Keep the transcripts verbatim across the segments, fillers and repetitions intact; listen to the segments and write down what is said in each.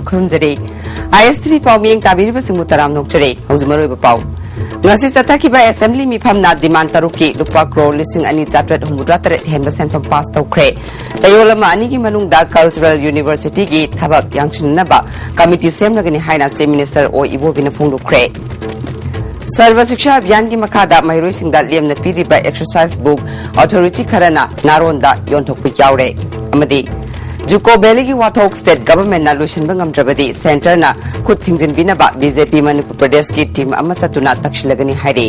ꯈꯨꯔꯨꯝꯖꯔꯤ꯫ ꯑꯥꯏ ꯑꯦꯁ T V ꯄꯥꯎ ꯃꯤꯠꯌꯦꯡ ꯇꯥꯕꯤꯔꯤꯕꯁꯤꯡꯕꯨ ꯇꯔꯥꯝꯅ ꯑꯣꯛꯆꯔꯤ꯫ ꯍꯧꯖꯤꯛ ꯃꯔꯨꯑꯣꯏꯕ ꯄꯥꯎ꯫ ꯉꯁꯤ ꯆꯠꯊꯈꯤꯕ ꯑꯦꯁꯦꯝꯕ꯭ꯂꯤ ꯃꯤꯐꯝꯅ ꯗꯤꯃꯥꯟ ꯇꯔꯨꯛꯀꯤ ꯂꯨꯄꯥ ꯀ꯭ꯔꯣꯔ ꯂꯤꯁꯤꯡ ꯑꯅꯤ ꯆꯥꯇ꯭ꯔꯦꯠ ꯍꯨꯝꯐꯨꯇꯔꯥ ꯇꯔꯦꯠ ꯍꯦꯟꯕ ꯁꯦꯟꯐꯝ ꯄꯥꯁ ꯇꯧꯈ꯭ꯔꯦ꯫ ꯆꯌꯣꯜ ꯑꯃ ꯑꯅꯤꯒꯤ ꯃꯅꯨꯡꯗ ꯀꯜꯆꯔꯦꯜ ꯌꯨꯅꯤꯚꯔꯁꯤꯇꯤꯒꯤ ꯊꯕꯛ ꯌꯥꯡꯁꯤꯟꯅꯅꯕ ꯀꯃꯤꯇꯤ ꯁꯦꯝꯂꯒꯅꯤ ꯍꯥꯏꯅ ꯆꯤꯐ ꯃꯤꯅꯤꯁꯇꯔ ꯑꯣ ꯏꯕꯣꯕꯤꯅ ꯐꯣꯡꯗꯣꯛꯈ꯭ꯔꯦ꯫ ꯁꯔꯕ ꯁꯤꯛꯁꯥ ꯑꯚꯤꯌꯥꯟꯒꯤ ꯃꯈꯥꯗ ꯃꯍꯩꯔꯣꯏꯁꯤꯡꯗ ꯂꯦꯝꯅ ꯄꯤꯔꯤꯕ ꯑꯦꯛꯁꯔꯁꯥꯏꯖ ꯕꯨꯛ ꯑꯣꯊꯣꯔꯤꯇꯤ ꯈꯔꯅ ꯅꯥꯔꯣꯟꯗ ꯌꯣꯟꯊꯣꯛꯄ ꯌꯥꯎꯔꯦ꯫ ꯑꯃꯗꯤ ꯖꯨꯀꯣ ꯚꯦꯂꯤꯒꯤ ꯋꯥꯊꯣꯛ ꯁ꯭ꯇꯦꯠ ꯒꯚꯔꯟꯃꯦꯟꯠꯅ ꯂꯣꯏꯁꯤꯟꯕ ꯉꯝꯗ꯭ꯔꯕꯗꯤ ꯁꯦꯟꯇꯔꯅ ꯈꯨꯠ ꯊꯤꯡꯖꯤꯟꯕꯤꯅꯕ ꯕꯤ ꯖꯦ ꯄꯤ ꯃꯅꯤꯄꯨꯔ ꯄ꯭ꯔꯗꯦꯁꯀꯤ ꯇꯤꯝ ꯑꯃ ꯆꯠꯇꯨꯅ ꯇꯛꯁꯤꯜꯂꯒꯅꯤ ꯍꯥꯏꯔꯤ꯫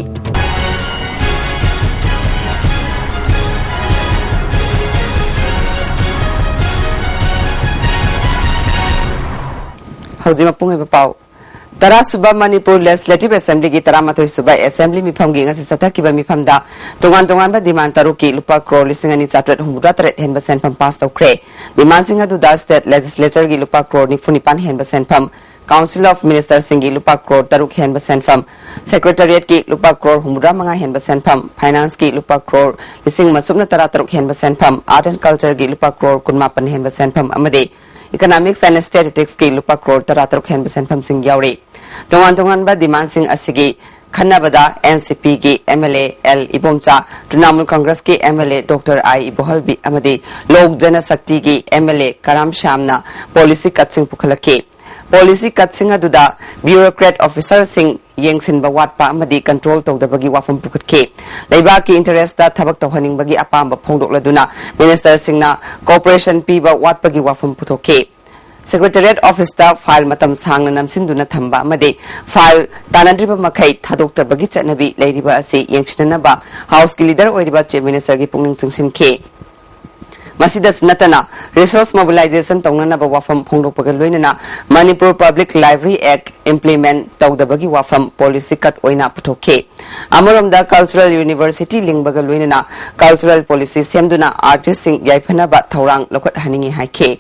ꯍꯧꯖꯤꯛ ꯃꯄꯨꯡ ꯑꯣꯏꯕ ꯄꯥꯎ꯫ ꯇꯔꯥꯁꯨꯕ ꯃꯅꯤꯄꯨꯔ ꯂꯦꯖꯤꯁꯂꯦꯇꯤꯚ ꯑꯦꯁꯦꯝꯕ꯭ꯂꯤꯒꯤ ꯇꯔꯥꯃꯥꯊꯣꯏ ꯁꯨꯕ ꯑꯦꯁꯦꯝꯕ꯭ꯂꯤ ꯃꯤꯐꯝꯒꯤ ꯉꯁꯤ ꯆꯠꯊꯈꯤꯕ ꯃꯤꯐꯝꯗ ꯇꯣꯉꯥꯟ ꯇꯣꯉꯥꯟꯕ ꯗꯤꯃꯥꯟ ꯇꯔꯨꯛꯀꯤ ꯂꯨꯄꯥ ꯀ꯭ꯔꯣꯔ ꯂꯤꯁꯤꯡ ꯑꯅꯤ ꯆꯥꯇ꯭ꯔꯦꯠ ꯍꯨꯝꯐꯨꯇꯔꯥ ꯇꯔꯦꯠ ꯍꯦꯟꯕ ꯁꯦꯟꯐꯝ ꯄꯥꯁ ꯇꯧꯈ꯭ꯔꯦ꯫ ꯗꯤꯃꯥꯟꯁꯤꯡ ꯑꯗꯨꯗ ꯁ꯭ꯇꯦꯠ ꯂꯦꯖꯤꯁꯂꯦꯆꯔꯒꯤ ꯂꯨꯄꯥ ꯀ꯭ꯔꯣꯔ ꯅꯤꯐꯨ ꯅꯤꯄꯥꯟ ꯍꯦꯟꯕ ꯁꯦꯟꯐꯝ, ꯀꯥꯎꯟꯁꯤꯜ ꯑꯣꯐ ꯃꯤꯅꯤꯁꯇꯔꯁꯤꯡꯒꯤ ꯂꯨꯄꯥ ꯀ꯭ꯔꯣꯔ ꯇꯔꯨꯛ ꯍꯦꯟꯕ ꯁꯦꯟꯐꯝ, ꯁꯦꯀ꯭ꯔꯦꯇꯔꯤꯌꯦꯠꯀꯤ ꯂꯨꯄꯥ ꯀ꯭ꯔꯣꯔ ꯍꯨꯝꯐꯨꯇꯔꯥ ꯃꯉꯥ ꯍꯦꯟꯕ ꯁꯦꯟꯐꯝ, ꯐꯥꯏꯅꯥꯟꯁꯀꯤ ꯂꯨꯄꯥ ꯀ꯭ꯔꯣꯔ ꯂꯤꯁꯤꯡ ꯑꯃ ꯁꯨꯞꯅ ꯇꯔꯥ ꯇꯔꯨꯛ ꯍꯦꯟꯕ ꯁꯦꯟꯐꯝ, ꯑꯥꯔꯠ ꯑꯦꯟ ꯀꯜꯆꯔꯒꯤ ꯂꯨꯄꯥ ꯀ꯭ꯔꯣꯔ ꯀꯨꯟꯃꯥꯄꯟ ꯍꯦꯟꯕ ꯁꯦꯟꯐꯝ ꯑꯃꯗꯤ ꯏꯀꯣꯅꯣꯃꯤꯛꯁ ꯑꯦꯟ ꯁ꯭ꯇꯦꯇꯤꯁꯇꯤꯛꯁꯀꯤ ꯂꯨꯄꯥ ꯀ꯭ꯔꯣꯔ ꯇꯔꯥ ꯇꯔꯨꯛ ꯍꯦꯟꯕ ꯁꯦꯟꯐꯝꯁꯤꯡ ꯌꯥꯎꯔꯤ꯫ ꯇꯣꯉꯥꯟ ꯇꯣꯉꯥꯟꯕ ꯗꯤꯃꯥꯟꯁꯤꯡ ꯑꯁꯤꯒꯤ ꯈꯟꯅꯕꯗ ꯑꯦꯟ ꯁꯤ ꯄꯤꯒꯤ M L A L Ibomcha, Trinamool ꯀꯪꯒ꯭ꯔꯦꯁꯀꯤ M L A doctor I Ibohalbi ꯑꯃꯗꯤ ꯂꯣꯛ ꯖꯅꯁꯛꯇꯤꯒꯤ ꯑꯦꯝ ꯑꯦꯜ ꯑꯦ ꯀꯔꯥꯝ ꯁ꯭ꯌꯥꯝꯅ ꯄꯣꯂꯤꯁꯤ ꯀꯠꯁꯤꯡ ꯄꯨꯈꯠꯂꯛꯈꯤ꯫ ꯄꯣꯂꯤꯁꯤ ꯀꯠꯁꯤꯡ ꯑꯗꯨꯗ ꯕ꯭ꯌꯨꯔꯣꯀ꯭ꯔꯦꯠ ꯑꯣꯐꯤꯁꯔꯁꯤꯡ ꯌꯦꯡꯁꯤꯟꯕ ꯋꯥꯠꯄ ꯑꯃꯗꯤ ꯀꯟꯇ꯭ꯔꯣꯜ ꯇꯧꯗꯕꯒꯤ ꯋꯥꯐꯝ ꯄꯨꯈꯠꯈꯤ꯫ ꯂꯩꯕꯥꯛꯀꯤ ꯏꯟꯇꯔꯦꯁꯇ ꯊꯕꯛ ꯇꯧꯍꯟꯅꯤꯡꯕꯒꯤ ꯑꯄꯥꯝꯕ ꯐꯣꯡꯗꯣꯛꯂꯗꯨꯅ ꯃꯤꯅꯤꯁꯇꯔꯁꯤꯡꯅ ꯀꯣꯑꯣꯄꯔꯦꯁꯟ ꯄꯤꯕ ꯋꯥꯠꯄꯒꯤ ꯋꯥꯐꯝ ꯄꯨꯊꯣꯛꯈꯤ꯫ ꯁꯦꯀ꯭ꯔꯦꯇꯔꯤꯌꯦꯠ ꯑꯣꯐꯤꯁꯇ ꯐꯥꯏꯜ ꯃꯇꯝ ꯁꯥꯡꯅ ꯅꯝꯁꯤꯟꯗꯨꯅ ꯊꯝꯕ ꯑꯃꯗꯤ ꯐꯥꯏꯜ ꯇꯥꯟꯅꯗ꯭ꯔꯤꯕ ꯃꯈꯩ ꯊꯥꯗꯣꯛꯇꯕꯒꯤ ꯆꯠꯅꯕꯤ ꯂꯩꯔꯤꯕ ꯑꯁꯤ ꯌꯦꯡꯁꯤꯟꯅꯅꯕ ꯍꯥꯎꯁꯀꯤ ꯂꯤꯗꯔ ꯑꯣꯏꯔꯤꯕ ꯆꯤꯐ ꯃꯤꯅꯤꯁꯇꯔꯒꯤ ꯄꯨꯛꯅꯤꯡ ꯆꯤꯡꯁꯤꯟꯈꯤ꯫ ꯃꯁꯤꯗꯁꯨ ꯅꯠꯇꯅ, ꯔꯤꯁꯣꯔꯁ ꯃꯣꯕꯤꯂꯥꯏꯖꯦꯁꯟ ꯇꯧꯅꯅꯕ ꯋꯥꯐꯝ ꯐꯣꯡꯗꯣꯛꯄꯒ ꯂꯣꯏꯅꯅ ꯃꯅꯤꯄꯨꯔ ꯄꯕ꯭ꯂꯤꯛ ꯂꯥꯏꯕ꯭ꯔꯦꯔꯤ ꯑꯦꯛ ꯏꯝꯄ꯭ꯂꯤꯃꯦꯟꯠ ꯇꯧꯗꯕꯒꯤ ꯋꯥꯐꯝ ꯄꯣꯂꯤꯁꯤ ꯀꯠ ꯑꯣꯏꯅ ꯄꯨꯊꯣꯛꯈꯤ꯫ ꯑꯃꯔꯣꯝꯗ, ꯀꯜꯆꯔꯦꯜ ꯌꯨꯅꯤꯚꯔꯁꯤꯇꯤ ꯂꯤꯡꯕꯒ ꯂꯣꯏꯅꯅ ꯀꯜꯆꯔꯦꯜ ꯄꯣꯂꯤꯁꯤ ꯁꯦꯝꯗꯨꯅ ꯑꯥꯔꯇꯤꯁꯁꯤꯡ ꯌꯥꯏꯐꯅꯕ ꯊꯧꯔꯥꯡ ꯂꯧꯈꯠꯍꯟꯅꯤꯡꯏ ꯍꯥꯏꯈꯤ꯫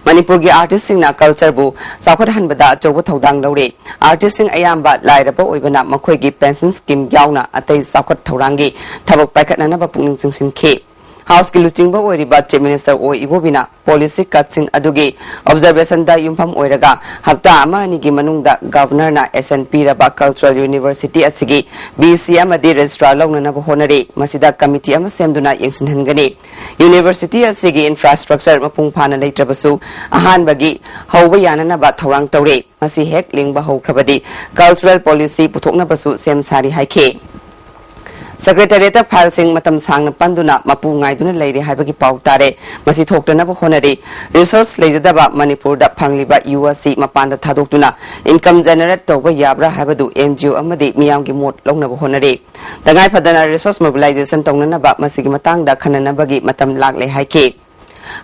ꯃꯅꯤꯄꯨꯔꯒꯤ ꯑꯥꯔꯇꯤꯁꯁꯤꯡꯅ ꯀꯜꯆꯔꯕꯨ ꯆꯥꯎꯈꯠꯍꯟꯕꯗ ꯑꯆꯧꯕ ꯊꯧꯗꯥꯡ ꯂꯧꯔꯤ꯫ ꯑꯥꯔꯇꯤꯁꯁꯤꯡ ꯑꯌꯥꯝꯕ ꯂꯥꯏꯔꯕ ꯑꯣꯏꯕꯅ ꯃꯈꯣꯏꯒꯤ ꯄꯦꯟꯁꯟ ꯁ꯭ꯀꯤꯝ ꯌꯥꯎꯅ ꯑꯇꯩ ꯆꯥꯎꯈꯠ ꯊꯧꯔꯥꯡꯒꯤ ꯊꯕꯛ ꯄꯥꯏꯈꯠꯅꯅꯕ ꯄꯨꯛꯅꯤꯡ ꯆꯤꯡꯁꯤꯟꯈꯤ꯫ ꯍꯥꯎꯁꯀꯤ ꯂꯨꯆꯤꯡꯕ ꯑꯣꯏꯔꯤꯕ Chief Minister ꯑꯣ ꯏꯕꯣꯕꯤꯅ policy cutꯁꯤꯡ ꯑꯗꯨꯒꯤ observationꯗ ꯌꯨꯝꯐꯝ ꯑꯣꯏꯔꯒ ꯍꯞꯇꯥ ꯑꯃ ꯑꯅꯤꯒꯤ ꯃꯅꯨꯡꯗ Governorꯅ assent ꯄꯤꯔꯕ Cultural University ꯑꯁꯤꯒꯤ VC ꯑꯃꯗꯤ Registrar ꯂꯧꯅꯅꯕ ꯍꯣꯠꯅꯔꯤ꯫ ꯃꯁꯤꯗ committee ꯑꯃ ꯁꯦꯝꯗꯨꯅ ꯌꯦꯡꯁꯤꯟꯍꯟꯒꯅꯤ꯫ University ꯑꯁꯤꯒꯤ infrastructure ꯃꯄꯨꯡ ꯐꯥꯅ ꯂꯩꯇ꯭ꯔꯕꯁꯨ ꯑꯍꯥꯟꯕꯒꯤ ꯍꯧꯕ ꯌꯥꯅꯅꯕ ꯊꯧꯔꯥꯡ ꯇꯧꯔꯤ꯫ ꯃꯁꯤ ꯍꯦꯛ ꯂꯤꯡꯕ ꯍꯧꯈ꯭ꯔꯕꯗꯤ cultural policy ꯄꯨꯊꯣꯛꯅꯕꯁꯨ ꯁꯦꯝ ꯁꯥꯔꯤ ꯍꯥꯏꯈꯤ꯫ Secretariatꯇ fileꯁꯤꯡ ꯃꯇꯝ ꯁꯥꯡꯅ ꯄꯟꯗꯨꯅ ꯃꯄꯨ ꯉꯥꯏꯗꯨꯅ ꯂꯩꯔꯦ ꯍꯥꯏꯕꯒꯤ ꯄꯥꯎ ꯇꯥꯔꯦ꯫ ꯃꯁꯤ ꯊꯣꯛꯇꯅꯕ ꯍꯣꯠꯅꯔꯤ꯫ Resource ꯂꯩꯖꯗꯕ ꯃꯅꯤꯄꯨꯔꯗ ꯐꯪꯂꯤꯕ ꯌꯨ ꯑꯁꯤ ꯃꯄꯥꯟꯗ ꯊꯥꯗꯣꯛꯇꯨꯅ income generate ꯇꯧꯕ ꯌꯥꯕ꯭ꯔꯥ ꯍꯥꯏꯕꯗꯨ NGO ꯑꯃꯗꯤ ꯃꯤꯌꯥꯝꯒꯤ ꯃꯣꯠ ꯂꯧꯅꯕ ꯍꯣꯠꯅꯔꯤ꯫ ꯇꯉꯥꯏ ꯐꯗꯅ resource mobilization ꯇꯧꯅꯅꯕ ꯃꯁꯤꯒꯤ ꯃꯇꯥꯡꯗ ꯈꯟꯅꯅꯕꯒꯤ ꯃꯇꯝ ꯂꯥꯛꯂꯦ ꯍꯥꯏꯈꯤ꯫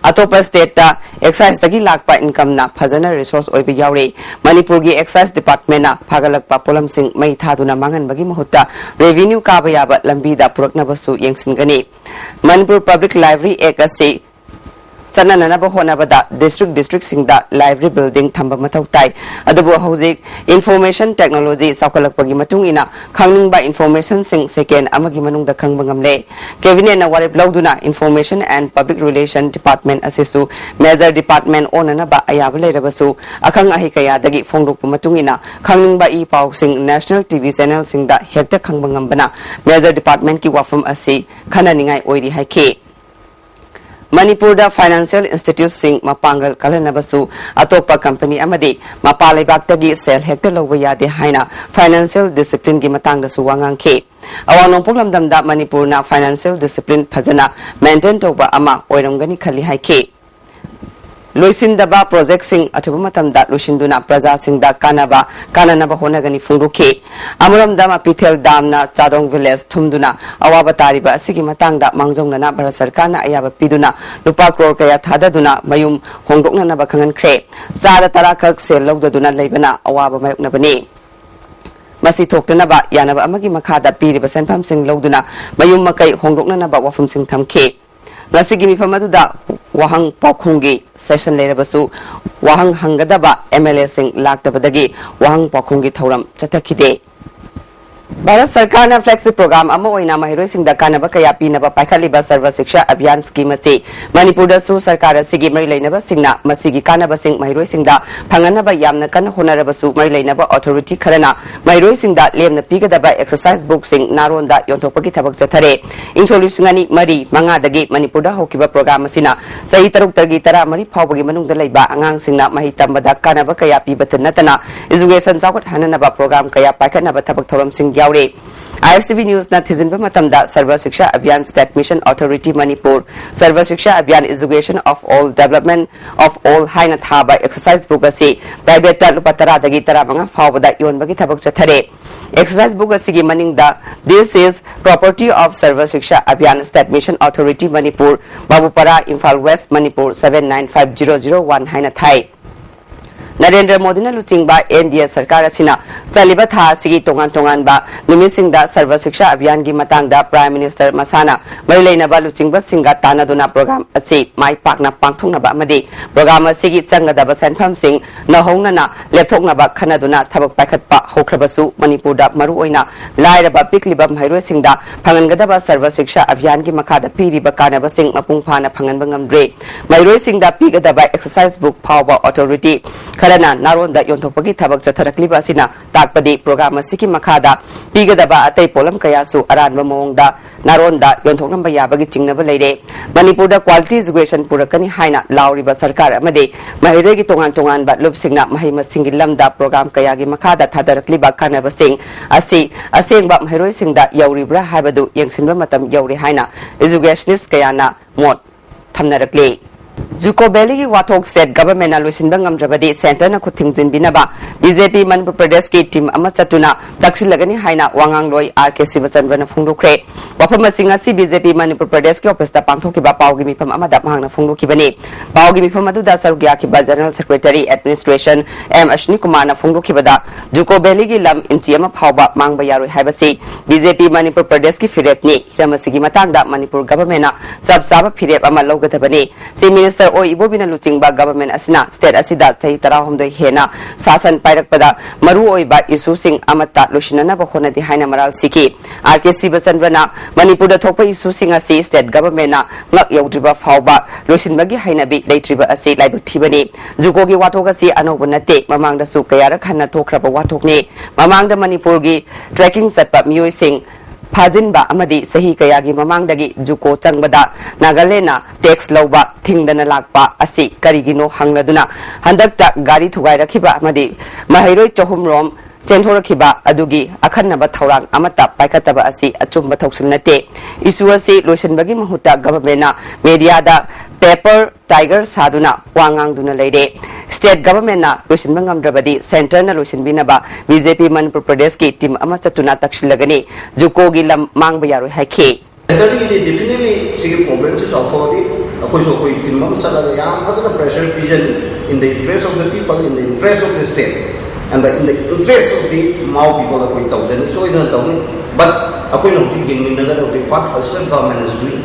ꯑꯇꯣꯞꯄ stateꯇ exciseꯇꯒꯤ ꯂꯥꯛꯄ incomeꯅ ꯐꯖꯅ resource ꯑꯣꯏꯕ ꯌꯥꯎꯔꯦ꯫ ꯃꯅꯤꯄꯨꯔꯒꯤ excise departmentꯅ ꯐꯥꯒꯠꯂꯛꯄ ꯄꯣꯠꯂꯝꯁꯤꯡ ꯃꯩ ꯊꯥꯗꯨꯅ ꯃꯥꯡꯍꯟꯕꯒꯤ ꯃꯍꯨꯠꯇ revenue ꯀꯥꯕ ꯌꯥꯕ ꯂꯝꯕꯤꯗ ꯄꯨꯔꯛꯅꯕꯁꯨ ꯌꯦꯡꯁꯤꯟꯒꯅꯤ꯫ ꯃꯅꯤꯄꯨꯔ Public Library Act ꯑꯁꯤ ꯆꯠꯅꯅꯅꯕ ꯍꯣꯠꯅꯕꯗ district districtꯁꯤꯡꯗ library building ꯊꯝꯕ ꯃꯊꯧ ꯇꯥꯏ꯫ ꯑꯗꯨꯕꯨ ꯍꯧꯖꯤꯛ information technology ꯆꯥꯎꯈꯠꯂꯛꯄꯒꯤ ꯃꯇꯨꯡ ꯏꯟꯅ ꯈꯪꯅꯤꯡꯕ informationꯁꯤꯡ second ꯑꯃꯒꯤ ꯃꯅꯨꯡꯗ ꯈꯪꯕ ꯉꯝꯂꯦ꯫ Cabinetꯅ ꯋꯥꯔꯦꯞ ꯂꯧꯗꯨꯅ Information and Public Relation Department ꯑꯁꯤꯁꯨ major department ꯑꯣꯟꯅꯅꯕ ꯑꯌꯥꯕ ꯂꯩꯔꯕꯁꯨ ꯑꯈꯪ ꯑꯍꯩ ꯀꯌꯥꯗꯒꯤ ꯐꯣꯡꯗꯣꯛꯄ ꯃꯇꯨꯡ ꯏꯟꯅ ꯈꯪꯅꯤꯡꯕ ꯏ ꯄꯥꯎꯁꯤꯡ national TV channelꯁꯤꯡꯗ ꯍꯦꯛꯇ ꯈꯪꯕ ꯉꯝꯕꯅ major departmentꯀꯤ ꯋꯥꯐꯝ ꯑꯁꯤ ꯈꯟꯅꯅꯤꯡꯉꯥꯏ ꯑꯣꯏꯔꯤ ꯍꯥꯏꯈꯤ꯫ ꯃꯅꯤꯄꯨꯔꯗ financial instituteꯁꯤꯡ ꯃꯄꯥꯡꯒꯜ ꯀꯜꯍꯟꯅꯕꯁꯨ ꯑꯇꯣꯞꯄ company ꯑꯃꯗꯤ ꯃꯄꯥꯟ ꯂꯩꯕꯥꯛꯇꯒꯤ ꯁꯦꯜ ꯍꯦꯛꯇ ꯂꯧꯕ ꯌꯥꯗꯦ ꯍꯥꯏꯅ financial disciplineꯒꯤ ꯃꯇꯥꯡꯗꯁꯨ ꯋꯥ ꯉꯥꯡꯈꯤ꯫ ꯑꯋꯥꯡ ꯅꯣꯡꯄꯣꯛ ꯂꯝꯗꯝꯗ ꯃꯅꯤꯄꯨꯔꯅ financial discipline ꯐꯖꯅ maintain ꯇꯧꯕ ꯑꯃ ꯑꯣꯏꯔꯝꯒꯅꯤ ꯈꯜꯂꯤ ꯍꯥꯏꯈꯤ꯫ ꯂꯣꯏꯁꯤꯟꯗꯕ projectꯁꯤꯡ ꯑꯊꯨꯕ ꯃꯇꯝꯗ ꯂꯣꯏꯁꯤꯟꯗꯨꯅ ꯄ꯭ꯔꯖꯥꯁꯤꯡꯗ ꯀꯥꯟꯅꯕ ꯀꯥꯟꯅꯅꯕ ꯍꯣꯠꯅꯒꯅꯤ ꯐꯣꯡꯗꯣꯛꯈꯤ꯫ ꯑꯃꯔꯣꯝꯗ ꯃꯄꯤꯊꯦꯜ damꯅ ꯆꯥꯗꯣꯡ village ꯊꯨꯝꯗꯨꯅ ꯑꯋꯥꯕ ꯇꯥꯔꯤꯕ ꯑꯁꯤꯒꯤ ꯃꯇꯥꯡꯗ ꯃꯥꯡꯖꯧꯅꯅ ꯚꯥꯔꯠ ꯁꯔꯀꯥꯔꯅ ꯑꯌꯥꯕ ꯄꯤꯗꯨꯅ ꯂꯨꯄꯥ ꯀ꯭ꯔꯣꯔ ꯀꯌꯥ ꯊꯥꯗꯗꯨꯅ ꯃꯌꯨꯝ ꯍꯣꯡꯗꯣꯛꯅꯅꯕ ꯈꯪꯍꯟꯈ꯭ꯔꯦ꯫ ꯆꯥꯗ ꯇꯔꯥ ꯈꯛ ꯁꯦꯜ ꯂꯧꯗꯗꯨꯅ ꯂꯩꯕꯅ ꯑꯋꯥꯕ ꯃꯥꯌꯣꯛꯅꯕꯅꯤ꯫ ꯃꯁꯤ ꯊꯣꯛꯇꯅꯕ ꯌꯥꯅꯕ ꯑꯃꯒꯤ ꯃꯈꯥꯗ ꯄꯤꯔꯤꯕ ꯁꯦꯟꯐꯝꯁꯤꯡ ꯂꯧꯗꯨꯅ ꯃꯌꯨꯝ ꯃꯀꯩ ꯍꯣꯡꯗꯣꯛꯅꯅꯕ ꯋꯥꯐꯝꯁꯤꯡ ꯊꯝꯈꯤ꯫ ꯉꯁꯤꯒꯤ ꯃꯤꯐꯝ ꯑꯗꯨꯗ ꯋꯥꯍꯪ ꯄꯥꯎꯈꯨꯝꯒꯤ session ꯂꯩꯔꯕꯁꯨ ꯋꯥꯍꯪ ꯍꯪꯒꯗꯕ MLAꯁꯤꯡ ꯂꯥꯛꯇꯕꯗꯒꯤ ꯋꯥꯍꯪ ꯄꯥꯎꯈꯨꯝꯒꯤ ꯊꯧꯔꯝ ꯆꯠꯊꯈꯤꯗꯦ꯫ ꯚꯥꯔꯠ ꯁꯔꯀꯥꯔꯅ flagship program ꯑꯃ ꯑꯣꯏꯅ ꯃꯍꯩꯔꯣꯏꯁꯤꯡꯗ ꯀꯥꯟꯅꯕ ꯀꯌꯥ ꯄꯤꯅꯕ ꯄꯥꯏꯈꯠꯂꯤꯕ ꯁꯔꯕ ꯁꯤꯛꯁꯥ ꯑꯚꯤꯌꯥꯟ scheme ꯑꯁꯤ ꯃꯅꯤꯄꯨꯔꯗꯁꯨ ꯁꯔꯀꯥꯔ ꯑꯁꯤꯒꯤ ꯃꯔꯤ ꯂꯩꯅꯕꯁꯤꯡꯅ ꯃꯁꯤꯒꯤ ꯀꯥꯟꯅꯕꯁꯤꯡ ꯃꯍꯩꯔꯣꯏꯁꯤꯡꯗ ꯐꯪꯍꯟꯅꯕ ꯌꯥꯝꯅ ꯀꯟꯅ ꯍꯣꯠꯅꯔꯕꯁꯨ, ꯃꯔꯤ ꯂꯩꯅꯕ authority ꯈꯔꯅ ꯃꯍꯩꯔꯣꯏꯁꯤꯡꯗ ꯂꯦꯝꯅ ꯄꯤꯒꯗꯕ exercise bookꯁꯤꯡ ꯅꯥꯔꯣꯟꯗ ꯌꯣꯟꯊꯣꯛꯄꯒꯤ ꯊꯕꯛ ꯆꯠꯊꯔꯦ꯫ ꯏꯪꯁꯣꯛ ꯂꯤꯁꯤꯡ ꯑꯅꯤ ꯃꯔꯤ ꯃꯉꯥꯗꯒꯤ ꯃꯅꯤꯄꯨꯔꯗ ꯍꯧꯈꯤꯕ program ꯑꯁꯤꯅ ꯆꯍꯤ ꯇꯔꯨꯛꯇꯒꯤ ꯇꯔꯥꯃꯔꯤ ꯐꯥꯎꯕꯒꯤ ꯃꯅꯨꯡꯗ ꯂꯩꯕ ꯑꯉꯥꯡꯁꯤꯡꯅ ꯃꯍꯩ ꯇꯝꯕꯗ ꯀꯥꯟꯅꯕ ꯀꯌꯥ ꯄꯤꯕꯇ ꯅꯠꯇꯅ, education ꯆꯥꯎꯈꯠꯍꯟꯅꯅꯕ program ꯀꯌꯥ ꯄꯥꯏꯈꯠꯅꯕ ꯊꯕꯛ ꯊꯧꯔꯝꯁꯤꯡ ꯌꯥꯎꯔꯤ꯫ ISTV Newsꯅ ꯊꯤꯖꯤꯟꯕ ꯃꯇꯝꯗ, Sarva Shiksha Abhiyan State Mission Authority Manipur, Sarva Shiksha Abhiyan Education of All, Development of All ꯍꯥꯏꯅ ꯊꯥꯕ exercise book ꯑꯁꯤ privateꯇ ꯂꯨꯄꯥ ꯇꯔꯥꯗꯒꯤ ꯇꯔꯥꯃꯉꯥ ꯐꯥꯎꯕꯗ ꯌꯣꯟꯕꯒꯤ ꯊꯕꯛ ꯆꯠꯊꯔꯦ꯫ Exercise book ꯑꯁꯤꯒꯤ ꯃꯅꯤꯡꯗ "This is property of Sarva Shiksha Abhiyan State Mission Authority Manipur, ꯕꯥꯕꯨꯄꯥꯔꯥ, Imphal West, Manipur seven nine five zero zero one" ꯍꯥꯏꯅ ꯊꯥꯏ꯫ ꯅꯔꯦꯟꯗ꯭ꯔ ꯃꯣꯗꯤꯅ ꯂꯨꯆꯤꯡꯕ NDA ꯁꯔꯀꯥꯔ ꯑꯁꯤꯅ ꯆꯠꯂꯤꯕ ꯊꯥ ꯑꯁꯤꯒꯤ ꯇꯣꯉꯥꯟ ꯇꯣꯉꯥꯟꯕ ꯅꯨꯃꯤꯠꯁꯤꯡꯗ ꯁꯔꯕ ꯁꯤꯛꯁꯥ ꯑꯚꯤꯌꯥꯟꯒꯤ ꯃꯇꯥꯡꯗ Prime Minister ꯃꯁꯥꯅ ꯃꯔꯤ ꯂꯩꯅꯕ ꯂꯨꯆꯤꯡꯕꯁꯤꯡꯒ ꯇꯥꯟꯅꯗꯨꯅ program ꯑꯁꯤ ꯃꯥꯏ ꯄꯥꯛꯅ ꯄꯥꯡꯊꯣꯛꯅꯕ ꯑꯃꯗꯤ program ꯑꯁꯤꯒꯤ ꯆꯪꯒꯗꯕ ꯁꯦꯟꯐꯝꯁꯤꯡ ꯅꯧꯍꯧꯅꯅ ꯂꯦꯞꯊꯣꯛꯅꯕ ꯈꯟꯅꯗꯨꯅ ꯊꯕꯛ ꯄꯥꯏꯈꯠꯄ ꯍꯧꯈ꯭ꯔꯕꯁꯨ, ꯃꯅꯤꯄꯨꯔꯗ ꯃꯔꯨꯑꯣꯏꯅ ꯂꯥꯏꯔꯕ ꯄꯤꯛꯂꯤꯕ ꯃꯍꯩꯔꯣꯏꯁꯤꯡꯗ ꯐꯪꯍꯟꯒꯗꯕ ꯁꯔꯕ ꯁꯤꯛꯁꯥ ꯑꯚꯤꯌꯥꯟꯒꯤ ꯃꯈꯥꯗ ꯄꯤꯔꯤꯕ ꯀꯥꯟꯅꯕꯁꯤꯡ ꯃꯄꯨꯡ ꯐꯥꯅ ꯐꯪꯍꯟꯕ ꯉꯝꯗ꯭ꯔꯦ꯫ ꯃꯍꯩꯔꯣꯏꯁꯤꯡꯗ ꯄꯤꯒꯗꯕ exercise book ꯐꯥꯎꯕ authority ꯈꯔꯅ ꯅꯥꯔꯣꯟꯗ ꯌꯣꯟꯊꯣꯛꯄꯒꯤ ꯊꯕꯛ ꯆꯠꯊꯔꯛꯂꯤꯕ ꯑꯁꯤꯅ ꯇꯥꯛꯄꯗꯤ, program ꯑꯁꯤꯒꯤ ꯃꯈꯥꯗ ꯄꯤꯒꯗꯕ ꯑꯇꯩ ꯄꯣꯠꯂꯝ ꯀꯌꯥꯁꯨ ꯑꯔꯥꯟꯕ ꯃꯑꯣꯡꯗ ꯅꯥꯔꯣꯟꯗ ꯌꯣꯟꯊꯣꯛꯂꯝꯕ ꯌꯥꯕꯒꯤ ꯆꯤꯡꯅꯕ ꯂꯩꯔꯦ꯫ ꯃꯅꯤꯄꯨꯔꯗ quality education ꯄꯨꯔꯛꯀꯅꯤ ꯍꯥꯏꯅ ꯂꯥꯎꯔꯤꯕ ꯁꯔꯀꯥꯔ ꯑꯃꯗꯤ ꯃꯍꯩꯔꯣꯏꯒꯤ ꯇꯣꯉꯥꯟ ꯇꯣꯉꯥꯟꯕ ꯂꯨꯞꯁꯤꯡꯅ ꯃꯍꯩ ꯃꯁꯤꯡꯒꯤ ꯂꯝꯗ program ꯀꯌꯥꯒꯤ ꯃꯈꯥꯗ ꯊꯥꯗꯔꯛꯂꯤꯕ ꯀꯥꯟꯅꯕꯁꯤꯡ ꯑꯁꯤ ꯑꯁꯦꯡꯕ ꯃꯍꯩꯔꯣꯏꯁꯤꯡꯗ ꯌꯧꯔꯤꯕ꯭ꯔꯥ ꯍꯥꯏꯕꯗꯨ ꯌꯦꯡꯁꯤꯟꯕ ꯃꯇꯝ ꯌꯧꯔꯦ ꯍꯥꯏꯅ educationist ꯀꯌꯥꯅ ꯃꯣꯠ ꯊꯝꯅꯔꯛꯂꯤ꯫ ꯖꯨꯀꯣ ꯚꯦꯂꯤꯒꯤ ꯋꯥꯊꯣꯛ state governmentꯅ ꯂꯣꯏꯁꯤꯟꯕ ꯉꯝꯗ꯭ꯔꯕꯗꯤ centreꯅ ꯈꯨꯠ ꯊꯤꯡꯖꯤꯟꯕꯤꯅꯕ BJP ꯃꯅꯤꯄꯨꯔ ꯄ꯭ꯔꯗꯦꯁꯀꯤ team ꯑꯃ ꯆꯠꯇꯨꯅ ꯇꯛꯁꯤꯜꯂꯒꯅꯤ ꯍꯥꯏꯅ ꯋꯥꯉꯥꯡꯂꯣꯏ R K ꯁꯤꯕꯆꯟꯗ꯭ꯔꯅ ꯐꯣꯡꯗꯣꯛꯈ꯭ꯔꯦ꯫ ꯋꯥꯐꯝꯁꯤꯡ ꯑꯁꯤ BJP ꯃꯅꯤꯄꯨꯔ ꯄ꯭ꯔꯗꯦꯁꯀꯤ officeꯇ ꯄꯥꯡꯊꯣꯛꯈꯤꯕ ꯄꯥꯎꯒꯤ ꯃꯤꯐꯝ ꯑꯃꯗ ꯃꯍꯥꯛꯅ ꯐꯣꯡꯗꯣꯛꯈꯤꯕꯅꯤ꯫ ꯄꯥꯎꯒꯤ ꯃꯤꯐꯝ ꯑꯗꯨꯗ ꯁꯔꯨꯛ ꯌꯥꯈꯤꯕ General Secretary Administration M Aswini ꯀꯨꯃꯥꯔꯅ ꯐꯣꯡꯗꯣꯛꯈꯤꯕꯗ, ꯖꯨꯀꯣ ꯚꯦꯂꯤꯒꯤ ꯂꯝ ꯏꯟꯆꯤ ꯑꯃ ꯐꯥꯎꯕ ꯃꯥꯡꯕ ꯌꯥꯔꯣꯏ ꯍꯥꯏꯕꯁꯤ BJP ꯃꯅꯤꯄꯨꯔ ꯄ꯭ꯔꯗꯦꯁꯀꯤ ꯐꯤꯔꯦꯞꯅꯤ꯫ ꯍꯤꯔꯝ ꯑꯁꯤꯒꯤ ꯃꯇꯥꯡꯗ ꯃꯅꯤꯄꯨꯔ governmentꯅ ꯆꯞ ꯆꯥꯕ ꯐꯤꯔꯦꯞ ꯑꯃ ꯂꯧꯒꯗꯕꯅꯤ꯫ Chief Minister ꯑꯣꯏ ꯏꯕꯣꯕꯤꯅ ꯂꯨꯆꯤꯡꯕ ꯒꯚꯔꯟꯃꯦꯟꯠ ꯑꯁꯤꯅ ꯁ꯭ꯇꯦꯠ ꯑꯁꯤꯗ ꯆꯍꯤ ꯇꯔꯥꯍꯨꯝꯗꯣꯏ ꯍꯦꯟꯅ ꯁꯥꯁꯟ ꯄꯥꯏꯔꯛꯄꯗ ꯃꯔꯨꯑꯣꯏꯕ ꯏꯁꯨꯁꯤꯡ ꯑꯃꯠꯇ ꯂꯣꯏꯁꯤꯟꯅꯅꯕ ꯍꯣꯠꯅꯗꯦ ꯍꯥꯏꯅ ꯃꯔꯥꯜ ꯁꯤꯈꯤ꯫ ꯑꯥꯔ ꯀꯦ ꯁꯤꯕꯆꯟꯗ꯭ꯔꯅ ꯃꯅꯤꯄꯨꯔꯗ ꯊꯣꯛꯄ ꯏꯁꯨꯁꯤꯡ ꯑꯁꯤ ꯁ꯭ꯇꯦꯠ ꯒꯚꯔꯟꯃꯦꯟꯠꯅ ꯉꯛ ꯌꯧꯗ꯭ꯔꯤꯕ ꯐꯥꯎꯕ ꯂꯣꯏꯁꯤꯟꯕꯒꯤ ꯍꯩꯅꯕꯤ ꯂꯩꯇ꯭ꯔꯤꯕ ꯑꯁꯤ ꯂꯥꯏꯕꯛ ꯊꯤꯕꯅꯤ꯫ ꯖꯨꯀꯣꯒꯤ ꯋꯥꯊꯣꯛ ꯑꯁꯤ ꯑꯅꯧꯕ ꯅꯠꯇꯦ, ꯃꯃꯥꯡꯗꯁꯨ ꯀꯌꯥꯔꯛ ꯍꯟꯅ ꯊꯣꯛꯈ꯭ꯔꯕ ꯋꯥꯊꯣꯛꯅꯤ꯫ ꯃꯃꯥꯡꯗ ꯃꯅꯤꯄꯨꯔꯒꯤ ꯇ꯭ꯔꯦꯀꯤꯡ ꯆꯠꯄ ꯃꯤꯑꯣꯏꯁꯤꯡ ꯐꯥꯖꯤꯟꯕ ꯑꯃꯗꯤ ꯆꯍꯤ ꯀꯌꯥꯒꯤ ꯃꯃꯥꯡꯗꯒꯤ ꯖꯨꯀꯣ ꯆꯪꯕꯗ ꯅꯥꯒꯥꯂꯦꯟꯗꯅ ꯇꯦꯛꯁ ꯂꯧꯕ ꯊꯤꯡꯗꯅ ꯂꯥꯛꯄ ꯑꯁꯤ ꯀꯔꯤꯒꯤꯅꯣ ꯍꯪꯂꯗꯨꯅ ꯍꯟꯗꯛꯇ ꯒꯥꯔꯤ ꯊꯨꯒꯥꯏꯔꯛꯈꯤꯕ ꯑꯃꯗꯤ ꯃꯍꯩꯔꯣꯏ ꯆꯍꯨꯝꯔꯣꯝ ꯆꯦꯟꯊꯣꯔꯛꯈꯤꯕ ꯑꯗꯨꯒꯤ ꯑꯈꯟꯅꯕ ꯊꯧꯔꯥꯡ ꯑꯃꯠꯇ ꯄꯥꯏꯈꯠꯇꯕ ꯑꯁꯤ ꯑꯆꯨꯝꯕ ꯊꯧꯁꯤꯜ ꯅꯠꯇꯦ꯫ ꯏꯁꯨ ꯑꯁꯤ ꯂꯣꯏꯁꯤꯟꯕꯒꯤ ꯃꯍꯨꯠꯇ ꯒꯚꯔꯟꯃꯦꯟꯠꯅ ꯃꯦꯗꯤꯌꯥꯗ ꯄꯦꯄꯔ ꯇꯥꯏꯒꯔ ꯁꯥꯗꯨꯅ ꯋꯥ ꯉꯥꯡꯗꯨꯅ ꯂꯩꯔꯦ꯫ ꯁ꯭ꯇꯦꯠ ꯒꯚꯔꯟꯃꯦꯟꯠꯅ ꯂꯣꯏꯁꯤꯟꯕ ꯉꯝꯗ꯭ꯔꯕꯗꯤ ꯁꯦꯟꯇꯔꯅ ꯂꯣꯏꯁꯤꯟꯕꯤꯅꯕ ꯕꯤ ꯖꯦ ꯄꯤ ꯃꯅꯤꯄꯨꯔ ꯄ꯭ꯔꯗꯦꯁꯀꯤ ꯇꯤꯝ ꯑꯃ ꯆꯠꯇꯨꯅ ꯇꯛꯁꯤꯜꯂꯒꯅꯤ꯫ ꯖꯨꯀꯣꯒꯤ ꯂꯝ ꯃꯥꯡꯕ ꯌꯥꯔꯣꯏ ꯍꯥꯏꯈꯤ꯫ ꯁꯦꯟꯇꯔꯒꯤꯗꯤ ꯗꯦꯐꯤꯅꯦꯠꯂꯤ ꯁꯤꯒꯤ ꯄ꯭ꯔꯣꯕ꯭ꯂꯦꯝꯁꯤ ꯆꯥꯎꯊꯣꯛꯑꯗꯤ ꯑꯩꯈꯣꯏꯁꯨ ꯑꯩꯈꯣꯏ ꯇꯤꯝ ꯑꯃ ꯆꯠꯂꯒ ꯌꯥꯝ ꯐꯖꯅ pressure ꯄꯤꯖꯅꯤ, in the interest of the people, in the interest of the state, and the in the interest of the Mao people ꯑꯩꯈꯣꯏ ꯇꯧꯖꯅꯤ, ꯁꯣꯏꯗꯅ ꯇꯧꯅꯤ꯫ But ꯑꯩꯈꯣꯏꯅ ꯍꯧꯖꯤꯛ ꯌꯦꯡꯃꯤꯟꯅꯒꯗꯕꯗꯤ what the state government is doing꯫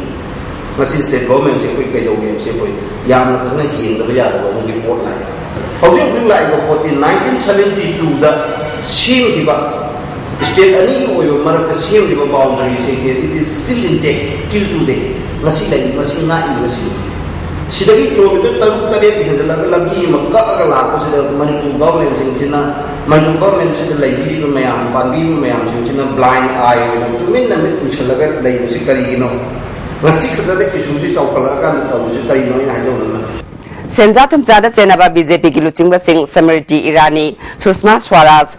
ꯉꯁꯤ ꯁ꯭ꯇꯦꯠ ꯒꯣꯚꯔꯟꯃꯦꯟꯠꯁꯦ ꯑꯩꯈꯣꯏ ꯀꯩꯗꯧꯒꯦ ꯍꯥꯏꯕꯁꯦ ꯑꯩꯈꯣꯏ ꯌꯥꯝꯅ ꯐꯖꯅ ꯌꯦꯡꯗꯕ ꯌꯥꯗꯕ ꯑꯃꯒꯤ ꯄꯣꯠ ꯂꯥꯛꯑꯦ꯫ ꯍꯧꯖꯤꯛ ꯍꯧꯖꯤꯛ ꯂꯥꯛꯏꯕ ꯄꯣꯠꯇꯤ ꯅꯥꯏꯟꯇꯤꯟ ꯁꯚꯦꯟꯇꯤ ꯇꯨꯗ ꯁꯦꯝꯈꯤꯕ, ꯁ꯭ꯇꯦꯠ ꯑꯅꯤꯒꯤ ꯑꯣꯏꯕ ꯃꯔꯛꯇ ꯁꯦꯝꯈꯤꯕ ꯕꯥꯎꯟꯗꯔꯤꯁꯤꯡꯁꯦ, it is still intact till today꯫ ꯉꯁꯤ ꯂꯩꯔꯤ, ꯉꯁꯤ ꯉꯥꯛꯏꯕꯁꯤꯡ ꯁꯤꯗꯒꯤ ꯀꯤꯂꯣꯃꯤꯇꯔ ꯇꯔꯨꯛ ꯇꯔꯦꯠ ꯍꯦꯟꯖꯜꯂꯒ ꯂꯝꯕꯤ ꯑꯃ ꯀꯛꯑꯒ ꯂꯥꯛꯄꯁꯤꯗ ꯃꯅꯤꯄꯨꯔ ꯒꯣꯚꯔꯟꯃꯦꯟꯠꯁꯤꯡꯁꯤꯅ, ꯃꯅꯤꯄꯨꯔ ꯒꯣꯚꯔꯟꯃꯦꯟꯠꯁꯤꯗ ꯂꯩꯕꯤꯔꯤꯕ ꯃꯌꯥꯝ, ꯄꯥꯟꯕꯤꯔꯤꯕ ꯃꯌꯥꯝꯁꯤꯡꯁꯤꯅ blind eye ꯑꯣꯏꯅ ꯇꯨꯃꯤꯟꯅ ꯃꯤꯠ ꯎꯏꯁꯜꯂꯒ ꯂꯩꯕꯁꯤ ꯀꯔꯤꯒꯤꯅꯣ? ꯉꯁꯤ ꯈꯛꯇꯗ ꯏꯁꯨꯁꯤ ꯆꯥꯎꯈꯠꯂꯛꯑꯀꯥꯟꯗ ꯇꯧꯕꯁꯤ ꯀꯔꯤꯅꯣ ꯑꯩꯅ ꯍꯥꯏꯖꯧꯅ? ꯁꯦꯟꯖꯥ ꯊꯨꯝꯖꯥꯗ ꯆꯦꯟꯅꯕ ꯕꯤ ꯖꯦ ꯄꯤꯒꯤ ꯂꯨꯆꯤꯡꯕꯁꯤꯡ ꯁ꯭ꯃ꯭ꯔꯤꯇꯤ ꯏꯔꯥꯅꯤ, ꯁꯨꯁꯃꯥ ꯁ꯭ꯋꯥꯔꯥꯖ,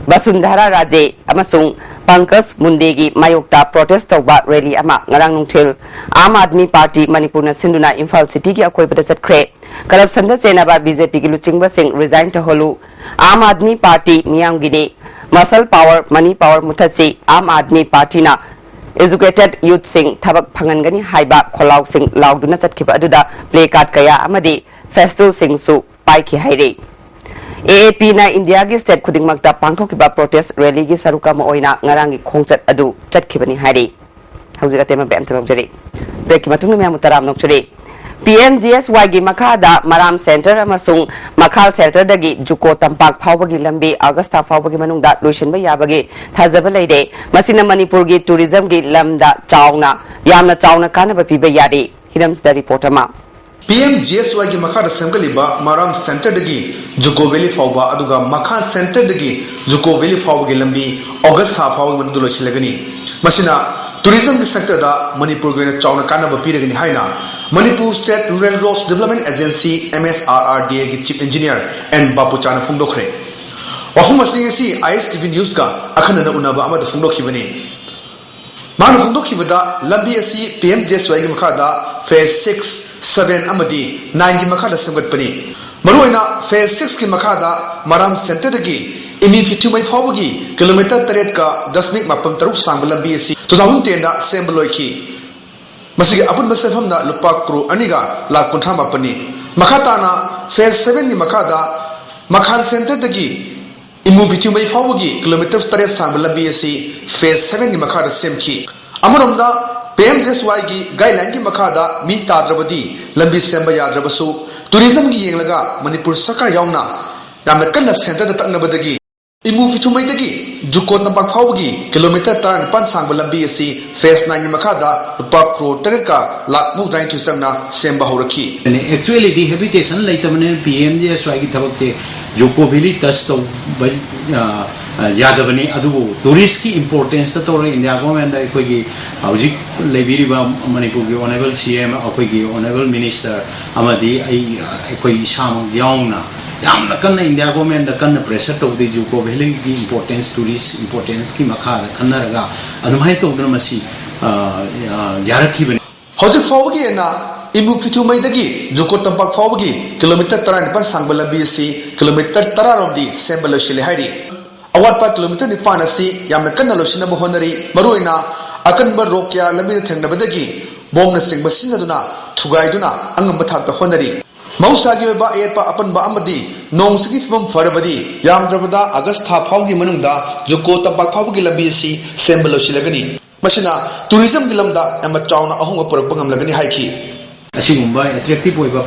ꯕꯁꯨꯟꯙꯔꯥ ꯔꯥꯖꯦ ꯑꯃꯁꯨꯡ ꯄꯪꯀꯖ ꯃꯨꯟꯗꯦꯒꯤ ꯃꯥꯌꯣꯛꯇ ꯄ꯭ꯔꯣꯇꯦꯁ ꯇꯧꯕ ꯔꯦꯂꯤ ꯑꯃ ꯉꯔꯥꯡ ꯅꯨꯡꯊꯤꯜ ꯑꯥꯝ ꯑꯥꯗꯃꯤ ꯄꯥꯔꯇꯤ ꯃꯅꯤꯄꯨꯔꯅ ꯁꯤꯟꯗꯨꯅ ꯏꯝꯐꯥꯜ ꯁꯤꯇꯤꯒꯤ ꯑꯀꯣꯏꯕꯗ ꯆꯠꯈ꯭ꯔꯦ꯫ ꯀꯔꯞꯁꯟꯗ ꯆꯦꯟꯅꯕ ꯕꯤ ꯖꯦ ꯄꯤꯒꯤ ꯂꯨꯆꯤꯡꯕꯁꯤꯡ ꯔꯤꯖꯥꯏꯟ ꯇꯧꯍꯜꯂꯨ, ꯑꯥꯝ ꯑꯥꯗꯃꯤ ꯄꯥꯔꯇꯤ ꯃꯤꯌꯥꯝꯒꯤꯅꯤ, ꯃꯁꯜ ꯄꯥꯋꯔ, ꯃꯅꯤ ꯄꯥꯋꯔ ꯃꯨꯊꯠꯁꯤ, ꯑꯥꯝ ꯑꯥꯗꯃꯤ ꯄꯥꯔꯇꯤꯅ ꯑꯦꯖꯨꯀꯦꯇꯦꯗ ꯌꯨꯊꯁꯤꯡ ꯊꯕꯛ ꯐꯪꯍꯟꯒꯅꯤ ꯍꯥꯏꯕ ꯈꯣꯜꯂꯥꯎꯁꯤꯡ ꯂꯥꯎꯗꯨꯅ ꯆꯠꯈꯤꯕ ꯑꯗꯨꯗ ꯄ꯭ꯂꯦ ꯀꯥꯔꯗ ꯀꯌꯥ ꯑꯃꯗꯤ ꯐꯦꯁꯇꯨꯜꯁꯤꯡꯁꯨ ꯄꯥꯏꯈꯤ ꯍꯥꯏꯔꯤ꯫ ꯑꯦ ꯑꯦ ꯄꯤꯅ ꯏꯟꯗꯤꯌꯥꯒꯤ ꯁ꯭ꯇꯦꯠ ꯈꯨꯗꯤꯡꯃꯛꯇ ꯄꯥꯡꯊꯣꯛꯈꯤꯕ ꯄ꯭ꯔꯣꯇꯦꯁ ꯔꯦꯂꯤꯒꯤ ꯁꯔꯨꯛ ꯑꯃ ꯑꯣꯏꯅ ꯉꯔꯥꯡꯒꯤ ꯈꯣꯡꯆꯠ ꯑꯗꯨ ꯆꯠꯈꯤꯕꯅꯤ ꯍꯥꯏꯔꯤ꯫ ꯍꯧꯖꯤꯛ ꯑꯇꯦꯟꯕ ꯕ꯭ꯔꯦꯛ ꯑꯃꯇ ꯂꯧꯖꯔꯤ꯫ ꯕ꯭ꯔꯦꯛꯀꯤ ꯃꯇꯨꯡꯗ ꯃꯌꯥꯝꯕꯨ ꯇꯔꯥꯝꯅ ꯑꯣꯛꯆꯔꯤ꯫ ꯄꯤ ꯑꯦꯝ ꯖꯤ ꯑꯦꯁ ꯋꯥꯏꯒꯤ ꯃꯈꯥꯗ ꯃꯔꯥꯝ ꯁꯦꯟꯇꯔ ꯑꯃꯁꯨꯡ ꯃꯈꯥꯜ ꯁꯦꯟꯇꯔꯗꯒꯤ ꯖꯨꯀꯣ ꯇꯝꯄꯥꯛ ꯐꯥꯎꯕꯒꯤ ꯂꯝꯕꯤ ꯑꯥꯒꯁꯊꯥ ꯐꯥꯎꯕꯒꯤ ꯃꯅꯨꯡꯗ ꯂꯣꯏꯁꯤꯟꯕ ꯌꯥꯕꯒꯤ ꯊꯥꯖꯕ ꯂꯩꯔꯦ꯫ ꯃꯁꯤꯅ ꯃꯅꯤꯄꯨꯔꯒꯤ ꯇꯨꯔꯤꯖꯝꯒꯤ ꯂꯝꯗ ꯆꯥꯎꯅ, ꯌꯥꯝꯅ ꯆꯥꯎꯅ ꯀꯥꯟꯅꯕ ꯄꯤꯕ ꯌꯥꯔꯦ꯫ ꯍꯤꯔꯝꯁꯤꯗ ꯔꯤꯄꯣꯔꯠ ꯑꯃ꯫ ꯄꯤ ꯑꯦꯝ ꯖꯤ ꯑꯦꯁ ꯋꯥꯏꯒꯤ ꯃꯈꯥꯗ ꯁꯦꯝꯒꯠꯂꯤꯕ ꯃꯔꯥꯝ ꯁꯦꯟꯇꯔꯗꯒꯤ ꯖꯨꯀꯣ ꯚꯦꯂꯤ ꯐꯥꯎꯕ, ꯑꯗꯨꯒ ꯃꯈꯥ ꯁꯦꯟꯇꯔꯗꯒꯤ ꯖꯨꯀꯣ ꯚꯦꯂꯤ ꯐꯥꯎꯕꯒꯤ ꯂꯝꯕꯤ ꯑꯣꯒꯁ ꯊꯥ ꯐꯥꯎꯕꯒꯤ ꯃꯅꯨꯡꯗ ꯂꯣꯏꯁꯤꯜꯂꯒꯅꯤ꯫ ꯃꯁꯤꯅ ꯇꯨꯔꯤꯖꯝꯒꯤ ꯁꯦꯛꯇꯔꯗ ꯃꯅꯤꯄꯨꯔꯒꯤ ꯑꯣꯏꯅ ꯆꯥꯎꯅ ꯀꯥꯟꯅꯕ ꯄꯤꯔꯒꯅꯤ ꯍꯥꯏꯅ Manipur state rural roads development agency, M S R R D ꯑꯦꯒꯤ ꯆꯤꯐ ꯏꯟꯖꯤꯅꯤꯌꯔ ꯑꯦꯟ ꯕꯥꯄꯨꯆꯥꯅ ꯐꯣꯡꯗꯣꯛꯈ꯭ꯔꯦ꯫ ꯋꯥꯐꯝ ꯑꯁꯤꯡ ꯑꯁꯤ ꯑꯥꯏ ꯑꯦꯁ ꯇꯤ ꯚꯤ ꯅ꯭ꯌꯨꯁꯀ ꯑꯈꯟꯅꯅ ꯎꯅꯕ ꯑꯃꯗ ꯐꯣꯡꯗꯣꯛꯈꯤꯕꯅꯤ꯫ ꯃꯍꯥꯛꯅ ꯐꯣꯡꯗꯣꯛꯈꯤꯕꯗ, ꯂꯝꯕꯤ ꯑꯁꯤ ꯄꯤ ꯑꯦꯝ ꯖꯤ ꯑꯦꯁ ꯋꯥꯏꯒꯤ ꯃꯈꯥꯗ ꯐꯦꯖ ꯁꯤꯛꯁ, ꯁꯚꯦꯟ ꯑꯃꯗꯤ ꯅꯥꯏꯟꯒꯤ ꯃꯈꯥꯗ ꯁꯦꯝꯒꯠꯄꯅꯤ꯫ ꯃꯔꯨꯑꯣꯏꯅ ꯐꯦꯖ ꯁꯤꯛꯁꯀꯤ ꯃꯈꯥꯗ ꯃꯔꯥꯝ ꯁꯦꯟꯇꯔꯗꯒꯤ ꯏꯃꯨ ꯐꯤꯊꯨꯃꯩ ꯐꯥꯎꯕꯒꯤ ꯀꯤꯂꯣꯃꯤꯇꯔ ꯇꯔꯦꯠꯀ ꯗꯁꯃꯤꯛ ꯃꯥꯄꯟ ꯇꯔꯨꯛ ꯁꯥꯡꯕ ꯂꯝꯕꯤ ꯑꯁꯤ ꯇꯨ ꯊꯥꯎꯖꯟ ꯇꯦꯟꯗ ꯁꯦꯝꯕ ꯂꯣꯏꯈꯤ꯫ ꯃꯁꯤꯒꯤ ꯑꯄꯨꯟꯕ ꯁꯦꯟꯐꯝꯅ ꯂꯨꯄꯥ ꯀ꯭ꯔꯣꯔ ꯑꯅꯤꯒ ꯂꯥꯈ ꯀꯨꯟꯊ꯭ꯔꯥ ꯃꯥꯄꯟꯅꯤ꯫ ꯃꯈꯥ ꯇꯥꯅ ꯐꯦꯖ ꯁꯚꯦꯟꯒꯤ ꯃꯈꯥꯗ ꯃꯈꯥꯟ ꯁꯦꯟꯇꯔꯗꯒꯤ ꯏꯃꯨ ꯕꯤꯊꯨꯃꯩ ꯐꯥꯎꯕꯒꯤ ꯀꯤꯂꯣꯃꯤꯇꯔ ꯇꯔꯦꯠ ꯁꯥꯡꯕ ꯂꯝꯕꯤ ꯑꯁꯤ ꯐꯦꯖ ꯁꯚꯦꯟꯒꯤ ꯃꯈꯥꯗ ꯁꯦꯝꯈꯤ꯫ ꯑꯃꯔꯣꯝꯗ, ꯄꯤ ꯑꯦꯝ ꯖꯤ ꯑꯦꯁ ꯋꯥꯏꯒꯤ ꯒꯥꯏꯗꯂꯥꯏꯟꯒꯤ ꯃꯈꯥꯗ ꯃꯤ ꯇꯥꯗ꯭ꯔꯕꯗꯤ ꯂꯝꯕꯤ ꯁꯦꯝꯕ ꯌꯥꯗ꯭ꯔꯕꯁꯨ, ꯇꯨꯔꯤꯖꯝꯒꯤ ꯌꯦꯡꯂꯒ ꯃꯅꯤꯄꯨꯔ ꯁꯔꯀꯥꯔ ꯌꯥꯎꯅ ꯌꯥꯝꯅ ꯀꯟꯅ ꯁꯦꯟꯇꯔꯗ ꯇꯛꯅꯕꯗꯒꯤ ꯏꯃꯨ ꯐꯤꯊꯨꯃꯩꯗꯒꯤ ꯖꯨꯀꯣ ꯇꯝꯄꯥꯛ ꯐꯥꯎꯕꯒꯤ ꯀꯤꯂꯣꯃꯤꯇꯔ ꯇꯔꯥꯅꯤꯄꯥꯟ ꯁꯥꯡꯕ ꯂꯝꯕꯤ ꯑꯁꯤ ꯐꯦꯖ ꯅꯥꯏꯟꯒꯤ ꯃꯈꯥꯗ ꯂꯨꯄꯥ ꯀ꯭ꯔꯣꯔ ꯇꯔꯦꯠꯀ ꯂꯥꯈ ꯃꯧꯗ꯭ꯔꯥꯅꯤꯊꯣꯏ ꯆꯪꯅ ꯁꯦꯝꯕ ꯍꯧꯔꯛꯈꯤ꯫ ꯑꯦꯛꯆꯨꯋꯦꯂꯤꯗꯤ ꯍꯦꯕꯤꯇꯦꯁꯟ ꯂꯩꯇꯕꯅꯤꯅ ꯄꯤ ꯑꯦꯝ ꯖꯤ ꯑꯦꯁ ꯋꯥꯏꯒꯤ ꯊꯕꯛꯁꯦ ꯖꯨꯀꯣ ꯚꯦꯂꯤ ꯇꯆ ꯇꯧꯕ, ꯑ, ꯑ, ꯌꯥꯗꯕꯅꯤ꯫ ꯑꯗꯨꯕꯨ ꯇꯨꯔꯤꯁꯀꯤ ꯏꯝꯄꯣꯔꯇꯦꯟꯁꯇ ꯇꯧꯔꯒ ꯏꯟꯗꯤꯌꯥ ꯒꯣꯔꯃꯦꯟꯗ ꯑꯩꯈꯣꯏꯒꯤ ꯍꯧꯖꯤꯛ ꯂꯩꯕꯤꯔꯤꯕ ꯃꯅꯤꯄꯨꯔꯒꯤ ꯑꯣꯅꯔꯦꯕꯜ ꯁꯤ ꯑꯦꯝ, ꯑꯩꯈꯣꯏꯒꯤ ꯑꯣꯅꯔꯦꯕꯜ ꯃꯤꯅꯤꯁꯇꯔ ꯑꯃꯗꯤ ꯑꯩ, ꯑꯩꯈꯣꯏ ꯏꯁꯥꯃꯛ ꯌꯥꯎꯅ ꯌꯥꯝꯅ ꯀꯟꯅ ꯏꯟꯗꯤꯌꯥ ꯒꯣꯔꯃꯦꯟꯗ ꯀꯟꯅ ꯄ꯭ꯔꯦꯁꯔ ꯇꯧꯗꯦ꯫ ꯖꯨꯀꯣ ꯚꯦꯂꯤꯒꯤ ꯏꯝꯄꯣꯔꯇꯦꯟꯁ, ꯇꯨꯔꯤꯁ ꯏꯝꯄꯣꯔꯇꯦꯟꯁꯀꯤ ꯃꯈꯥꯗ ꯈꯟꯅꯔꯒ ꯑꯗꯨꯃꯥꯏꯅ ꯇꯧꯗꯅ ꯃꯁꯤ, ꯑ, ꯑ, ꯌꯥꯔꯛꯈꯤꯕꯅꯤ꯫ ꯍꯧꯖꯤꯛ ꯐꯥꯎꯕꯒꯤ ꯑꯣꯏꯅ ꯏꯃꯨ ꯐꯤꯊꯨꯃꯩꯗꯒꯤ ꯖꯨꯀꯣ ꯇꯝꯄꯥꯛ ꯐꯥꯎꯕꯒꯤ ꯀꯤꯂꯣꯃꯤꯇꯔ ꯇꯔꯥꯅꯤꯄꯥꯟ ꯁꯥꯡꯕ ꯂꯝꯕꯤ ꯑꯁꯤ ꯀꯤꯂꯣꯃꯤꯇꯔ ꯇꯔꯥ ꯔꯣꯝꯗꯤ ꯁꯦꯝꯕ ꯂꯣꯏꯁꯤꯜꯂꯦ ꯍꯥꯏꯔꯤ꯫ ꯑꯋꯥꯠꯄ ꯀꯤꯂꯣꯃꯤꯇꯔ ꯅꯤꯄꯥꯟ ꯑꯁꯤ ꯌꯥꯝꯅ ꯀꯟꯅ ꯂꯣꯏꯁꯤꯟꯅꯕ ꯍꯣꯠꯅꯔꯤ꯫ ꯃꯔꯨꯑꯣꯏꯅ ꯑꯀꯟꯕ ꯔꯣꯛ ꯀꯌꯥ ꯂꯝꯕꯤꯗ ꯊꯦꯡꯅꯕꯗꯒꯤ ꯕꯣꯝꯅꯆꯤꯡꯕ ꯁꯤꯖꯤꯟꯅꯗꯨꯅ ꯊꯨꯒꯥꯏꯗꯨꯅ ꯑꯉꯝꯕ ꯊꯥꯛꯇ ꯍꯣꯠꯅꯔꯤ꯫ ꯃꯍꯧꯁꯥꯒꯤ ꯑꯣꯏꯕ ꯑꯌꯦꯠꯄ ꯑꯄꯟꯕ ꯑꯃꯗꯤ ꯅꯣꯡ ꯁꯤꯡꯒꯤ ꯐꯤꯕꯝ ꯐꯔꯕꯗꯤ ꯌꯥꯝꯗ꯭ꯔꯕꯗ ꯑꯥꯒꯁ ꯊꯥ ꯐꯥꯎꯒꯤ ꯃꯅꯨꯡꯗ ꯖꯨꯀꯣ ꯇꯝꯄꯥꯛ ꯐꯥꯎꯕꯒꯤ ꯂꯝꯕꯤ ꯑꯁꯤ ꯁꯦꯝꯕ ꯂꯣꯏꯁꯤꯜꯂꯒꯅꯤ꯫ ꯃꯁꯤꯅ ꯇꯨꯔꯤꯖꯝꯒꯤ ꯂꯝꯗ ꯌꯥꯝꯅ ꯆꯥꯎꯅ ꯑꯍꯣꯡꯕ ꯄꯨꯔꯛꯄ ꯉꯝꯂꯒꯅꯤ ꯍꯥꯏꯈꯤ꯫ ꯑꯁꯤꯒꯨꯝꯕ ꯑꯦꯇ꯭ꯔꯦꯛꯇꯤꯞ ꯑꯣꯏꯕ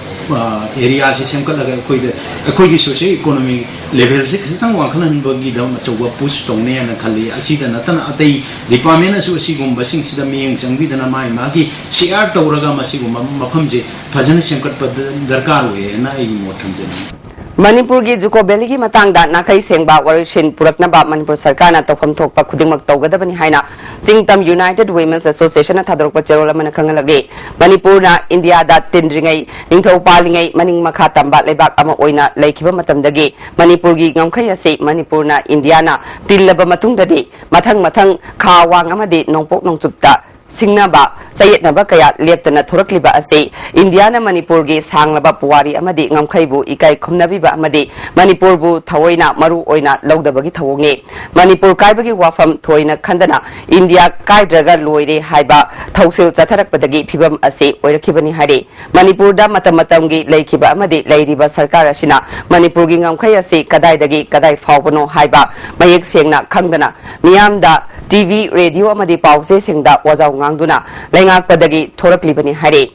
ꯑꯦꯔꯤꯌꯥꯁꯤ ꯁꯦꯝꯒꯠꯂꯒ ꯑꯩꯈꯣꯏꯗ, ꯑꯩꯈꯣꯏꯒꯤ ꯁꯣꯁꯤꯌꯣ ꯏꯀꯣꯅꯣꯃꯤꯛ ꯂꯦꯚꯦꯜꯁꯦ ꯈꯤꯇꯪ ꯋꯥꯡꯈꯠꯍꯟꯕꯒꯤꯗꯃꯛ ꯑꯆꯧꯕ ꯄꯨꯁ ꯇꯧꯅꯦꯅ ꯈꯜꯂꯤ꯫ ꯑꯁꯤꯗ ꯅꯠꯇꯅ ꯑꯇꯩ ꯗꯤꯄꯥꯔꯠꯃꯦꯟꯅꯁꯨ ꯑꯁꯤꯒꯨꯝꯕꯁꯤꯡꯁꯤꯗ ꯃꯤꯠꯌꯦꯡ ꯆꯪꯕꯤꯗꯅ ꯃꯥꯒꯤ ꯃꯥꯒꯤ ꯁꯤꯌꯥꯔ ꯇꯧꯔꯒ ꯃꯁꯤꯒꯨꯝꯕ ꯃꯐꯝꯁꯦ ꯐꯖꯅ ꯁꯦꯝꯒꯠꯄ ꯗꯔꯀꯥꯔ ꯑꯣꯏꯌꯦꯅ ꯑꯩꯒꯤ ꯃꯣꯠ ꯊꯝꯖꯅꯤꯡꯏ꯫ ꯃꯅꯤꯄꯨꯔꯒꯤ ꯖꯨꯀꯣ ꯚꯦꯂꯤꯒꯤ ꯃꯇꯥꯡꯗ ꯅꯥꯈꯩ ꯁꯦꯡꯕ ꯋꯥꯔꯣꯏꯁꯤꯟ ꯄꯨꯔꯛꯅꯕ ꯃꯅꯤꯄꯨꯔ ꯁꯔꯀꯥꯔꯅ ꯇꯧꯐꯝ ꯊꯣꯛꯄ ꯈꯨꯗꯤꯡꯃꯛ ꯇꯧꯒꯗꯕꯅꯤ ꯍꯥꯏꯅ ꯆꯤꯡꯇꯝ ꯌꯨꯅꯥꯏꯇꯦꯗ ꯋꯤꯃꯦꯟꯁ ꯑꯦꯁꯣꯁꯤꯌꯦꯁꯟꯅ ꯊꯥꯗꯣꯔꯛꯄ ꯆꯦꯔꯣꯜ ꯑꯃꯅ ꯈꯪꯍꯜꯂꯛꯂꯤ꯫ ꯃꯅꯤꯄꯨꯔꯅ ꯏꯟꯗꯤꯌꯥꯗ ꯇꯤꯟꯗ꯭ꯔꯤꯉꯩ, ꯅꯤꯡꯊꯧ ꯄꯥꯜꯂꯤꯉꯩ ꯃꯅꯤꯡ ꯃꯈꯥ ꯇꯝꯕ ꯂꯩꯕꯥꯛ ꯑꯃ ꯑꯣꯏꯅ ꯂꯩꯈꯤꯕ ꯃꯇꯝꯗꯒꯤ ꯃꯅꯤꯄꯨꯔꯒꯤ ꯉꯝꯈꯩ ꯑꯁꯤ ꯃꯅꯤꯄꯨꯔꯅ ꯏꯟꯗꯤꯌꯥꯅ ꯇꯤꯜꯂꯕ ꯃꯇꯨꯡꯗꯗꯤ ꯃꯊꯪ ꯃꯊꯪ ꯈꯥ ꯋꯥꯡ ꯑꯃꯗꯤ ꯅꯣꯡꯄꯣꯛ ꯅꯣꯡꯆꯨꯞꯇ ꯁꯤꯡꯅꯕ ꯆꯌꯦꯠꯅꯕ ꯀꯌꯥ ꯂꯦꯞꯇꯅ ꯊꯣꯔꯛꯂꯤꯕ ꯑꯁꯤ ꯏꯟꯗꯤꯌꯥꯅ ꯃꯅꯤꯄꯨꯔꯒꯤ ꯁꯥꯡꯂꯕ ꯄꯨꯋꯥꯔꯤ ꯑꯃꯗꯤ ꯉꯝꯈꯩꯕꯨ ꯏꯀꯥꯏ ꯈꯨꯝꯅꯕꯤꯕ ꯑꯃꯗꯤ ꯃꯅꯤꯄꯨꯔꯕꯨ ꯊꯑꯣꯏꯅ ꯃꯔꯨ ꯑꯣꯏꯅ ꯂꯧꯗꯕꯒꯤ ꯊꯧꯑꯣꯡꯅꯤ꯫ ꯃꯅꯤꯄꯨꯔ ꯀꯥꯏꯕꯒꯤ ꯋꯥꯐꯝ ꯊꯣꯏꯅ ꯈꯟꯗꯅ ꯏꯟꯗꯤꯌꯥ ꯀꯥꯏꯗ꯭ꯔꯒ ꯂꯣꯏꯔꯦ ꯍꯥꯏꯕ ꯊꯧꯁꯤꯜ ꯆꯠꯊꯔꯛꯄꯗꯒꯤ ꯐꯤꯕꯝ ꯑꯁꯤ ꯑꯣꯏꯔꯛꯈꯤꯕꯅꯤ ꯍꯥꯏꯔꯤ꯫ ꯃꯅꯤꯄꯨꯔꯗ ꯃꯇꯝ ꯃꯇꯝꯒꯤ ꯂꯩꯈꯤꯕ ꯑꯃꯗꯤ ꯂꯩꯔꯤꯕ ꯁꯔꯀꯥꯔ ꯑꯁꯤꯅ ꯃꯅꯤꯄꯨꯔꯒꯤ ꯉꯝꯈꯩ ꯑꯁꯤ ꯀꯗꯥꯏꯗꯒꯤ ꯀꯗꯥꯏ ꯐꯥꯎꯕꯅꯣ ꯍꯥꯏꯕ ꯃꯌꯦꯛ ꯁꯦꯡꯅ ꯈꯪꯗꯅ ꯃꯤꯌꯥꯝꯗ ꯇꯤ ꯚꯤ, ꯔꯦꯗꯤꯑꯣ ꯑꯃꯗꯤ ꯄꯥꯎꯆꯦꯁꯤꯡꯗ ꯋꯥꯖꯥꯎ ꯉꯥꯡꯗꯨꯅ ꯂꯩꯉꯥꯛꯄꯗꯒꯤ ꯊꯣꯔꯛꯂꯤꯕꯅꯤ ꯍꯥꯏꯔꯤ꯫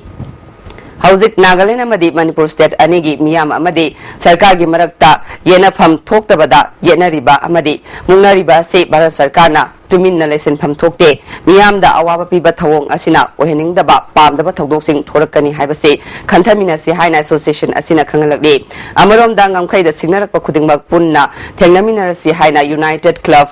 ꯍꯧꯖꯤꯛ ꯅꯥꯒꯥꯂꯦꯟ ꯑꯃꯗꯤ ꯃꯅꯤꯄꯨꯔ ꯁ꯭ꯇꯦꯠ ꯑꯅꯤꯒꯤ ꯃꯤꯌꯥꯝ ꯑꯃꯗꯤ ꯁꯔꯀꯥꯔꯒꯤ ꯃꯔꯛꯇ ꯌꯦꯠꯅꯐꯝ ꯊꯣꯛꯇꯕꯗ ꯌꯦꯠꯅꯔꯤꯕ ꯑꯃꯗꯤ ꯃꯨꯛꯅꯔꯤꯕ ꯑꯁꯤ ꯚꯥꯔꯠ ꯁꯔꯀꯥꯔꯅ ꯇꯨꯃꯤꯟꯅ ꯂꯩꯁꯤꯟꯐꯝ ꯊꯣꯛꯇꯦ꯫ ꯃꯤꯌꯥꯝꯗ ꯑꯋꯥꯕ ꯄꯤꯕ ꯊꯧꯑꯣꯡ ꯑꯁꯤꯅ ꯑꯣꯏꯍꯟꯅꯤꯡꯗꯕ ꯄꯥꯝꯗꯕ ꯊꯧꯗꯣꯛꯁꯤꯡ ꯊꯣꯔꯛꯀꯅꯤ ꯍꯥꯏꯕꯁꯤ ꯈꯟꯊꯃꯤꯟꯅꯁꯤ ꯍꯥꯏꯅ ꯑꯦꯁꯣꯁꯤꯌꯦꯁꯟ ꯑꯁꯤꯅ ꯈꯪꯍꯜꯂꯛꯂꯤ꯫ ꯑꯃꯔꯣꯝꯗ ꯉꯝꯈꯩꯗ ꯁꯤꯡꯅꯔꯛꯄ ꯈꯨꯗꯤꯡꯃꯛ ꯄꯨꯟꯅ ꯊꯦꯡꯅꯃꯤꯟꯅꯔꯁꯤ ꯍꯥꯏꯅ ꯌꯨꯅꯥꯏꯇꯦꯗ ꯀ꯭ꯂꯕ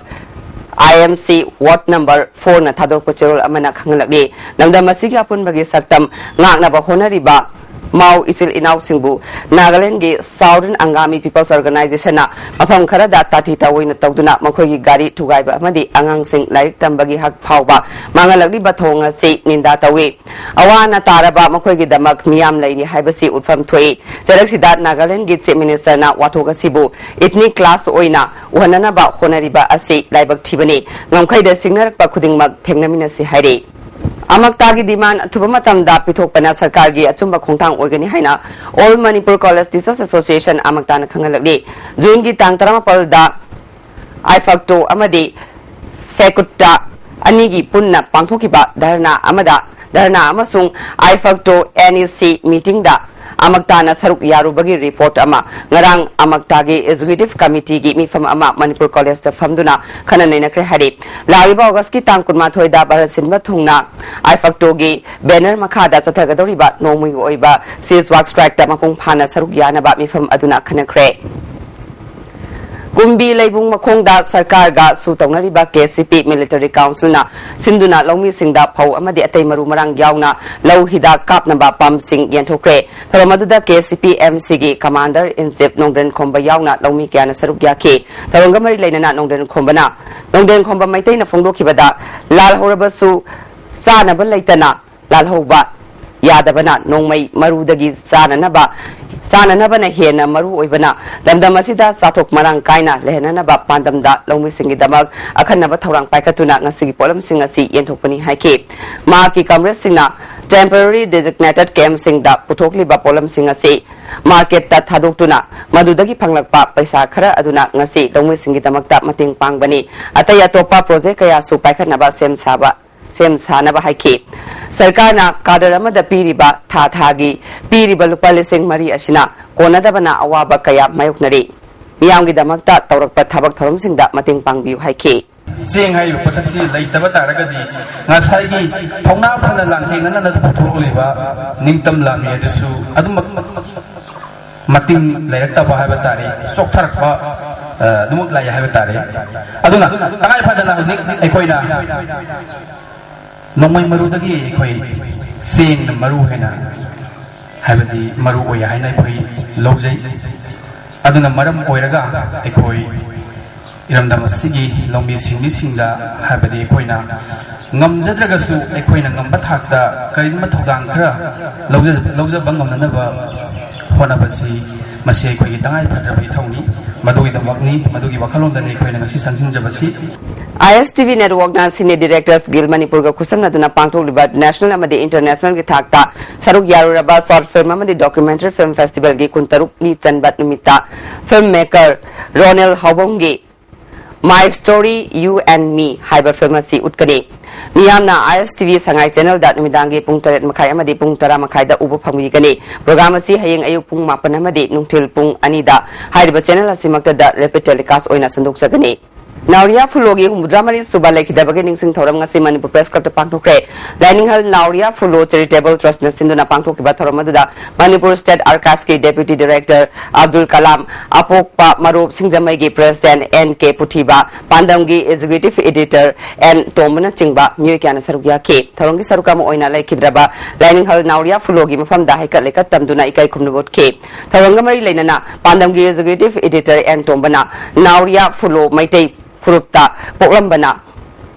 ꯑꯥꯏ ꯑꯦꯝ ꯁꯤ ꯋꯥꯔꯗ ꯅꯝꯕꯔ ꯐꯣꯔꯅ ꯊꯥꯗꯣꯔꯛꯄ ꯆꯦꯔꯣꯜ ꯑꯃꯅ ꯈꯪꯍꯜꯂꯛꯂꯤ꯫ ꯂꯝꯗꯝ ꯑꯁꯤꯒꯤ ꯑꯄꯨꯟꯕꯒꯤ ꯁꯛꯇꯝ ꯉꯥꯛꯅꯕ ꯍꯣꯠꯅꯔꯤꯕ ꯃꯥꯎ ꯏꯆꯤꯜ ꯏꯅꯥꯎꯁꯤꯡꯕꯨ ꯅꯥꯒꯥꯂꯦꯟꯒꯤ ꯁꯥꯎꯗꯔꯟ ꯑꯪꯒꯥꯃꯤ ꯄꯤꯄꯜꯁ ꯑꯣꯔꯒꯅꯥꯏꯖꯦꯁꯟꯅ ꯃꯐꯝ ꯈꯔꯗ ꯇꯥꯊꯤ ꯇꯥꯑꯣꯏꯅ ꯇꯧꯗꯨꯅ ꯃꯈꯣꯏꯒꯤ ꯒꯥꯔꯤ ꯊꯨꯒꯥꯏꯕ ꯑꯃꯗꯤ ꯑꯉꯥꯡꯁꯤꯡ ꯂꯥꯏꯔꯤꯛ ꯇꯝꯕꯒꯤ ꯍꯛ ꯐꯥꯎꯕ ꯃꯥꯡꯍꯜꯂꯛꯂꯤꯕ ꯊꯧꯑꯣꯡ ꯑꯁꯤ ꯅꯤꯟꯗꯥ ꯇꯧꯏ꯫ ꯑꯋꯥ ꯑꯅꯥ ꯇꯥꯔꯕ ꯃꯈꯣꯏꯒꯤꯗꯃꯛ ꯃꯤꯌꯥꯝ ꯂꯩꯔꯤ ꯍꯥꯏꯕꯁꯤ ꯎꯠꯐꯝ ꯊꯣꯛꯏ꯫ ꯆꯦꯔꯛꯁꯤꯗ ꯅꯥꯒꯥꯂꯦꯟꯒꯤ ꯆꯤꯐ ꯃꯤꯅꯤꯁꯇꯔꯅ ꯋꯥꯊꯣꯛ ꯑꯁꯤꯕꯨ ꯏꯊꯅꯤꯛ ꯀ꯭ꯂꯥꯁ ꯑꯣꯏꯅ ꯎꯍꯟꯅꯅꯕ ꯍꯣꯠꯅꯔꯤꯕ ꯑꯁꯤ ꯂꯥꯏꯕꯛ ꯊꯤꯕꯅꯤ꯫ ꯉꯝꯈꯩꯗ ꯁꯤꯡꯅꯔꯛꯄ ꯈꯨꯗꯤꯡꯃꯛ ꯊꯦꯡꯅꯃꯤꯟꯅꯁꯤ ꯍꯥꯏꯔꯤ꯫ ꯑꯃꯛꯇꯥꯒꯤ ꯗꯤꯃꯥꯟ ꯑꯊꯨꯕ ꯃꯇꯝꯗ ꯄꯤꯊꯣꯛꯄꯅ ꯁꯔꯀꯥꯔꯒꯤ ꯑꯆꯨꯝꯕ ꯈꯣꯡꯊꯥꯡ ꯑꯣꯏꯒꯅꯤ ꯍꯥꯏꯅ all Manipur college teachers association ꯑꯃꯛꯇꯥꯅ ꯈꯪꯍꯜꯂꯛꯂꯤ꯫ ꯖꯨꯟꯒꯤ ꯇꯥꯡ ꯇꯔꯥꯃꯥꯄꯜꯗ ꯑꯥꯏꯐꯛꯇꯣ ꯑꯃꯗꯤ ꯐꯦꯀꯨꯠꯇ ꯑꯅꯤꯒꯤ ꯄꯨꯟꯅ ꯄꯥꯡꯊꯣꯛꯈꯤꯕ ꯙꯔꯅꯥ ꯑꯃꯗ ꯙꯔꯅꯥ ꯑꯃꯁꯨꯡ ꯑꯥꯏꯐꯛꯇꯣ NEC meeting ꯗ ꯑꯃꯛꯇꯥꯅ ꯁꯔꯨꯛ ꯌꯥꯔꯨꯕꯒꯤ report ꯑꯃ ꯉꯔꯥꯡ ꯑꯃꯛꯇꯥꯒꯤ executive committee ꯒꯤ ꯃꯤꯐꯝ ꯑꯃ ꯃꯅꯤꯄꯨꯔ ꯀꯣꯂꯦꯖꯇ ꯐꯝꯗꯨꯅ ꯈꯟꯅ ꯅꯩꯅꯈ꯭ꯔꯦ ꯍꯥꯏꯔꯤ꯫ ꯂꯥꯛꯂꯤꯕ ꯑꯣꯒꯁꯀꯤ ꯇꯥꯡ ꯀꯨꯟꯃꯥꯊꯣꯏꯗ ꯚꯥꯔꯠ ꯁꯤꯟꯕ ꯊꯨꯡꯅ ꯑꯥꯏꯐꯛꯇꯣꯒꯤ banner ꯃꯈꯥꯗ ꯆꯠꯊꯒꯗꯧꯔꯤꯕ ꯅꯣꯡꯃꯒꯤ ꯑꯣꯏꯕ ceasefire strike ꯇ ꯃꯄꯨꯡ ꯐꯥꯅ ꯁꯔꯨꯛ ꯌꯥꯅꯕ ꯃꯤꯐꯝ ꯑꯗꯨꯅ ꯈꯟꯅꯈ꯭ꯔꯦ꯫ ꯀꯨꯝꯕꯤ ꯂꯩꯕꯨꯡ ꯃꯈꯣꯡꯗ ꯁꯔꯀꯥꯔꯒ ꯁꯨ ꯇꯧꯅꯔꯤꯕ KCP Military Council ꯅ ꯁꯤꯟꯗꯨꯅ ꯂꯧꯃꯤꯁꯤꯡꯗ ꯐꯧ ꯑꯃꯗꯤ ꯑꯇꯩ ꯃꯔꯨ ꯃꯔꯥꯡ ꯌꯥꯎꯅ ꯂꯧ ꯍꯤꯗꯥꯛ ꯀꯥꯞꯅꯕ pump ꯁꯤꯡ ꯌꯦꯟꯊꯣꯛꯈ꯭ꯔꯦ꯫ ꯊꯧꯔꯝ ꯑꯗꯨꯗ KCP MC ꯒꯤ Commander in Chief ꯅꯣꯡꯗ꯭ꯔꯦꯟ ꯈꯣꯝꯕ ꯌꯥꯎꯅ ꯂꯧꯃꯤ ꯀꯌꯥꯅ ꯁꯔꯨꯛ ꯌꯥꯈꯤ꯫ ꯊꯧꯔꯝꯒ ꯃꯔꯤ ꯂꯩꯅꯅ ꯅꯣꯡꯗ꯭ꯔꯦꯟ ꯈꯣꯝꯕꯅ, ꯅꯣꯡꯗ꯭ꯔꯦꯟ ꯈꯣꯝꯕ ꯃꯩꯇꯩꯅ ꯐꯣꯡꯗꯣꯛꯈꯤꯕꯗ, ꯂꯥꯜꯍꯧꯔꯕꯁꯨ ꯆꯥꯅꯕ ꯂꯩꯇꯅ ꯂꯥꯜꯍꯧꯕ ꯌꯥꯗꯕꯅ ꯅꯣꯡꯃꯩ ꯃꯔꯨꯗꯒꯤ ꯆꯥꯅꯅꯕ, ꯆꯥꯅꯅꯕꯅ ꯍꯦꯟꯅ ꯃꯔꯨ ꯑꯣꯏꯕꯅ ꯂꯝꯗꯝ ꯑꯁꯤꯗ ꯆꯥꯊꯣꯛ ꯃꯔꯥꯡ ꯀꯥꯏꯅ ꯂꯩꯍꯟꯅꯅꯕ ꯄꯥꯟꯗꯝꯗ ꯂꯧꯃꯤꯁꯤꯡꯒꯤꯗꯃꯛ ꯑꯈꯟꯅꯕ ꯊꯧꯔꯥꯡ ꯄꯥꯏꯈꯠꯇꯨꯅ ꯉꯁꯤꯒꯤ ꯄꯣꯠꯂꯝꯁꯤꯡ ꯑꯁꯤ ꯌꯦꯟꯊꯣꯛꯄꯅꯤ ꯍꯥꯏꯈꯤ꯫ ꯃꯍꯥꯛꯀꯤ comrade ꯁꯤꯡꯅ temporary designated camp ꯁꯤꯡꯗ ꯄꯨꯊꯣꯛꯂꯤꯕ ꯄꯣꯠꯂꯝꯁꯤꯡ ꯑꯁꯤ market ꯇ ꯊꯥꯗꯣꯛꯇꯨꯅ ꯃꯗꯨꯗꯒꯤ ꯐꯪꯂꯛꯄ ꯄꯩꯁꯥ ꯈꯔ ꯑꯗꯨꯅ ꯉꯁꯤ ꯂꯧꯃꯤꯁꯤꯡꯒꯤꯗꯃꯛꯇ ꯃꯇꯦꯡ ꯄꯥꯡꯕꯅꯤ꯫ ꯑꯇꯩ ꯑꯇꯣꯞꯄ project ꯀꯌꯥꯁꯨ ꯄꯥꯏꯈꯠꯅꯕ ꯁꯦꯝ ꯁꯥꯕ ꯁꯦꯝ ꯁꯥꯅꯕ ꯍꯥꯏꯈꯤ꯫ ꯁꯔꯀꯥꯔꯅ cadre ꯑꯃꯗ ꯄꯤꯔꯤꯕ ꯊꯥ ꯊꯥꯒꯤ ꯄꯤꯔꯤꯕ ꯂꯨꯄꯥ ꯂꯤꯁꯤꯡ ꯃꯔꯤ ꯑꯁꯤꯅ ꯀꯣꯟꯅꯗꯕꯅ ꯑꯋꯥꯕ ꯀꯌꯥ ꯃꯥꯌꯣꯛꯅꯔꯤ꯫ ꯃꯤꯌꯥꯝꯒꯤꯗꯃꯛꯇ ꯇꯧꯔꯛꯄ ꯊꯕꯛ ꯊꯧꯔꯝꯁꯤꯡꯗ ꯃꯇꯦꯡ ꯄꯥꯡꯕꯤꯌꯨ ꯍꯥꯏꯈꯤ꯫ ꯆꯦꯡ ꯍꯥꯏꯔꯤꯕ ꯄꯣꯠꯁꯛꯁꯤ ꯂꯩꯇꯕ ꯇꯥꯔꯒꯗꯤ ꯉꯁꯥꯏꯒꯤ ꯊꯧꯅꯥ ꯐꯅ ꯂꯥꯟꯊꯦꯡꯅꯅ ꯄꯨꯊꯣꯛꯂꯤꯕ ꯅꯤꯡꯇꯝ ꯂꯥꯟꯃꯤ ꯑꯗꯨꯁꯨ ꯑꯗꯨꯃꯛ ꯃꯇꯤꯡ ꯂꯩꯔꯛꯇꯕ ꯍꯥꯏꯕ ꯇꯥꯔꯦ, ꯆꯣꯛꯊꯔꯛꯄ, ꯑ, ꯑꯗꯨꯃꯛ ꯂꯥꯛꯑꯦ ꯍꯥꯏꯕ ꯇꯥꯔꯦ꯫ ꯑꯗꯨꯅ ꯇꯉꯥꯏ ꯐꯗꯅ ꯍꯧꯖꯤꯛ ꯑꯩꯈꯣꯏꯅ ꯅꯣꯡꯃꯩ ꯃꯔꯨꯗꯒꯤ ꯑꯩꯈꯣꯏ ꯆꯦꯡꯅ ꯃꯔꯨ ꯍꯦꯟꯅ ꯍꯥꯏꯕꯗꯤ ꯃꯔꯨ ꯑꯣꯏ ꯍꯥꯏꯅ ꯑꯩꯈꯣꯏ ꯂꯧꯖꯩ꯫ ꯑꯗꯨꯅ ꯃꯔꯝ ꯑꯣꯏꯔꯒ ꯑꯩꯈꯣꯏ ꯏꯔꯝꯗꯝ ꯑꯁꯤꯒꯤ ꯂꯧꯃꯤ ꯁꯤꯟꯃꯤꯁꯤꯡꯗ ꯍꯥꯏꯕꯗꯤ ꯑꯩꯈꯣꯏꯅ ꯉꯝꯖꯗ꯭ꯔꯒꯁꯨ ꯑꯩꯈꯣꯏꯅ ꯉꯝꯕ ꯊꯥꯛꯇ ꯀꯔꯤꯒꯨꯝꯕ ꯊꯧꯗꯥꯡ ꯈꯔ ꯂꯧꯖ-, ꯂꯧꯖꯕ ꯉꯝꯅꯅꯕ ꯍꯣꯠꯅꯕꯁꯤ ꯃꯁꯤ ꯑꯩꯈꯣꯏꯒꯤ ꯇꯉꯥꯏ ꯐꯗ꯭ꯔꯕ ꯏꯊꯧꯅꯤ꯫ ꯃꯗꯨꯒꯤꯗꯃꯛꯅꯤ, ꯃꯗꯨꯒꯤ ꯋꯥꯈꯜꯂꯣꯟꯗꯅꯤ ꯑꯩꯈꯣꯏꯅ ꯉꯁꯤ ꯆꯪꯁꯤꯟꯖꯕꯁꯤ꯫ ISTV network ꯅ Cine Directors Guild ꯃꯅꯤꯄꯨꯔꯒ ꯈꯨꯠꯁꯝꯅꯗꯨꯅ ꯄꯥꯡꯊꯣꯛꯂꯤꯕ national ꯑꯃꯗꯤ international ꯒꯤ ꯊꯥꯛꯇ ꯁꯔꯨꯛ ꯌꯥꯔꯨꯔꯕ short film ꯑꯃꯗꯤ documentary film festival ꯒꯤ ꯀꯨꯟꯇꯔꯨꯛꯅꯤ ꯆꯟꯕ ꯅꯨꯃꯤꯠꯇ film maker ꯔꯣꯅꯦꯜ ꯍꯥꯎꯕꯝꯒꯤ My Story, You and Me ꯍꯥꯏꯕ ꯐꯤꯜꯝ ꯑꯁꯤ ꯎꯠꯀꯅꯤ꯫ ꯃꯤꯌꯥꯝꯅ ꯑꯥꯏ ꯑꯦꯁ ꯇꯤ ꯚꯤ ꯁꯉꯥꯏ ꯆꯦꯅꯦꯜꯗ ꯅꯨꯃꯤꯗꯥꯡꯒꯤ ꯄꯨꯡ ꯇꯔꯦꯠ ꯃꯈꯥꯏ ꯑꯃꯗꯤ ꯄꯨꯡ ꯇꯔꯥ ꯃꯈꯥꯏꯗ ꯎꯕ ꯐꯪꯕꯤꯒꯅꯤ꯫ ꯄ꯭ꯔꯣꯒ꯭ꯔꯥꯝ ꯑꯁꯤ ꯍꯌꯦꯡ ꯑꯌꯨꯛ ꯄꯨꯡ ꯃꯥꯄꯟ ꯑꯃꯗꯤ ꯅꯨꯡꯊꯤꯜ ꯄꯨꯡ ꯑꯅꯤꯗ ꯍꯥꯏꯔꯤꯕ ꯆꯦꯅꯦꯜ ꯑꯁꯤꯃꯛꯇꯗ ꯔꯦꯄꯤꯠ ꯇꯦꯂꯤꯀꯥꯁ ꯑꯣꯏꯅ ꯁꯟꯗꯣꯛꯆꯒꯅꯤ꯫ ꯅꯥꯎꯔꯤꯌꯥ ꯐꯨꯂꯣꯒꯤ ꯍꯨꯝꯐꯨꯇꯔꯥ ꯃꯔꯤ ꯁꯨꯕ ꯂꯩꯈꯤꯗꯕꯒꯤ ꯅꯤꯡꯁꯤꯡ ꯊꯧꯔꯝ ꯉꯁꯤ ꯃꯅꯤꯄꯨꯔ ꯄ꯭ꯔꯦꯁ ꯀ꯭ꯂꯕꯇ ꯄꯥꯡꯊꯣꯛꯈ꯭ꯔꯦ꯫ ꯂꯥꯏꯅꯤꯡꯍꯜ ꯅꯥꯎꯔꯤꯌꯥ ꯐꯨꯂꯣ ꯆꯦꯔꯤꯇꯦꯕꯜ ꯇ꯭ꯔꯁꯅ ꯁꯤꯟꯗꯨꯅ ꯄꯥꯡꯊꯣꯛꯈꯤꯕ ꯊꯧꯔꯝ ꯑꯗꯨꯗ ꯃꯅꯤꯄꯨꯔ ꯁ꯭ꯇꯦꯠ ꯑꯥꯔꯀꯥꯏꯚꯁꯀꯤ ꯗꯦꯄ꯭ꯌꯨꯇꯤ ꯗꯤꯔꯦꯛꯇꯔ ꯑꯕꯗꯨꯜ ꯀꯂꯥꯝ, ꯑꯄꯣꯛꯄ ꯃꯔꯨꯞ ꯁꯤꯡꯖꯃꯩꯒꯤ ꯄ꯭ꯔꯦꯁꯤꯗꯦꯟꯠ ꯑꯦꯟ ꯀꯦ ꯄꯨꯊꯤꯕ, ꯄꯥꯟꯗꯝꯒꯤ ꯑꯦꯛꯖꯤꯀ꯭ꯌꯨꯇꯤꯚ ꯏꯗꯤꯇꯔ ꯑꯦꯟ ꯇꯣꯝꯕꯅꯆꯤꯡꯕ ꯃꯤꯑꯣꯏ ꯀꯌꯥꯅ ꯁꯔꯨꯛ ꯌꯥꯈꯤ꯫ ꯊꯧꯔꯝꯒꯤ ꯁꯔꯨꯛ ꯑꯃ ꯑꯣꯏꯅ ꯂꯩꯈꯤꯗ꯭ꯔꯕ ꯂꯥꯏꯅꯤꯡꯍꯜ ꯅꯥꯎꯔꯤꯌꯥ ꯐꯨꯂꯣꯒꯤ ꯃꯐꯝꯗ ꯍꯩꯀꯠ ꯂꯩꯀꯠ ꯇꯝꯗꯨꯅ ꯏꯀꯥꯏ ꯈꯨꯝꯅꯕ ꯎꯠꯈꯤ꯫ ꯊꯧꯔꯝꯒ ꯃꯔꯤ ꯂꯩꯅꯅ ꯄꯥꯟꯗꯝꯒꯤ ꯑꯦꯛꯖꯤꯀ꯭ꯌꯨꯇꯤꯚ ꯏꯗꯤꯇꯔ ꯑꯦꯟ ꯇꯣꯝꯕꯅ ꯅꯥꯎꯔꯤꯌꯥ ꯐꯨꯂꯣ ꯃꯩꯇꯩ ꯐꯨꯔꯨꯞꯇ ꯄꯣꯛꯂꯝꯕꯅ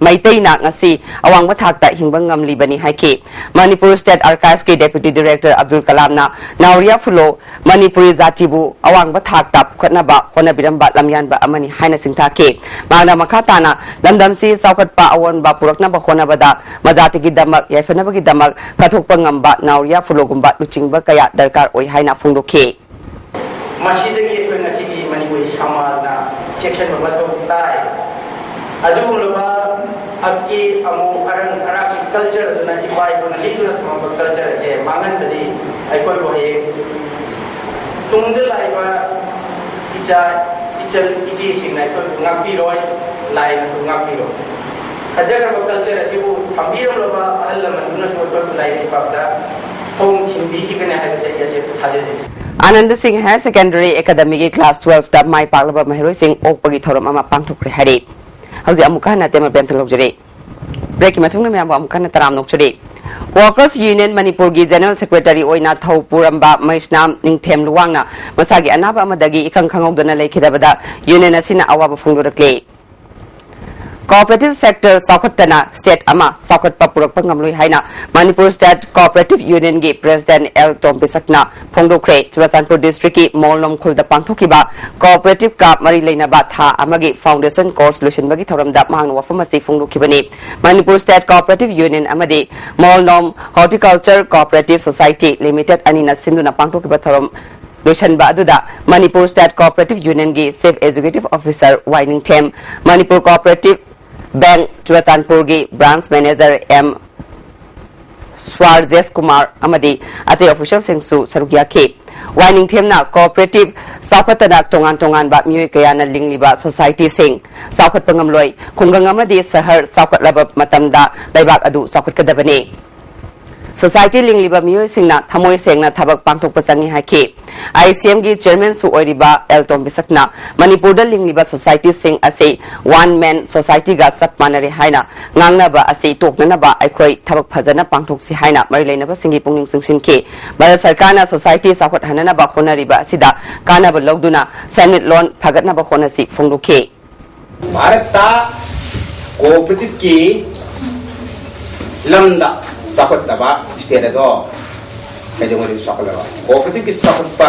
ꯃꯩꯇꯩꯅ ꯉꯁꯤ ꯑꯋꯥꯡꯕ ꯊꯥꯛꯇ ꯍꯤꯡꯕ ꯉꯝꯂꯤꯕꯅꯤ ꯍꯥꯏꯈꯤ꯫ ꯃꯅꯤꯄꯨꯔ ꯁ꯭ꯇꯦꯠ ꯑꯥꯔꯀꯥꯏꯚꯁꯀꯤ ꯗꯦꯄ꯭ꯌꯨꯇꯤ ꯗꯤꯔꯦꯛꯇꯔ ꯑꯕꯗꯨꯜ ꯀꯂꯥꯝꯅ ꯅꯥꯎꯔꯤꯌꯥ ꯐꯨꯂꯣ ꯃꯅꯤꯄꯨꯔꯤ ꯖꯥꯇꯤꯕꯨ ꯑꯋꯥꯡꯕ ꯊꯥꯛꯇ ꯄꯨꯈꯠꯅꯕ ꯍꯣꯠꯅꯕꯤꯔꯝꯕ ꯂꯝꯌꯥꯟꯕ ꯑꯃꯅꯤ ꯍꯥꯏꯅ ꯁꯤꯡꯊꯥꯈꯤ꯫ ꯃꯍꯥꯛꯅ ꯃꯈꯥ ꯇꯥꯅ ꯂꯝꯗꯝꯁꯤ ꯆꯥꯎꯈꯠꯄ ꯑꯑꯣꯟꯕ ꯄꯨꯔꯛꯅꯕ ꯍꯣꯠꯅꯕꯗ ꯃꯖꯥꯇꯤꯒꯤꯗꯃꯛ, ꯌꯥꯏꯐꯅꯕꯒꯤꯗꯃꯛ ꯀꯠꯊꯣꯛꯄ ꯉꯝꯕ ꯅꯥꯎꯔꯤꯌꯥ ꯐꯨꯂꯣꯒꯨꯝꯕ ꯂꯨꯆꯤꯡꯕ ꯀꯌꯥ ꯗꯔꯀꯥꯔ ꯑꯣꯏ ꯍꯥꯏꯅ ꯐꯣꯡꯗꯣꯛꯈꯤ꯫ ꯃꯁꯤꯗꯒꯤ ꯑꯩꯈꯣꯏ ꯉꯁꯤꯒꯤ ꯃꯅꯤꯄꯨꯔꯤ ꯁꯃꯥꯖꯅ ꯆꯦꯛꯁꯤꯟꯕ ꯃꯊꯧ ꯇꯥꯏ꯫ ꯑꯗꯨꯒꯨꯝꯂꯕ ꯑꯀꯤ ꯑꯃꯨ ꯑꯔꯪ ꯑꯔꯥꯛꯀꯤ ꯀꯜꯆꯔ ꯑꯗꯨꯅ ꯏꯄꯥ ꯏꯄꯨꯅ ꯂꯤꯗꯨꯅ ꯊꯝꯃꯝꯕ ꯀꯜꯆꯔ ꯑꯁꯦ ꯃꯥꯡꯍꯟꯕꯗꯤ ꯑꯩꯈꯣꯏꯕꯨ ꯍꯌꯦꯡ ꯇꯨꯡꯗ ꯂꯥꯛꯏꯕ ꯏꯆꯥ ꯏꯆꯜ ꯏꯆꯦꯁꯤꯡꯅ ꯑꯩꯈꯣꯏꯕꯨ ꯉꯥꯛꯄꯤꯔꯣꯏ, ꯂꯥꯏꯅꯁꯨ ꯉꯥꯛꯄꯤꯔꯣꯏ꯫ ꯐꯖꯈ꯭ꯔꯕ ꯀꯜꯆꯔ ꯑꯁꯤꯕꯨ ꯊꯝꯕꯤꯔꯝꯂꯕ ꯑꯍꯜ ꯂꯃꯟꯗꯨꯅꯁꯨ ꯑꯩꯈꯣꯏꯕꯨ ꯂꯥꯏꯔꯤꯛ ꯄꯥꯕꯗ ꯊꯣꯡ ꯊꯤꯡꯕꯤꯈꯤꯒꯅꯤ ꯍꯥꯏꯕꯁꯦ ꯑꯩ ꯑꯆꯦꯠꯄ ꯊꯥꯖꯖꯩ꯫ ꯑꯥꯅꯟꯗ ꯁꯤꯡ ꯍꯥꯌꯔ ꯁꯦꯀꯦꯟꯗꯔꯤ ꯑꯦꯀꯥꯗꯃꯤꯒꯤ ꯀ꯭ꯂꯥꯁ ꯇꯨꯋꯦꯜꯐꯇ ꯃꯥꯏ ꯄꯥꯛꯂꯕ ꯃꯍꯩꯔꯣꯏꯁꯤꯡ ꯑꯣꯛꯄꯒꯤ ꯊꯧꯔꯝ ꯑꯃ ꯄꯥꯡꯊꯣꯛꯈ꯭ꯔꯦ ꯍꯥꯏꯔꯤ꯫ ꯍꯧꯖꯤꯛ ꯑꯃꯨꯛꯀ ꯍꯟꯅ ꯇꯦꯝꯕ ꯕꯦꯝꯇ ꯂꯧꯖꯔꯤ꯫ ꯕ꯭ꯔꯦꯛꯀꯤ ꯃꯇꯨꯡꯗ ꯃꯌꯥꯝꯕꯨ ꯑꯃꯨꯛ ꯍꯟꯅ ꯇꯔꯥꯝ ꯅꯣꯛꯆꯔꯤ꯫ ꯋꯥꯔꯀꯔꯁ ꯌꯨꯅꯤꯌꯟ ꯃꯅꯤꯄꯨꯔꯒꯤ ꯖꯦꯅꯔꯦꯜ ꯁꯦꯀ꯭ꯔꯦꯇꯔꯤ ꯑꯣꯏꯅ ꯊꯧ ꯄꯨꯔꯝꯕ ꯃꯩꯁꯅꯥꯝ ꯅꯤꯡꯊꯦꯝ ꯂꯨꯋꯥꯡꯅ ꯃꯁꯥꯒꯤ ꯑꯅꯥꯕ ꯑꯃꯗꯒꯤ ꯏꯈꯪ ꯈꯪꯍꯧꯗꯅ ꯂꯩꯈꯤꯗꯕꯗ ꯌꯨꯅꯤꯌꯟ ꯑꯁꯤꯅ ꯑꯋꯥꯕ ꯐꯣꯡꯗꯣꯔꯛꯂꯤ꯫ ꯀꯣꯑꯣꯄꯔꯦꯇꯤꯚ ꯁꯦꯛꯇꯔ ꯆꯥꯎꯈꯠꯇꯅ ꯁ꯭ꯇꯦꯠ ꯑꯃ ꯆꯥꯎꯈꯠꯄ ꯄꯨꯔꯛꯄ ꯉꯝꯂꯣꯏ ꯍꯥꯏꯅ ꯃꯅꯤꯄꯨꯔ ꯁ꯭ꯇꯦꯠ ꯀꯣꯑꯣꯄꯔꯦꯇꯤꯚ ꯌꯨꯅꯤꯌꯟꯒꯤ ꯄ꯭ꯔꯦꯁꯤꯗꯦꯟꯠ ꯑꯦꯜ ꯇꯣꯝꯕꯤꯁꯛꯅ ꯐꯣꯡꯗꯣꯛꯈ꯭ꯔꯦ꯫ ꯆꯨꯔꯆꯥꯟꯄꯨꯔ ꯗꯤꯁꯇ꯭ꯔꯤꯛꯀꯤ ꯃꯣꯜꯅꯣꯝ ꯈꯨꯜꯗ ꯄꯥꯡꯊꯣꯛꯈꯤꯕ ꯀꯣꯑꯣꯄꯔꯦꯇꯤꯚꯀ ꯃꯔꯤ ꯂꯩꯅꯕ ꯊꯥ ꯑꯃꯒꯤ ꯐꯥꯎꯟꯗꯦꯁꯟ ꯀꯣꯔꯁ ꯂꯣꯏꯁꯤꯟꯕꯒꯤ ꯊꯧꯔꯝꯗ ꯃꯍꯥꯛꯅ ꯋꯥꯐꯝ ꯑꯁꯤ ꯐꯣꯡꯗꯣꯛꯈꯤꯕꯅꯤ꯫ ꯃꯅꯤꯄꯨꯔ ꯁ꯭ꯇꯦꯠ ꯀꯣꯑꯣꯄꯔꯦꯇꯤꯚ ꯌꯨꯅꯤꯌꯟ ꯑꯃꯗꯤ Molnom horticulture cooperative society limited ꯑꯅꯤꯅ ꯁꯤꯟꯗꯨꯅ ꯄꯥꯡꯊꯣꯛꯈꯤꯕ ꯊꯧꯔꯝ ꯂꯣꯏꯁꯤꯟꯕ ꯑꯗꯨꯗ ꯃꯅꯤꯄꯨꯔ ꯁ꯭ꯇꯦꯠ ꯀꯣꯑꯣꯄꯔꯦꯇꯤꯚ ꯌꯨꯅꯤꯌꯟꯒꯤ chief executive officer Y Ningthem, Manipur cooperative bank ꯆꯨꯔꯆꯥꯟꯄꯨꯔꯒꯤ branch manager M Swarjesh Kumar ꯑꯃꯗꯤ ꯑꯇꯩ ꯑꯣꯐꯤꯁꯤꯌꯦꯜꯁꯤꯡꯁꯨ ꯁꯔꯨꯛ ꯌꯥꯈꯤ꯫ ꯋꯥꯏ ꯅꯤꯡꯊꯦꯝꯅ ꯀꯣꯑꯣꯄꯔꯦꯇꯤꯚ ꯆꯥꯎꯈꯠꯇꯅ ꯇꯣꯉꯥꯟ ꯇꯣꯉꯥꯟꯕ ꯃꯤꯑꯣꯏ ꯀꯌꯥꯅ ꯂꯤꯡꯂꯤꯕ ꯁꯣꯁꯥꯏꯇꯤꯁꯤꯡ ꯆꯥꯎꯈꯠꯄ ꯉꯝꯂꯣꯏ꯫ ꯈꯨꯡꯒꯪ ꯑꯃꯗꯤ ꯁꯍꯔ ꯆꯥꯎꯈꯠꯂꯕ ꯃꯇꯝꯗ ꯂꯩꯕꯥꯛ ꯑꯗꯨ ꯆꯥꯎꯈꯠꯀꯗꯕꯅꯤ꯫ ꯁꯣꯁꯥꯏꯇꯤ ꯂꯤꯡꯂꯤꯕ ꯃꯤꯑꯣꯏꯁꯤꯡꯅ ꯊꯃꯣꯏ ꯁꯦꯡꯅ ꯊꯕꯛ ꯄꯥꯡꯊꯣꯛꯄ ꯆꯪꯏ ꯍꯥꯏꯈꯤ꯫ ꯑꯥꯏ ꯁꯤ ꯑꯦꯝꯒꯤ ꯆꯦꯌꯔꯃꯦꯟꯁꯨ ꯑꯣꯏꯔꯤꯕ ꯑꯦꯜ ꯇꯣꯝꯕꯤꯁꯛꯅ ꯃꯅꯤꯄꯨꯔꯗ ꯂꯤꯡꯂꯤꯕ ꯁꯣꯁꯥꯏꯇꯤꯁꯤꯡ ꯑꯁꯤ ꯋꯥꯟ ꯃꯦꯟ ꯁꯣꯁꯥꯏꯇꯤꯒ ꯆꯞ ꯃꯥꯟꯅꯔꯦ ꯍꯥꯏꯅ ꯉꯥꯡꯅꯕ ꯑꯁꯤ ꯇꯣꯛꯅꯅꯕ ꯑꯩꯈꯣꯏ ꯊꯕꯛ ꯐꯖꯅ ꯄꯥꯡꯊꯣꯛꯁꯤ ꯍꯥꯏꯅ ꯃꯔꯤ ꯂꯩꯅꯕꯁꯤꯡꯒꯤ ꯄꯨꯛꯅꯤꯡ ꯆꯤꯡꯁꯤꯟꯈꯤ꯫ ꯚꯥꯔꯠ ꯁꯔꯀꯥꯔꯅ ꯁꯣꯁꯥꯏꯇꯤ ꯆꯥꯎꯈꯠꯍꯟꯅꯅꯕ ꯍꯣꯠꯅꯔꯤꯕ ꯑꯁꯤꯗ ꯀꯥꯟꯅꯕ ꯂꯧꯗꯨꯅ ꯁꯦꯟꯃꯤꯠꯂꯣꯟ ꯐꯒꯠꯅꯕ ꯍꯣꯠꯅꯁꯤ ꯐꯣꯡꯗꯣꯛꯈꯤ꯫ ꯚꯥꯔꯠꯇ ꯀꯣꯑꯣꯄꯔꯦꯇꯤꯚꯀꯤ ꯂꯝꯗ ꯆꯥꯎꯈꯠꯇꯕ ꯁ꯭ꯇꯦꯠ ꯑꯗꯣ ꯀꯩꯗꯧꯉꯩꯗꯁꯨ ꯆꯥꯎꯈꯠꯂꯔꯣꯏ꯫ ꯀꯣꯑꯣꯄꯔꯦꯇꯤꯚꯀꯤ ꯆꯥꯎꯈꯠꯄ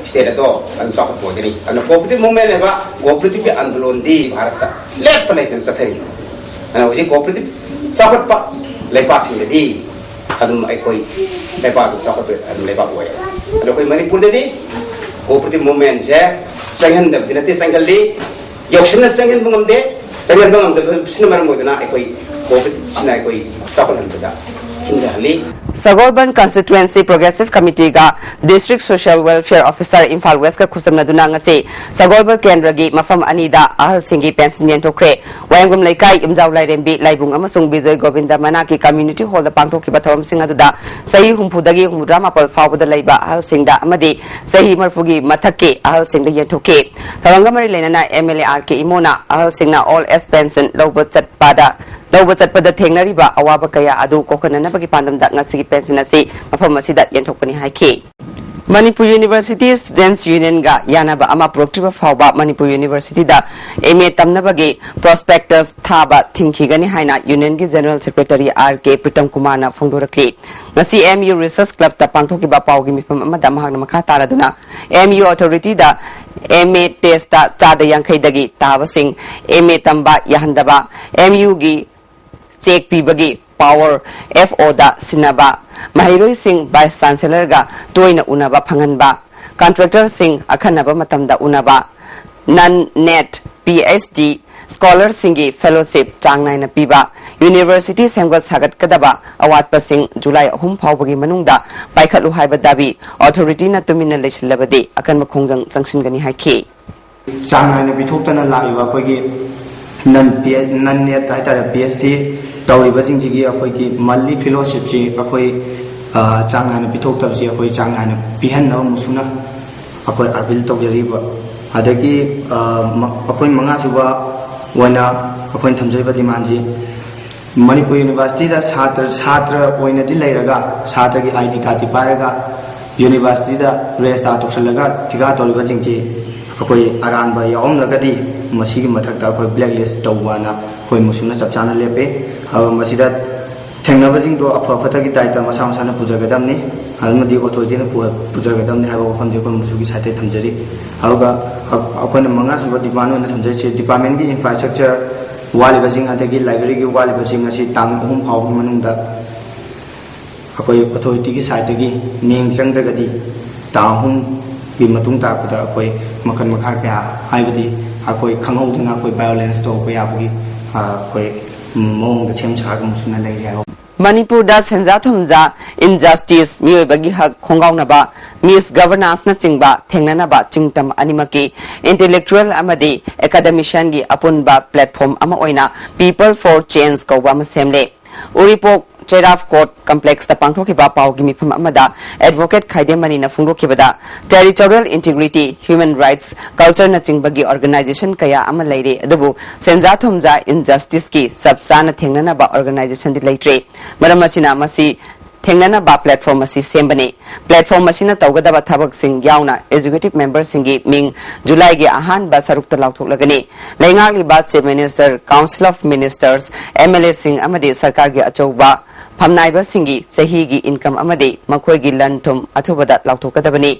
ꯁ꯭ꯇꯦꯠ ꯑꯗꯣ ꯑꯗꯨꯝ ꯆꯥꯎꯈꯠꯄ ꯑꯣꯏꯒꯅꯤ꯫ ꯑꯗꯨꯅ ꯀꯣꯑꯣꯄꯔꯦꯇꯤꯚ ꯃꯨꯚꯃꯦꯟ ꯍꯥꯏꯕ ꯀꯣꯑꯣꯄꯔꯦꯇꯤꯚꯀꯤ ꯑꯟꯗꯣꯂꯣꯟꯗꯤ ꯚꯥꯔꯠꯇ ꯂꯦꯞꯄ ꯂꯩꯇꯅ ꯆꯠꯊꯔꯤ꯫ ꯑꯗꯨꯅ ꯍꯧꯖꯤꯛ ꯀꯣꯑꯣꯄꯔꯦꯇꯤꯚ ꯆꯥꯎꯈꯠꯄ ꯂꯩꯕꯥꯛꯁꯤꯡꯗꯗꯤ ꯑꯗꯨꯝ ꯑꯩꯈꯣꯏ ꯂꯩꯕꯥꯛ ꯑꯗꯨꯝ ꯆꯥꯎꯈꯠꯄ ꯑꯗꯨꯝ ꯂꯩꯕꯥꯛ ꯑꯣꯏꯌꯦ꯫ ꯑꯗꯣ ꯑꯩꯈꯣꯏ ꯃꯅꯤꯄꯨꯔꯗꯗꯤ ꯀꯣꯑꯣꯄꯔꯦꯇꯤꯚ ꯃꯨꯚꯃꯦꯟꯁꯦ ꯆꯪꯍꯟꯗꯕꯗꯤ ꯅꯠꯇꯦ, ꯆꯪꯍꯜꯂꯤ꯫ ꯌꯧꯁꯤꯟꯅ ꯆꯪꯍꯟꯕ ꯉꯝꯗꯦ꯫ ꯆꯪꯍꯟꯕ ꯉꯝꯗꯕꯁꯤꯅ ꯃꯔꯝ ꯑꯣꯏꯗꯨꯅ ꯑꯩꯈꯣꯏ ꯀꯣꯑꯣꯄꯔꯦꯇꯤꯚꯁꯤꯅ ꯑꯩꯈꯣꯏ ꯆꯥꯎꯈꯠꯍꯟꯕꯗ ꯊꯤꯡꯊꯍꯜꯂꯤ꯫ ꯁꯒꯣꯜꯕꯟ ꯀꯟꯁꯇꯤꯇ꯭ꯋꯦꯟꯁꯤ ꯄ꯭ꯔꯣꯒ꯭ꯔꯦꯁꯤꯚ ꯀꯃꯤꯇꯤꯒ district social welfare officer Imphal ꯋꯦꯁꯀ ꯈꯨꯠꯁꯝꯅꯗꯨꯅ ꯉꯁꯤ ꯁꯒꯣꯜꯕꯟ ꯀꯦꯟꯗ꯭ꯔꯒꯤ ꯃꯐꯝ ꯑꯅꯤꯗ ꯑꯍꯜꯁꯤꯡꯒꯤ ꯄꯦꯟꯁꯤꯟ ꯌꯦꯟꯊꯣꯛꯈ꯭ꯔꯦ꯫ ꯋꯥꯍꯦꯡꯕꯝ ꯂꯩꯀꯥꯏ ꯏꯝꯖꯥꯎ ꯂꯥꯏꯔꯦꯝꯕꯤ ꯂꯥꯏꯕꯨꯡ ꯑꯃꯁꯨꯡ ꯕꯤꯖꯣꯏ ꯒꯣꯕꯤꯟꯗ ꯃꯅꯥꯛꯀꯤ ꯀꯝꯃ꯭ꯌꯨꯅꯤꯇꯤ ꯍꯣꯜꯗ ꯄꯥꯡꯊꯣꯛꯈꯤꯕ ꯊꯧꯔꯝꯁꯤꯡ ꯑꯗꯨꯗ ꯆꯍꯤ ꯍꯨꯝꯐꯨꯗꯒꯤ ꯍꯨꯝꯐꯨꯇꯔꯥ ꯃꯥꯄꯜ ꯐꯥꯎꯕꯗ ꯂꯩꯕ ꯑꯍꯜꯁꯤꯡꯗ ꯑꯃꯗꯤ ꯆꯍꯤ ꯃꯔꯤꯐꯨꯒꯤ ꯃꯊꯛꯀꯤ ꯑꯍꯜꯁꯤꯡꯗ ꯌꯦꯟꯊꯣꯛꯈꯤ꯫ ꯊꯧꯔꯝꯒ ꯃꯔꯤ ꯂꯩꯅꯅ ꯑꯦꯝ ꯑꯦꯜ ꯑꯦ ꯑꯥꯔ ꯀꯦ ꯏꯃꯣꯅ ꯑꯍꯜꯁꯤꯡꯅ ꯑꯣꯜ ꯑꯦꯖ ꯄꯦꯟꯁꯤꯟ ꯂꯧꯕ ꯆꯠꯄꯗ ꯂꯧꯕ ꯆꯠꯄꯗ ꯊꯦꯡꯅꯔꯤꯕ ꯑꯋꯥꯕ ꯀꯌꯥ ꯑꯗꯨ ꯀꯣꯛꯍꯟꯅꯅꯕꯒꯤ ꯄꯥꯟꯗꯝꯗ ꯉꯁꯤꯒꯤ ꯄꯦꯟꯁꯤꯟ ꯑꯁꯤ ꯃꯐꯝ ꯑꯁꯤꯗ ꯌꯦꯟꯊꯣꯛꯄꯅꯤ ꯍꯥꯏꯈꯤ꯫ ꯃꯅꯤꯄꯨꯔ ꯌꯨꯅꯤꯚꯔꯁꯤꯇꯤ ꯁ꯭ꯇꯨꯗꯦꯟꯠꯁ ꯌꯨꯅꯤꯌꯟꯒ ꯌꯥꯅꯕ ꯑꯃ ꯄꯨꯔꯛꯇ꯭ꯔꯤꯕ ꯐꯥꯎꯕ ꯃꯅꯤꯄꯨꯔ ꯌꯨꯅꯤꯚꯔꯁꯤꯇꯤꯗ ꯑꯦꯝ ꯑꯦ ꯇꯝꯅꯕꯒꯤ ꯄ꯭ꯔꯣꯁꯄꯦꯛꯇꯁ ꯊꯥꯕ ꯊꯤꯡꯈꯤꯒꯅꯤ ꯍꯥꯏꯅ ꯌꯨꯅꯤꯌꯟꯒꯤ ꯖꯦꯅꯔꯦꯜ ꯁꯦꯀ꯭ꯔꯦꯇꯔꯤ ꯑꯥꯔ ꯀꯦ ꯄ꯭ꯔꯤꯇꯝ ꯀꯨꯃꯥꯔꯅ ꯐꯣꯡꯗꯣꯔꯛꯂꯤ꯫ ꯉꯁꯤ ꯑꯦꯝ ꯌꯨ ꯔꯤꯁꯔꯁ ꯀ꯭ꯂꯕꯇ ꯄꯥꯡꯊꯣꯛꯈꯤꯕ ꯄꯥꯎꯒꯤ ꯃꯤꯐꯝ ꯑꯃꯗ ꯃꯍꯥꯛꯅ ꯃꯈꯥ ꯇꯥꯔꯗꯨꯅ ꯑꯦꯝ ꯌꯨ ꯑꯣꯊꯣꯔꯤꯇꯤꯗ ꯑꯦꯝ ꯑꯦ ꯇꯦꯁꯇ ꯆꯥꯗ ꯌꯥꯡꯈꯩꯗꯒꯤ ꯇꯥꯕꯁꯤꯡ ꯑꯦꯝ ꯑꯦ ꯇꯝꯕ ꯌꯥꯍꯟꯗꯕ, ꯑꯦꯝ ꯌꯨꯒꯤ ꯆꯦꯛ ꯄꯤꯕꯒꯤ ꯄꯥꯋꯔ ꯑꯦꯐ ꯑꯣꯗ ꯁꯤꯟꯅꯕ, ꯃꯍꯩꯔꯣꯏꯁꯤꯡ ꯚꯥꯏꯁ ꯆꯥꯟꯁꯦꯂꯔꯒ ꯇꯣꯏꯅ ꯎꯅꯕ ꯐꯪꯍꯟꯕ, ꯀꯟꯇ꯭ꯔꯦꯛꯇꯔꯁꯤꯡ ꯑꯈꯟꯅꯕ ꯃꯇꯝꯗ ꯎꯅꯕ, non NET P H D ꯁ꯭ꯀꯣꯂꯔꯁꯤꯡꯒꯤ ꯐꯦꯂꯣꯁꯤꯞ ꯆꯥꯡ ꯅꯥꯏꯅ ꯄꯤꯕ, ꯌꯨꯅꯤꯚꯔꯁꯤꯇꯤ ꯁꯦꯝꯒꯠ ꯁꯥꯒꯠꯀꯗꯕ ꯑꯋꯥꯠꯄꯁꯤꯡ ꯖꯨꯂꯥꯏ ꯑꯍꯨꯝ ꯐꯥꯎꯕꯒꯤ ꯃꯅꯨꯡꯗ ꯄꯥꯏꯈꯠꯂꯨ ꯍꯥꯏꯕ ꯗꯥꯕꯤ ꯑꯣꯊꯣꯔꯤꯇꯤꯅ ꯇꯨꯃꯤꯟꯅ ꯂꯩꯁꯤꯜꯂꯕꯗꯤ ꯑꯀꯟꯕ ꯈꯣꯡꯖꯪ ꯆꯪꯁꯤꯟꯒꯅꯤ ꯍꯥꯏꯈꯤ꯫ ꯆꯥꯡ ꯅꯥꯏꯅ ꯄꯤꯊꯣꯛꯇꯅ ꯂꯥꯛꯏꯕ ꯑꯩꯈꯣꯏꯒꯤ ꯅꯟ ꯄꯤ ꯅꯟ ꯅꯦꯠ ꯍꯥꯏꯇꯥꯔꯦ, ꯄꯤ ꯑꯩꯆ ꯗꯤ ꯇꯧꯔꯤꯕꯁꯤꯡꯁꯤꯒꯤ ꯑꯩꯈꯣꯏꯒꯤ ꯃꯟꯂꯤ ꯐꯦꯂꯣꯁꯤꯞꯁꯤ ꯑꯩꯈꯣꯏ ꯆꯥꯡ ꯅꯥꯏꯅ ꯄꯤꯊꯣꯛꯇꯕꯁꯤ ꯑꯩꯈꯣꯏ ꯆꯥꯡ ꯅꯥꯏꯅ ꯄꯤꯍꯟꯅꯕ ꯃꯨꯁꯨꯅ ꯑꯩꯈꯣꯏ ꯑꯥꯄꯤꯜ ꯇꯧꯖꯔꯤꯕ꯫ ꯑꯗꯒꯤ ꯑꯩꯈꯣꯏ ꯃꯉꯥꯁꯨꯕ ꯑꯣꯏꯅ ꯑꯩꯈꯣꯏꯅ ꯊꯝꯖꯔꯤꯕ ꯗꯤꯃꯥꯟꯁꯤ ꯃꯅꯤꯄꯨꯔ ꯌꯨꯅꯤꯚꯔꯁꯤꯇꯤꯗ ꯁꯥꯇ꯭ꯔ ꯁꯥꯇ꯭ꯔ ꯑꯣꯏꯅꯗꯤ ꯂꯩꯔꯒ ꯁꯥꯇ꯭ꯔꯒꯤ ꯑꯥꯏ ꯗꯤ ꯀꯥꯔꯗꯇꯤ ꯄꯥꯏꯔꯒ ꯌꯨꯅꯤꯚꯔꯁꯤꯇꯤꯗ ꯔꯦꯖꯤꯁꯇꯥꯔ ꯇꯧꯁꯤꯜꯂꯒ ꯊꯤꯀꯥ ꯇꯧꯔꯤꯕꯁꯤꯡꯁꯤ ꯑꯩꯈꯣꯏ ꯑꯔꯥꯟꯕ ꯌꯥꯎꯔꯝꯂꯒꯗꯤ ꯃꯁꯤꯒꯤ ꯃꯊꯛꯇ ꯑꯩꯈꯣꯏ ꯕ꯭ꯂꯦꯛ ꯂꯤꯁ ꯇꯧꯕꯅ ꯑꯩꯈꯣꯏ ꯃꯨꯁꯨꯅ ꯆꯞ ꯆꯥꯅ ꯂꯦꯞꯄꯤ꯫ ꯑꯗꯨꯒ ꯃꯁꯤꯗ ꯊꯦꯡꯅꯕꯁꯤꯡꯗꯣ ꯑꯐ ꯐꯠꯇꯒꯤ ꯗꯥꯏꯇ ꯃꯁꯥ ꯃꯁꯥꯅ ꯄꯨꯖꯒꯗꯕꯅꯤ ꯑꯃꯗꯤ ꯑꯣꯊꯣꯔꯤꯇꯤꯅ ꯄꯨꯖꯒꯗꯕꯅꯤ ꯍꯥꯏꯕ ꯋꯥꯐꯝꯁꯦ ꯑꯩꯈꯣꯏ ꯃꯨꯁꯨꯒꯤ ꯁꯥꯏꯠꯇꯒꯤ ꯊꯝꯖꯔꯤ꯫ ꯑꯗꯨꯒ ꯑꯩꯈꯣꯏꯅ ꯃꯉꯥꯁꯨꯕ ꯗꯤꯄꯥꯔꯠꯃꯦꯟ ꯑꯣꯏꯅ ꯊꯝꯖꯔꯤꯁꯦ ꯗꯤꯄꯥꯔꯠꯃꯦꯟꯒꯤ ꯏꯟꯐ꯭ꯔꯥꯁ꯭ꯇ꯭ꯔꯛꯆꯔ ꯋꯥꯠꯂꯤꯕꯁꯤꯡ ꯑꯗꯒꯤ ꯂꯥꯏꯕ꯭ꯔꯦꯔꯤꯒꯤ ꯋꯥꯠꯂꯤꯕꯁꯤꯡ ꯑꯁꯤ ꯇꯥꯡ ꯑꯍꯨꯝ ꯐꯥꯎꯕꯒꯤ ꯃꯅꯨꯡꯗ ꯑꯩꯈꯣꯏ ꯑꯣꯊꯣꯔꯤꯇꯤꯒꯤ ꯁꯥꯏꯠꯇꯒꯤ ꯃꯤꯠꯌꯦꯡ ꯆꯪꯗ꯭ꯔꯒꯗꯤ ꯇꯥꯡ ꯑꯍꯨꯝꯒꯤ ꯃꯇꯨꯡ ꯇꯥꯔꯛꯄꯗ ꯑꯩꯈꯣꯏ ꯃꯈꯜ ꯃꯈꯥ ꯀꯌꯥ ꯍꯥꯏꯕꯗꯤ ꯑꯩꯈꯣꯏ ꯈꯪꯍꯧꯗꯅ ꯑꯩꯈꯣꯏ ꯚꯥꯏꯑꯣꯂꯦꯟꯁ ꯇꯧꯕ ꯌꯥꯕꯒꯤ ꯑꯩꯈꯣꯏ ꯃꯑꯣꯡꯗ ꯁꯦꯝ ꯁꯥꯔꯒ ꯃꯨꯁꯨꯅ ꯂꯩꯔꯤ ꯍꯥꯏꯕ꯫ ꯃꯅꯤꯄꯨꯔꯗ ꯁꯦꯟꯖꯥ ꯊꯨꯝꯖꯥ, ꯏꯟꯖꯁꯇꯤꯁ, ꯃꯤꯑꯣꯏꯕꯒꯤ ꯍꯛ ꯈꯣꯡꯒꯥꯎꯅꯕ, ꯃꯤꯁ ꯒꯚꯔꯅꯥꯟꯁꯅꯆꯤꯡꯕ ꯊꯦꯡꯅꯅꯕ ꯆꯤꯡꯇꯝ ꯑꯅꯤꯃꯛꯀꯤ ꯏꯟꯇꯦꯂꯦꯛꯆꯨꯑꯦꯜ ꯑꯃꯗꯤ ꯑꯦꯀꯥꯗꯦꯃꯤꯁꯤꯌꯥꯟꯒꯤ ꯑꯄꯨꯟꯕ ꯄ꯭ꯂꯦꯠꯐꯣꯔꯝ ꯑꯃ ꯑꯣꯏꯅ ꯄꯤꯄꯜ ꯐꯣꯔ ꯆꯦꯟꯖ ꯀꯧꯕ ꯑꯃ ꯁꯦꯝꯂꯦ꯫ ꯎꯔꯤꯄꯣꯛ ꯆꯩꯔꯥꯐ ꯀꯣꯔꯠ ꯀꯝꯄ꯭ꯂꯦꯛꯁꯇ ꯄꯥꯡꯊꯣꯛꯈꯤꯕ ꯄꯥꯎꯒꯤ ꯃꯤꯐꯝ ꯑꯃꯗ ꯑꯦꯗꯚꯣꯀꯦꯠ ꯈꯥꯏꯗꯦꯝꯃꯅꯤꯅ ꯐꯣꯡꯗꯣꯛꯈꯤꯕꯗ ꯇꯦꯔꯤꯇꯣꯔꯤꯌꯦꯜ ꯏꯟꯇꯤꯒ꯭ꯔꯤꯇꯤ, ꯍ꯭ꯌꯨꯃꯦꯟ ꯔꯥꯏꯠꯁ, ꯀꯜꯆꯔꯅꯆꯤꯡꯕꯒꯤ ꯑꯣꯔꯒꯅꯥꯏꯖꯦꯁꯟ ꯀꯌꯥ ꯑꯃ ꯂꯩꯔꯤ, ꯑꯗꯨꯕꯨ ꯁꯦꯟꯖꯥ ꯊꯨꯝꯖꯥ ꯏꯟꯖꯁꯇꯤꯁꯀꯤ ꯆꯞ ꯆꯥꯅ ꯊꯦꯡꯅꯅꯕ ꯑꯣꯔꯒꯅꯥꯏꯖꯦꯁꯟꯗꯤ ꯂꯩꯇ꯭ꯔꯦ꯫ ꯃꯔꯝ ꯑꯁꯤꯅ ꯃꯁꯤ ꯊꯦꯡꯅꯅꯕ ꯄ꯭ꯂꯦꯠꯐꯣꯔꯝ ꯑꯁꯤ ꯁꯦꯝꯕꯅꯤ꯫ ꯄ꯭ꯂꯦꯠꯐꯣꯔꯝ ꯑꯁꯤꯅ ꯇꯧꯒꯗꯕ ꯊꯕꯛꯁꯤꯡ ꯌꯥꯎꯅ ꯑꯦꯛꯖꯤꯀ꯭ꯌꯨꯇꯤꯚ ꯃꯦꯝꯕꯔꯁꯤꯡꯒꯤ ꯃꯤꯡ ꯖꯨꯂꯥꯏꯒꯤ ꯑꯍꯥꯟꯕ ꯁꯔꯨꯛꯇ ꯂꯥꯎꯊꯣꯛꯂꯒꯅꯤ꯫ ꯂꯩꯉꯥꯛꯂꯤꯕ chief minister, council of ministers, M L ꯑꯦꯁꯤꯡ ꯑꯃꯗꯤ ꯁꯔꯀꯥꯔꯒꯤ ꯑꯆꯧꯕ ꯐꯝꯅꯥꯏꯕꯁꯤꯡꯒꯤ ꯆꯍꯤꯒꯤ ꯏꯟꯀꯝ ꯑꯃꯗꯤ ꯃꯈꯣꯏꯒꯤ ꯂꯟ ꯊꯨꯝ ꯑꯊꯨꯕꯗ ꯂꯥꯎꯊꯣꯛꯀꯗꯕꯅꯤ꯫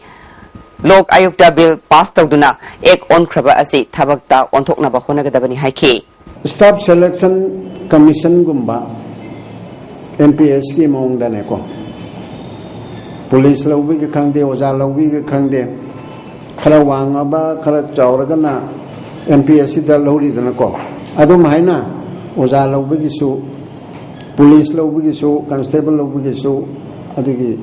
ꯂꯣꯛ ꯑꯌꯨꯛꯇ ꯕꯤꯜ ꯄꯥꯁ ꯇꯧꯗꯨꯅ ꯑꯦꯛ ꯑꯣꯟꯈ꯭ꯔꯕ ꯑꯁꯤ ꯊꯕꯛꯇ ꯑꯣꯟꯊꯣꯛꯅꯕ ꯍꯣꯠꯅꯒꯗꯕꯅꯤ ꯍꯥꯏꯈꯤ꯫ Staff Selection Commissionꯒꯨꯝꯕ ꯑꯦꯝ ꯄꯤ ꯑꯦꯁꯀꯤ ꯃꯑꯣꯡꯗꯅꯦꯀꯣ꯫ ꯄꯨꯂꯤꯁ ꯂꯧꯕꯒꯤ ꯈꯪꯗꯦ, ꯑꯣꯖꯥ ꯂꯧꯕꯒꯤ ꯈꯪꯗꯦ, ꯈꯔ ꯋꯥꯡꯉꯕ, ꯈꯔ ꯆꯥꯎꯔꯒꯅ ꯑꯦꯝ ꯄꯤ ꯑꯦꯁ ꯁꯤꯗ ꯂꯧꯔꯤꯗꯅꯀꯣ꯫ ꯑꯗꯨꯝ ꯍꯥꯏꯅ ꯑꯣꯖꯥ ꯂꯧꯕꯒꯤꯁꯨ, ꯄꯨꯂꯤꯁ ꯂꯧꯕꯒꯤꯁꯨ, ꯀꯟꯁꯇꯦꯕꯜ ꯂꯧꯕꯒꯤꯁꯨ, ꯑꯗꯨꯒꯤ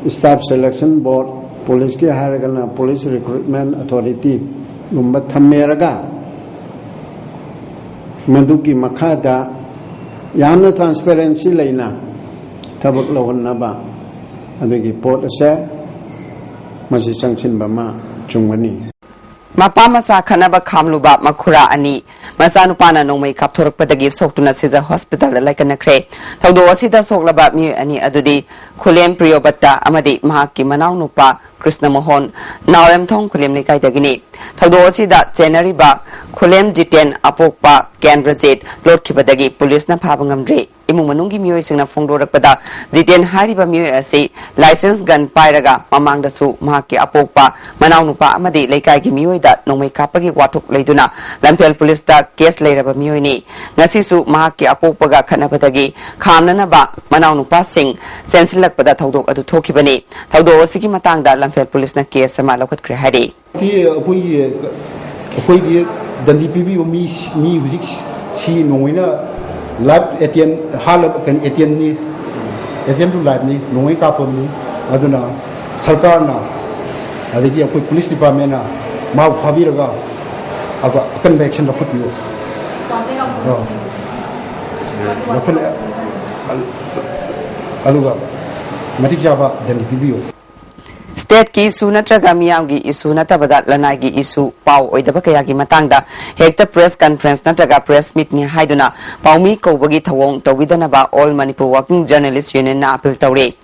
staff selection board, ꯄꯨꯂꯤꯁꯀꯤ ꯍꯥꯏꯔꯒꯅ police recruitment authorityꯒꯨꯝꯕ ꯊꯝꯃꯦꯔꯒ, ꯃꯗꯨꯒꯤ ꯃꯈꯥꯗ ꯌꯥꯝꯅ transparency ꯂꯩꯅ ꯊꯕꯛ ꯂꯧꯍꯟꯅꯕ ꯑꯗꯨꯒꯤ ꯄꯣꯠ ꯑꯁꯦ ꯃꯁꯤ ꯆꯪꯁꯤꯟꯕ ꯑꯃ ꯆꯨꯝꯒꯅꯤ꯫ ꯃꯄꯥ ꯃꯆꯥ ꯈꯠꯅꯕ ꯈꯥꯝꯂꯨꯕ ꯃꯈꯨꯔꯥ ꯑꯅꯤ, ꯃꯆꯥꯅꯨꯄꯥꯅ ꯅꯣꯡꯃꯩ ꯀꯥꯞꯊꯣꯔꯛꯄꯗꯒꯤ ꯁꯣꯛꯇꯨꯅ ꯁꯤꯖ ꯍꯣꯁꯄꯤꯇꯥꯜꯗ ꯂꯥꯏꯀꯠꯅꯈ꯭ꯔꯦ꯫ ꯊꯧꯗꯣꯛ ꯑꯁꯤꯗ ꯁꯣꯛꯂꯕ ꯃꯤꯑꯣꯏ ꯑꯅꯤ ꯑꯗꯨꯗꯤ ꯈꯨꯂꯦꯝ ꯄ꯭ꯔꯤꯌꯣꯕꯠꯇ ꯑꯃꯗꯤ ꯃꯍꯥꯛꯀꯤ ꯃꯅꯥꯎꯅꯨꯄꯥ ꯀ꯭ꯔꯤꯁꯅꯃꯣꯍꯟ, ꯅꯥꯎꯔꯦꯝꯊꯣꯡ ꯈꯨꯂꯦꯝ ꯂꯩꯀꯥꯏꯗꯒꯤꯅꯤ꯫ ꯊꯧꯗꯣꯛ ꯑꯁꯤꯗ ꯆꯦꯟꯅꯔꯤꯕ ꯈꯨꯂꯦꯝ ꯖꯤꯇꯦꯟ ꯑꯄꯣꯛꯄ ꯀꯦꯟꯗ꯭ꯔꯖꯤꯠ ꯂꯣꯠꯈꯤꯕꯗꯒꯤ ꯄꯨꯂꯤꯁꯅ ꯐꯥꯕ ꯉꯝꯗ꯭ꯔꯤ꯫ ꯏꯃꯨꯡ ꯃꯅꯨꯡꯒꯤ ꯃꯤꯑꯣꯏꯁꯤꯡꯅ ꯐꯣꯡꯗꯣꯔꯛꯄꯗ, ꯖꯤꯇꯦꯟ ꯍꯥꯏꯔꯤꯕ ꯃꯤꯑꯣꯏ ꯑꯁꯤ licence gun ꯄꯥꯏꯔꯒ ꯃꯃꯥꯡꯗꯁꯨ ꯃꯍꯥꯛꯀꯤ ꯑꯄꯣꯛꯄ ꯃꯅꯥꯎꯅꯨꯄꯥ ꯑꯃꯗꯤ ꯂꯩꯀꯥꯏꯒꯤ ꯃꯤꯑꯣꯏꯗ ꯅꯣꯡꯃꯩ ꯀꯥꯞꯄꯒꯤ ꯋꯥꯊꯣꯛ ꯂꯩꯗꯨꯅ ꯂꯝꯐꯦꯜ ꯄꯨꯂꯤꯁꯇ case ꯂꯩꯔꯕ ꯃꯤꯑꯣꯏꯅꯤ꯫ ꯉꯁꯤꯁꯨ ꯃꯍꯥꯛꯀꯤ ꯑꯄꯣꯛꯄꯒ ꯈꯠꯅꯕꯗꯒꯤ ꯈꯥꯝꯅꯅꯕ ꯃꯅꯥꯎꯅꯨꯄꯥꯁꯤꯡ ꯆꯦꯟꯁꯤꯜꯂꯛꯄꯗ ꯊꯧꯗꯣꯛ ꯑꯗꯨ ꯊꯣꯛꯈꯤꯕꯅꯤ꯫ ꯊꯧꯗꯣꯛ ꯑꯁꯤꯒꯤ ꯃꯇꯥꯡꯗ ꯂꯝꯐꯦꯜ ꯄꯨꯂꯤꯁꯅ case ꯑꯃ ꯂꯧꯈꯠꯈ꯭ꯔꯦ ꯍꯥꯏꯔꯤ꯫ ꯇꯤ ꯑꯩꯈꯣꯏꯒꯤ, ꯑꯩꯈꯣꯏꯒꯤ ꯗꯟꯗꯤ ꯄꯤꯕꯤꯌꯨ ꯃꯤ, ꯃꯤ ꯍꯧꯖꯤꯛ ꯁꯤ ꯅꯣꯡꯃꯩꯅ live attempt ꯍꯥꯠꯂꯕ ꯀꯩꯅꯣ, attempt ꯅꯤ, attempt to life ꯅꯤ, ꯅꯣꯡꯃꯩ ꯀꯥꯞꯄꯕꯅꯤ꯫ ꯑꯗꯨꯅ ꯁꯔꯀꯥꯔꯅ, ꯑꯗꯒꯤ ꯑꯩꯈꯣꯏ police departmentꯅ ꯃꯥꯕꯨ ꯐꯥꯕꯤꯔꯒ ꯑꯀꯟꯕ action ꯂꯧꯈꯠꯄꯤꯌꯨ꯫ ꯑ, ꯂꯧꯈꯠ-, ꯑꯗꯨꯒ ꯃꯇꯤꯛ ꯆꯥꯕ ꯗꯟꯗꯤ ꯄꯤꯕꯤꯌꯨ꯫ Stateꯀꯤ issue ꯅꯠꯇ꯭ꯔꯒ ꯃꯤꯌꯥꯝꯒꯤ issue ꯅꯠꯇꯕꯗ ꯂꯅꯥꯏꯒꯤ issue, ꯄꯥꯎ ꯑꯣꯏꯗꯕ ꯀꯌꯥꯒꯤ ꯃꯇꯥꯡꯗ ꯍꯦꯛꯇ press conference ꯅꯠꯇ꯭ꯔꯒ press meetꯅꯤ ꯍꯥꯏꯗꯨꯅ ꯄꯥꯎꯃꯤ ꯀꯧꯕꯒꯤ ꯊꯧꯑꯣꯡ ꯇꯧꯕꯤꯗꯅꯕ All Manipur Working Journalist Unionꯅ appeal ꯇꯧꯔꯦ꯫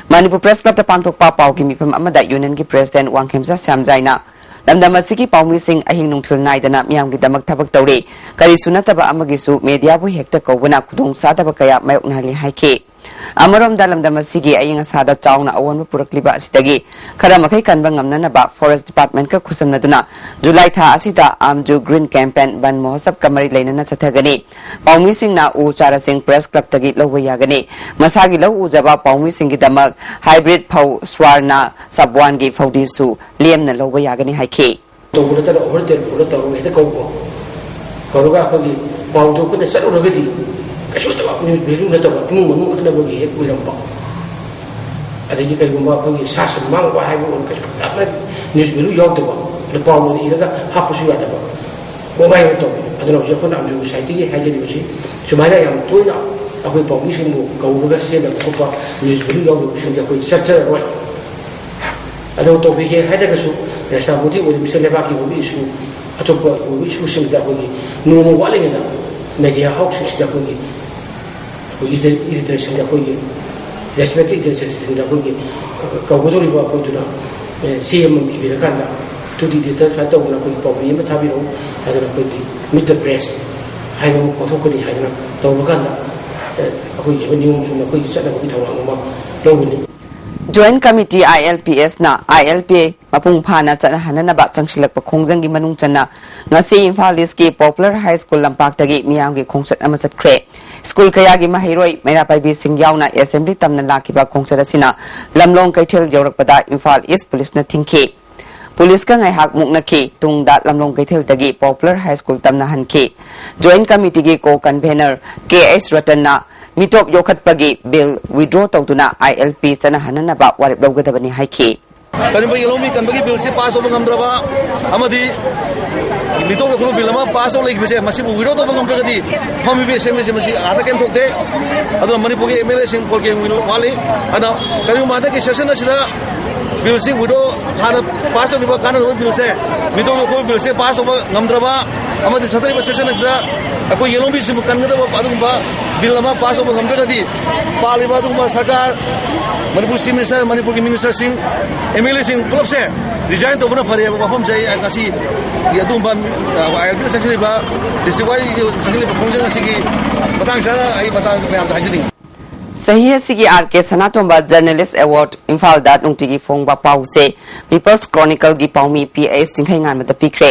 Manipur Press Clubꯇ ꯄꯥꯡꯊꯣꯛꯄ ꯄꯥꯎꯒꯤ ꯃꯤꯐꯝ ꯑꯃꯗ unionꯒꯤ president ꯋꯥꯡꯈꯦꯝꯆꯥ ꯁ꯭ꯌꯥꯝꯖꯥꯏꯅ ꯂꯝꯗꯝ ꯑꯁꯤꯒꯤ ꯄꯥꯎꯃꯤꯁꯤꯡ ꯑꯍꯤꯡ ꯅꯨꯡꯊꯤꯜ ꯅꯥꯏꯗꯅ ꯃꯤꯌꯥꯝꯒꯤꯗꯃꯛ ꯊꯕꯛ ꯇꯧꯔꯤ, ꯀꯔꯤꯁꯨ ꯅꯠꯇꯕ ꯑꯃꯒꯤꯁꯨ mediaꯕꯨ ꯍꯦꯛꯇ ꯀꯧꯕꯅ ꯈꯨꯗꯣꯡꯆꯥꯗꯕ ꯀꯌꯥ ꯃꯥꯌꯣꯛꯅꯍꯜꯂꯤ ꯍꯥꯏꯈꯤ꯫ ꯑꯃꯔꯣꯝꯗ, ꯂꯝꯗꯝ ꯑꯁꯤꯒꯤ ꯑꯏꯪ ꯑꯁꯥꯗ ꯆꯥꯎꯅ ꯑꯑꯣꯟꯕ ꯄꯨꯔꯛꯂꯤꯕ ꯑꯁꯤꯗꯒꯤ ꯈꯔ ꯃꯈꯩ ꯀꯟꯕ ꯉꯝꯅꯅꯕ Forest Department ꯀ ꯈꯨꯠꯁꯝꯅꯗꯨꯅ July ꯊꯥ ꯑꯁꯤꯗ Amju Green Campaign Van Mahotsav ꯀ ꯃꯔꯤ ꯂꯩꯅꯅ ꯆꯠꯊꯒꯅꯤ꯫ ꯄꯥꯎꯃꯤꯁꯤꯡꯅ ꯎ ꯆꯥꯔꯥꯁꯤꯡ Press Club ꯇꯒꯤ ꯂꯧꯕ ꯌꯥꯒꯅꯤ꯫ ꯃꯁꯥꯒꯤ ꯂꯧ ꯎꯖꯕ ꯄꯥꯎꯃꯤꯁꯤꯡꯒꯤꯗꯃꯛ hybrid ꯐꯧ Swarna Sabwan ꯒꯤ ꯐꯧꯗꯤꯁꯨ ꯂꯦꯝꯅ ꯂꯧꯕ ꯌꯥꯒꯅꯤ ꯍꯥꯏꯈꯤ꯫ ꯇꯧꯕ ꯅꯠꯇꯅ over telephone ꯇꯧꯔꯒ ꯍꯦꯛꯇ ꯀꯧꯕ꯫ ꯀꯧꯔꯒ ꯑꯩꯈꯣꯏꯒꯤ ꯄꯥꯎꯗꯨ ꯑꯩꯈꯣꯏꯅ ꯆꯠꯂꯨꯔꯒꯗꯤ ꯀꯩꯁꯨ ꯅꯠꯇꯕ, news value ꯅꯠꯇꯕ, ꯏꯃꯨꯡ ꯃꯅꯨꯡ ꯈꯠꯅꯕꯒꯤ ꯍꯦꯛ ꯑꯣꯏꯔꯝꯕ, ꯑꯗꯒꯤ ꯀꯔꯤꯒꯨꯝꯕ ꯑꯩꯈꯣꯏꯒꯤ ꯁꯥ ꯁꯟ ꯃꯥꯡꯕ ꯍꯥꯏꯕ ꯑꯣꯏꯔꯣ, ꯀꯩꯁꯨ ꯌꯥꯝꯅ news value ꯌꯥꯎꯗꯕ, ꯑꯗ ꯄꯥꯎ ꯑꯣꯏꯅ ꯏꯔꯒ ꯍꯥꯞꯄꯁꯨ ꯌꯥꯗꯕ, ꯀꯣꯡꯒꯥꯏ ꯑꯃ ꯇꯧꯏ꯫ ꯑꯗꯨꯅ ꯍꯧꯖꯤꯛ ꯑꯩꯈꯣꯏꯅ Amju Society ꯒꯤ ꯍꯥꯏꯖꯔꯤꯕꯁꯤ ꯁꯨꯃꯥꯏꯅ ꯌꯥꯝ ꯇꯣꯏꯅ ꯑꯩꯈꯣꯏ ꯄꯥꯎꯃꯤꯁꯤꯡꯕꯨ ꯀꯧꯔꯒ ꯁꯦꯝꯅꯕ ꯈꯣꯠꯄ, news value ꯌꯥꯎꯗꯕꯁꯤꯡꯁꯦ ꯑꯩꯈꯣꯏ ꯆꯠꯆꯔꯔꯣꯏ꯫ ꯑꯗꯨ ꯇꯧꯕꯤꯒꯦ ꯍꯥꯏꯔꯒꯁꯨ ꯔꯦꯁꯄꯣꯟꯁꯤꯕꯜ ꯑꯣꯏꯔꯤꯕꯁꯦ ꯂꯩꯕꯥꯛꯀꯤ ꯑꯣꯏꯕ ꯏꯁꯨ, ꯑꯇꯣꯞꯄ ꯑꯣꯏꯕ ꯏꯁꯨꯁꯤꯡꯗ ꯑꯩꯈꯣꯏꯒꯤ ꯅꯣꯡꯃ ꯋꯥꯠꯂꯤꯉꯩꯗ media ꯍꯥꯎꯁꯁꯤꯡꯁꯤꯗ ꯑꯩꯈꯣꯏꯒꯤ, ꯑꯩꯈꯣꯏꯒꯤ ꯏꯗꯤꯇꯔꯁꯤꯡꯗ, ꯑꯩꯈꯣꯏꯒꯤ respected ꯏꯗꯤꯇꯔꯁꯤꯡꯗ ꯑꯩꯈꯣꯏꯒꯤ ꯀꯧꯒꯗꯧꯔꯤꯕ ꯑꯩꯈꯣꯏꯗꯨꯅ, ꯑꯦ, ꯆꯦ ꯑꯃ ꯏꯕꯤꯔꯀꯥꯟꯗ, ꯑꯗꯨꯗꯤ ꯏꯗꯤꯇꯔ ꯁꯨꯃꯥꯏꯅ ꯇꯧꯗꯅ ꯑꯩꯈꯣꯏꯒꯤ ꯄꯥꯎꯃꯤ ꯑꯃ ꯊꯥꯕꯤꯔꯛꯎ, ꯑꯗꯨꯅ ꯑꯩꯈꯣꯏꯒꯤ meet the press ꯍꯥꯏꯕ ꯑꯃ ꯄꯥꯡꯊꯣꯛꯀꯅꯤ ꯍꯥꯏꯗꯅ ꯇꯧꯔꯀꯥꯟꯗ, ꯑꯦ, ꯑꯩꯈꯣꯏꯒꯤ ꯅꯤꯌꯣꯝ ꯆꯨꯝꯅ ꯑꯩꯈꯣꯏꯒꯤ ꯆꯠꯅꯕꯒꯤ ꯊꯧꯔꯥꯡ ꯑꯃ ꯂꯧꯒꯅꯤ꯫ Joint Committee, I L P S ꯅ I L P ꯃꯄꯨꯡ ꯐꯥꯅ ꯆꯠꯅꯍꯟꯅꯅꯕ ꯆꯪꯁꯤꯜꯂꯛꯄ ꯈꯣꯡꯖꯪꯒꯤ ꯃꯅꯨꯡ ꯆꯟꯅ ꯉꯁꯤ ꯏꯝꯐꯥꯜ ꯏꯁꯀꯤ Popular High School ꯂꯝꯄꯥꯛꯇꯒꯤ ꯃꯤꯌꯥꯝꯒꯤ ꯈꯣꯡꯆꯠ ꯑꯃ ꯆꯠꯈ꯭ꯔꯦ꯫ ꯁ꯭ꯀꯨꯜ ꯀꯌꯥꯒꯤ ꯃꯍꯩꯔꯣꯏ, ꯃꯩꯔꯥ ꯄꯥꯏꯕꯤꯁꯤꯡ ꯌꯥꯎꯅ assembly ꯇꯝꯅ ꯂꯥꯛꯈꯤꯕ ꯈꯣꯡꯆꯠ ꯑꯁꯤꯅ ꯂꯝꯂꯣꯡ ꯀꯩꯊꯦꯜ ꯌꯧꯔꯛꯄꯗ ꯏꯝꯐꯥꯜ ꯏꯁ ꯄꯨꯂꯤꯁꯅ ꯊꯤꯡꯈꯤ꯫ ꯄꯨꯂꯤꯁꯀ ꯉꯥꯏꯍꯥꯛ ꯃꯨꯛꯅꯈꯤ꯫ ꯇꯨꯡꯗ ꯂꯝꯂꯣꯡ ꯀꯩꯊꯦꯜꯗꯒꯤ Popular High School ꯇꯝꯅ ꯍꯟꯈꯤ꯫ Joint Committeeꯒꯤ co-convener ꯀꯦ ꯑꯩꯆ ꯔꯇꯟꯅ ꯃꯤꯇꯣꯞ ꯌꯣꯛꯈꯠꯄꯒꯤ bill withdraw ꯇꯧꯗꯨꯅ I L P ꯆꯠꯅꯍꯟꯅꯅꯕ ꯋꯥꯔꯦꯞ ꯂꯧꯒꯗꯕꯅꯤ ꯍꯥꯏꯈꯤ꯫ ꯀꯔꯤꯒꯨꯝꯕ ꯌꯦꯜꯍꯧꯃꯤ ꯀꯟꯕꯒꯤ billꯁꯤ pass ꯇꯧꯕ ꯉꯝꯗ꯭ꯔꯕ ꯑꯃꯗꯤ ꯃꯤꯇꯣꯞ ꯌꯣꯛꯈꯠꯄ bill ꯑꯃ pass ꯇꯧ ꯂꯩꯈꯤꯕꯁꯦ, ꯃꯁꯤꯕꯨ withdraw ꯇꯧꯕ ꯉꯝꯗ꯭ꯔꯒꯗꯤ ꯐꯝꯃꯤꯕ assemblyꯁꯦ ꯃꯁꯤ ꯑꯥꯗ ꯀꯩꯝ ꯊꯣꯛꯇꯦ꯫ ꯑꯗꯨꯅ ꯃꯅꯤꯄꯨꯔꯒꯤ MLAꯁꯤꯡ ꯀꯣꯜ ꯀꯦꯡ ꯋꯥꯠꯂꯤ꯫ ꯑꯗꯨꯅ ꯀꯔꯤꯒꯨꯝꯕ ꯍꯟꯗꯛꯀꯤ session ꯑꯁꯤꯗ billꯁꯤ withdraw, ꯍꯥꯟꯅ pass ꯇꯧꯈꯤꯕ ꯀꯥꯟꯅꯗꯕ billꯁꯦ, ꯃꯤꯇꯣꯞ ꯌꯣꯛꯈꯠꯄ billꯁꯦ pass ꯇꯧꯕ ꯉꯝꯗ꯭ꯔꯕ ꯑꯃꯗꯤ ꯆꯠꯊꯔꯤꯕ session ꯑꯁꯤꯗ ꯑꯩꯈꯣꯏ ꯌꯦꯜꯍꯧꯃꯤꯁꯤꯡꯕꯨ ꯀꯟꯒꯗꯕ ꯑꯗꯨꯒꯨꯝꯕ bill ꯑꯃ pass ꯇꯧꯕ ꯉꯝꯗ꯭ꯔꯒꯗꯤ ꯄꯥꯜꯂꯤꯕ ꯑꯗꯨꯒꯨꯝꯕ ꯁꯔꯀꯥꯔ, ꯃꯅꯤꯄꯨꯔ Chief Minister, ꯃꯅꯤꯄꯨꯔꯒꯤ ministerꯁꯤꯡ, MLAꯁꯤꯡ ꯄꯨꯂꯞꯁꯦ resign ꯇꯧꯕꯅ ꯐꯔꯦ ꯍꯥꯏꯕ ꯋꯥꯐꯝꯁꯦ ꯑꯩ ꯉꯁꯤ ꯑꯗꯨꯒꯨꯝꯕ, ꯑ, ILPꯅ ꯆꯪꯁꯤꯜꯂꯤꯕ district wide ꯆꯪꯁꯤꯜꯂꯤꯕ ꯈꯣꯡꯖꯪ ꯑꯁꯤꯒꯤ ꯃꯇꯥꯡ ꯆꯥꯅ ꯑꯩ ꯃꯇꯥꯡ ꯃꯌꯥꯝꯗ ꯍꯥꯏꯖꯅꯤꯡꯉꯤ꯫ ꯆꯍꯤ ꯑꯁꯤꯒꯤ ꯑꯥꯔ ꯀꯦ ꯁꯅꯥꯇꯣꯝꯕ ꯖꯔꯅꯦꯂꯤꯁ ꯑꯦꯋꯥꯔꯗ ꯏꯝꯐꯥꯜꯗ ꯅꯨꯡꯇꯤꯒꯤ ꯐꯣꯡꯕ ꯄꯥꯎꯁꯦ ꯄꯤꯄꯜꯁ ꯀ꯭ꯔꯣꯅꯤꯀꯜꯒꯤ ꯄꯥꯎꯃꯤ ꯄꯤ ꯑꯩꯆ ꯆꯤꯡꯈꯩꯉꯥꯟꯕꯗ ꯄꯤꯈ꯭ꯔꯦ꯫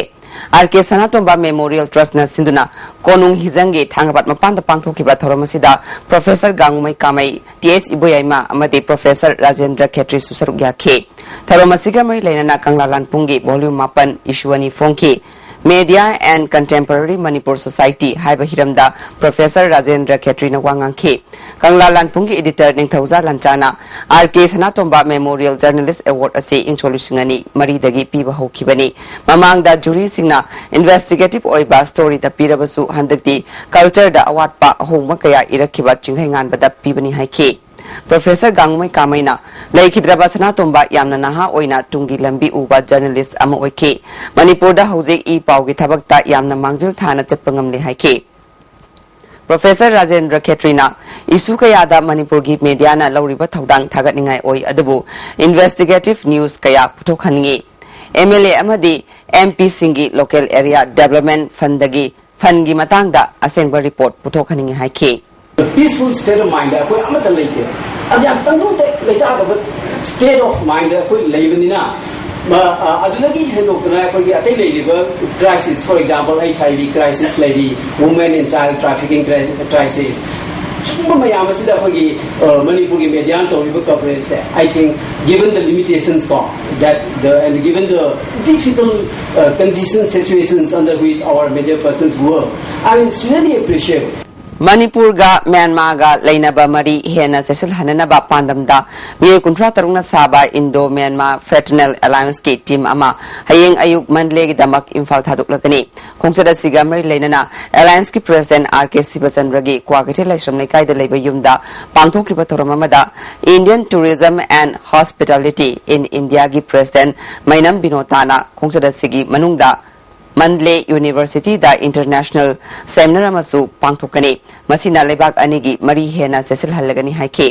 ꯑꯥꯔ ꯀꯦ ꯁꯅꯥꯇꯣꯝꯕ ꯃꯦꯃꯣꯔꯤꯌꯦꯜ ꯇ꯭ꯔꯁꯅ ꯁꯤꯟꯗꯨꯅ ꯀꯣꯅꯨꯡ ꯍꯤꯖꯪꯒꯤ ꯊꯥꯡꯒꯄꯥꯠ ꯃꯄꯥꯟꯗ ꯄꯥꯡꯊꯣꯛꯈꯤꯕ ꯊꯧꯔꯝ ꯑꯁꯤꯗ ꯄ꯭ꯔꯣꯐꯦꯁꯔ ꯒꯥꯡꯉꯨꯃꯩ ꯀꯥꯃꯩ, ꯇꯤ ꯑꯩꯆ ꯏꯕꯣꯌꯥꯏꯃ ꯑꯃꯗꯤ ꯄ꯭ꯔꯣꯐꯦꯁꯔ ꯔꯥꯖꯦꯟꯗ꯭ꯔ ꯈꯦꯇ꯭ꯔꯤꯁꯨ ꯁꯔꯨꯛ ꯌꯥꯈꯤ꯫ ꯊꯧꯔꯝ ꯑꯁꯤꯒ ꯃꯔꯤ ꯂꯩꯅꯅ ꯀꯪꯂꯥ ꯂꯥꯟꯄꯨꯡꯒꯤ volume ꯃꯥꯄꯟ issue ꯑꯅꯤ ꯐꯣꯡꯈꯤ꯫ Media and Contemporary Manipur Society ꯍꯥꯏꯕ ꯍꯤꯔꯝꯗ ꯄ꯭ꯔꯣꯐꯦꯁꯔ ꯔꯥꯖꯦꯟꯗ꯭ꯔ ꯈꯦꯇ꯭ꯔꯤꯅ ꯋꯥ ꯉꯥꯡꯈꯤ꯫ ꯀꯪꯂꯥ ꯂꯥꯟꯄꯨꯡꯒꯤ editor ꯅꯤꯡꯊꯧꯖꯥ ꯂꯟꯆꯥꯅ ꯑꯥꯔ ꯀꯦ ꯁꯅꯥꯇꯣꯝꯕ Memorial Journalist Award ꯑꯁꯤ ꯏꯪ ꯁꯣꯛ ꯂꯤꯁꯤꯡ ꯑꯅꯤ ꯃꯔꯤꯗꯒꯤ ꯄꯤꯕ ꯍꯧꯈꯤꯕꯅꯤ꯫ ꯃꯃꯥꯡꯗ ꯖꯨꯔꯤꯁꯤꯡꯅ investigative ꯑꯣꯏꯕ storyꯗ ꯄꯤꯔꯕꯁꯨ, ꯍꯟꯗꯛꯇꯤ cultureꯗ ꯑꯋꯥꯠꯄ ꯑꯍꯣꯡꯕ ꯀꯌꯥ ꯏꯔꯛꯈꯤꯕ ꯆꯤꯡꯈꯩꯉꯥꯟꯕꯗ ꯄꯤꯕꯅꯤ ꯍꯥꯏꯈꯤ꯫ ꯄ꯭ꯔꯣꯐꯦꯁꯔ ꯒꯥꯡꯉꯨꯃꯩ ꯀꯥꯃꯩꯅ ꯂꯩꯈꯤꯗ꯭ꯔꯕ ꯁꯅꯥꯇꯣꯝꯕ ꯌꯥꯝꯅ ꯅꯍꯥ ꯑꯣꯏꯅ ꯇꯨꯡꯒꯤ ꯂꯝꯕꯤ ꯎꯕ journalist ꯑꯃ ꯑꯣꯏꯈꯤ꯫ ꯃꯅꯤꯄꯨꯔꯗ ꯍꯧꯖꯤꯛ ꯏ ꯄꯥꯎꯒꯤ ꯊꯕꯛꯇ ꯌꯥꯝꯅ ꯃꯥꯡꯖꯤꯜ ꯊꯥꯅ ꯆꯠꯄ ꯉꯝꯂꯦ ꯍꯥꯏꯈꯤ꯫ ꯄ꯭ꯔꯣꯐꯦꯁꯔ ꯔꯥꯖꯦꯟꯗ꯭ꯔ ꯈꯦꯇ꯭ꯔꯤꯅ issue ꯀꯌꯥꯗ ꯃꯅꯤꯄꯨꯔꯒꯤ mediaꯅ ꯂꯧꯔꯤꯕ ꯊꯧꯗꯥꯡ ꯊꯥꯒꯠꯅꯤꯡꯉꯥꯏ ꯑꯣꯏ, ꯑꯗꯨꯕꯨ investigative news ꯀꯌꯥ ꯄꯨꯊꯣꯛꯍꯟꯅꯤꯡꯏ꯫ ꯑꯦꯝ ꯑꯦꯜ ꯑꯦ ꯑꯃꯗꯤ ꯑꯦꯝ ꯄꯤꯁꯤꯡꯒꯤ local area development fundꯗꯒꯤ fundꯒꯤ ꯃꯇꯥꯡꯗ ꯑꯁꯦꯡꯕ report ꯄꯨꯊꯣꯛꯍꯟꯅꯤꯡꯏ ꯍꯥꯏꯈꯤ꯫ Peaceful state of mind ꯑꯩꯈꯣꯏ ꯑꯃꯠꯇ ꯂꯩꯇꯦ꯫ ꯑꯗꯨ ꯌꯥꯝ ꯇꯪꯗꯨ ꯂꯩꯇꯥꯗꯕ state of mind ꯑꯩꯈꯣꯏ ꯂꯩꯕꯅꯤꯅ, ꯃ-, ꯑ, ꯑꯗꯨꯗꯒꯤ ꯍꯦꯟꯗꯣꯛꯇꯅ ꯑꯩꯈꯣꯏꯒꯤ ꯑꯇꯩ ꯂꯩꯔꯤꯕ crisis, for example, H I V crisis ꯂꯩꯔꯤ, women and child trafficking crisis, ꯁꯤꯒꯨꯝꯕ ꯃꯌꯥꯝ ꯑꯁꯤꯗ ꯑꯩꯈꯣꯏꯒꯤ, ꯑ, ꯃꯅꯤꯄꯨꯔꯒꯤ mediaꯅ ꯇꯧꯔꯤꯕ coverageꯁꯦ, I think, given the limitations ꯀꯣ, that the, and given the difficult, uh, conditions, situations under which our media persons work, I mean, it's really appreciable. ꯃꯅꯤꯄꯨꯔꯒ ꯃ꯭ꯌꯥꯟꯃꯥꯔꯒ ꯂꯩꯅꯕ ꯃꯔꯤ ꯍꯦꯟꯅ ꯆꯦꯠꯁꯤꯜꯍꯟꯅꯅꯕ ꯄꯥꯟꯗꯝꯗ ꯃꯤꯑꯣꯏ ꯀꯨꯟꯊ꯭ꯔꯥ ꯇꯔꯨꯛꯅ ꯁꯥꯕ Indo Myanmar Fraternal Allianceꯀꯤ team ꯑꯃ ꯍꯌꯦꯡ ꯑꯌꯨꯛ ꯃꯟꯗꯂꯦꯒꯤꯗꯃꯛ ꯏꯝꯐꯥꯜ ꯊꯥꯗꯣꯛꯂꯒꯅꯤ꯫ ꯈꯣꯡꯆꯠ ꯑꯁꯤꯒ ꯃꯔꯤ ꯂꯩꯅꯅ Allianceꯀꯤ president ꯑꯥꯔ ꯀꯦ ꯁꯤꯕꯆꯟꯗ꯭ꯔꯒꯤ ꯀ꯭ꯋꯥꯀꯩꯊꯦꯜ ꯂꯥꯏꯁ꯭ꯔꯝ ꯂꯩꯀꯥꯏꯗ ꯂꯩꯕ ꯌꯨꯝꯗ ꯄꯥꯡꯊꯣꯛꯈꯤꯕ ꯊꯧꯔꯝ ꯑꯃꯗ Indian Tourism and Hospitality in Indiaꯒꯤ president ꯃꯩꯅꯝ ꯕꯤꯅꯣꯇꯥꯅ ꯈꯣꯡꯆꯠ ꯑꯁꯤꯒꯤ ꯃꯅꯨꯡꯗ ꯃꯟꯗꯂꯦ Universityꯗ international seminar ꯑꯃꯁꯨ ꯄꯥꯡꯊꯣꯛꯀꯅꯤ꯫ ꯃꯁꯤꯅ ꯂꯩꯕꯥꯛ ꯑꯅꯤꯒꯤ ꯃꯔꯤ ꯍꯦꯟꯅ ꯆꯦꯠꯁꯤꯜꯍꯜꯂꯒꯅꯤ ꯍꯥꯏꯈꯤ꯫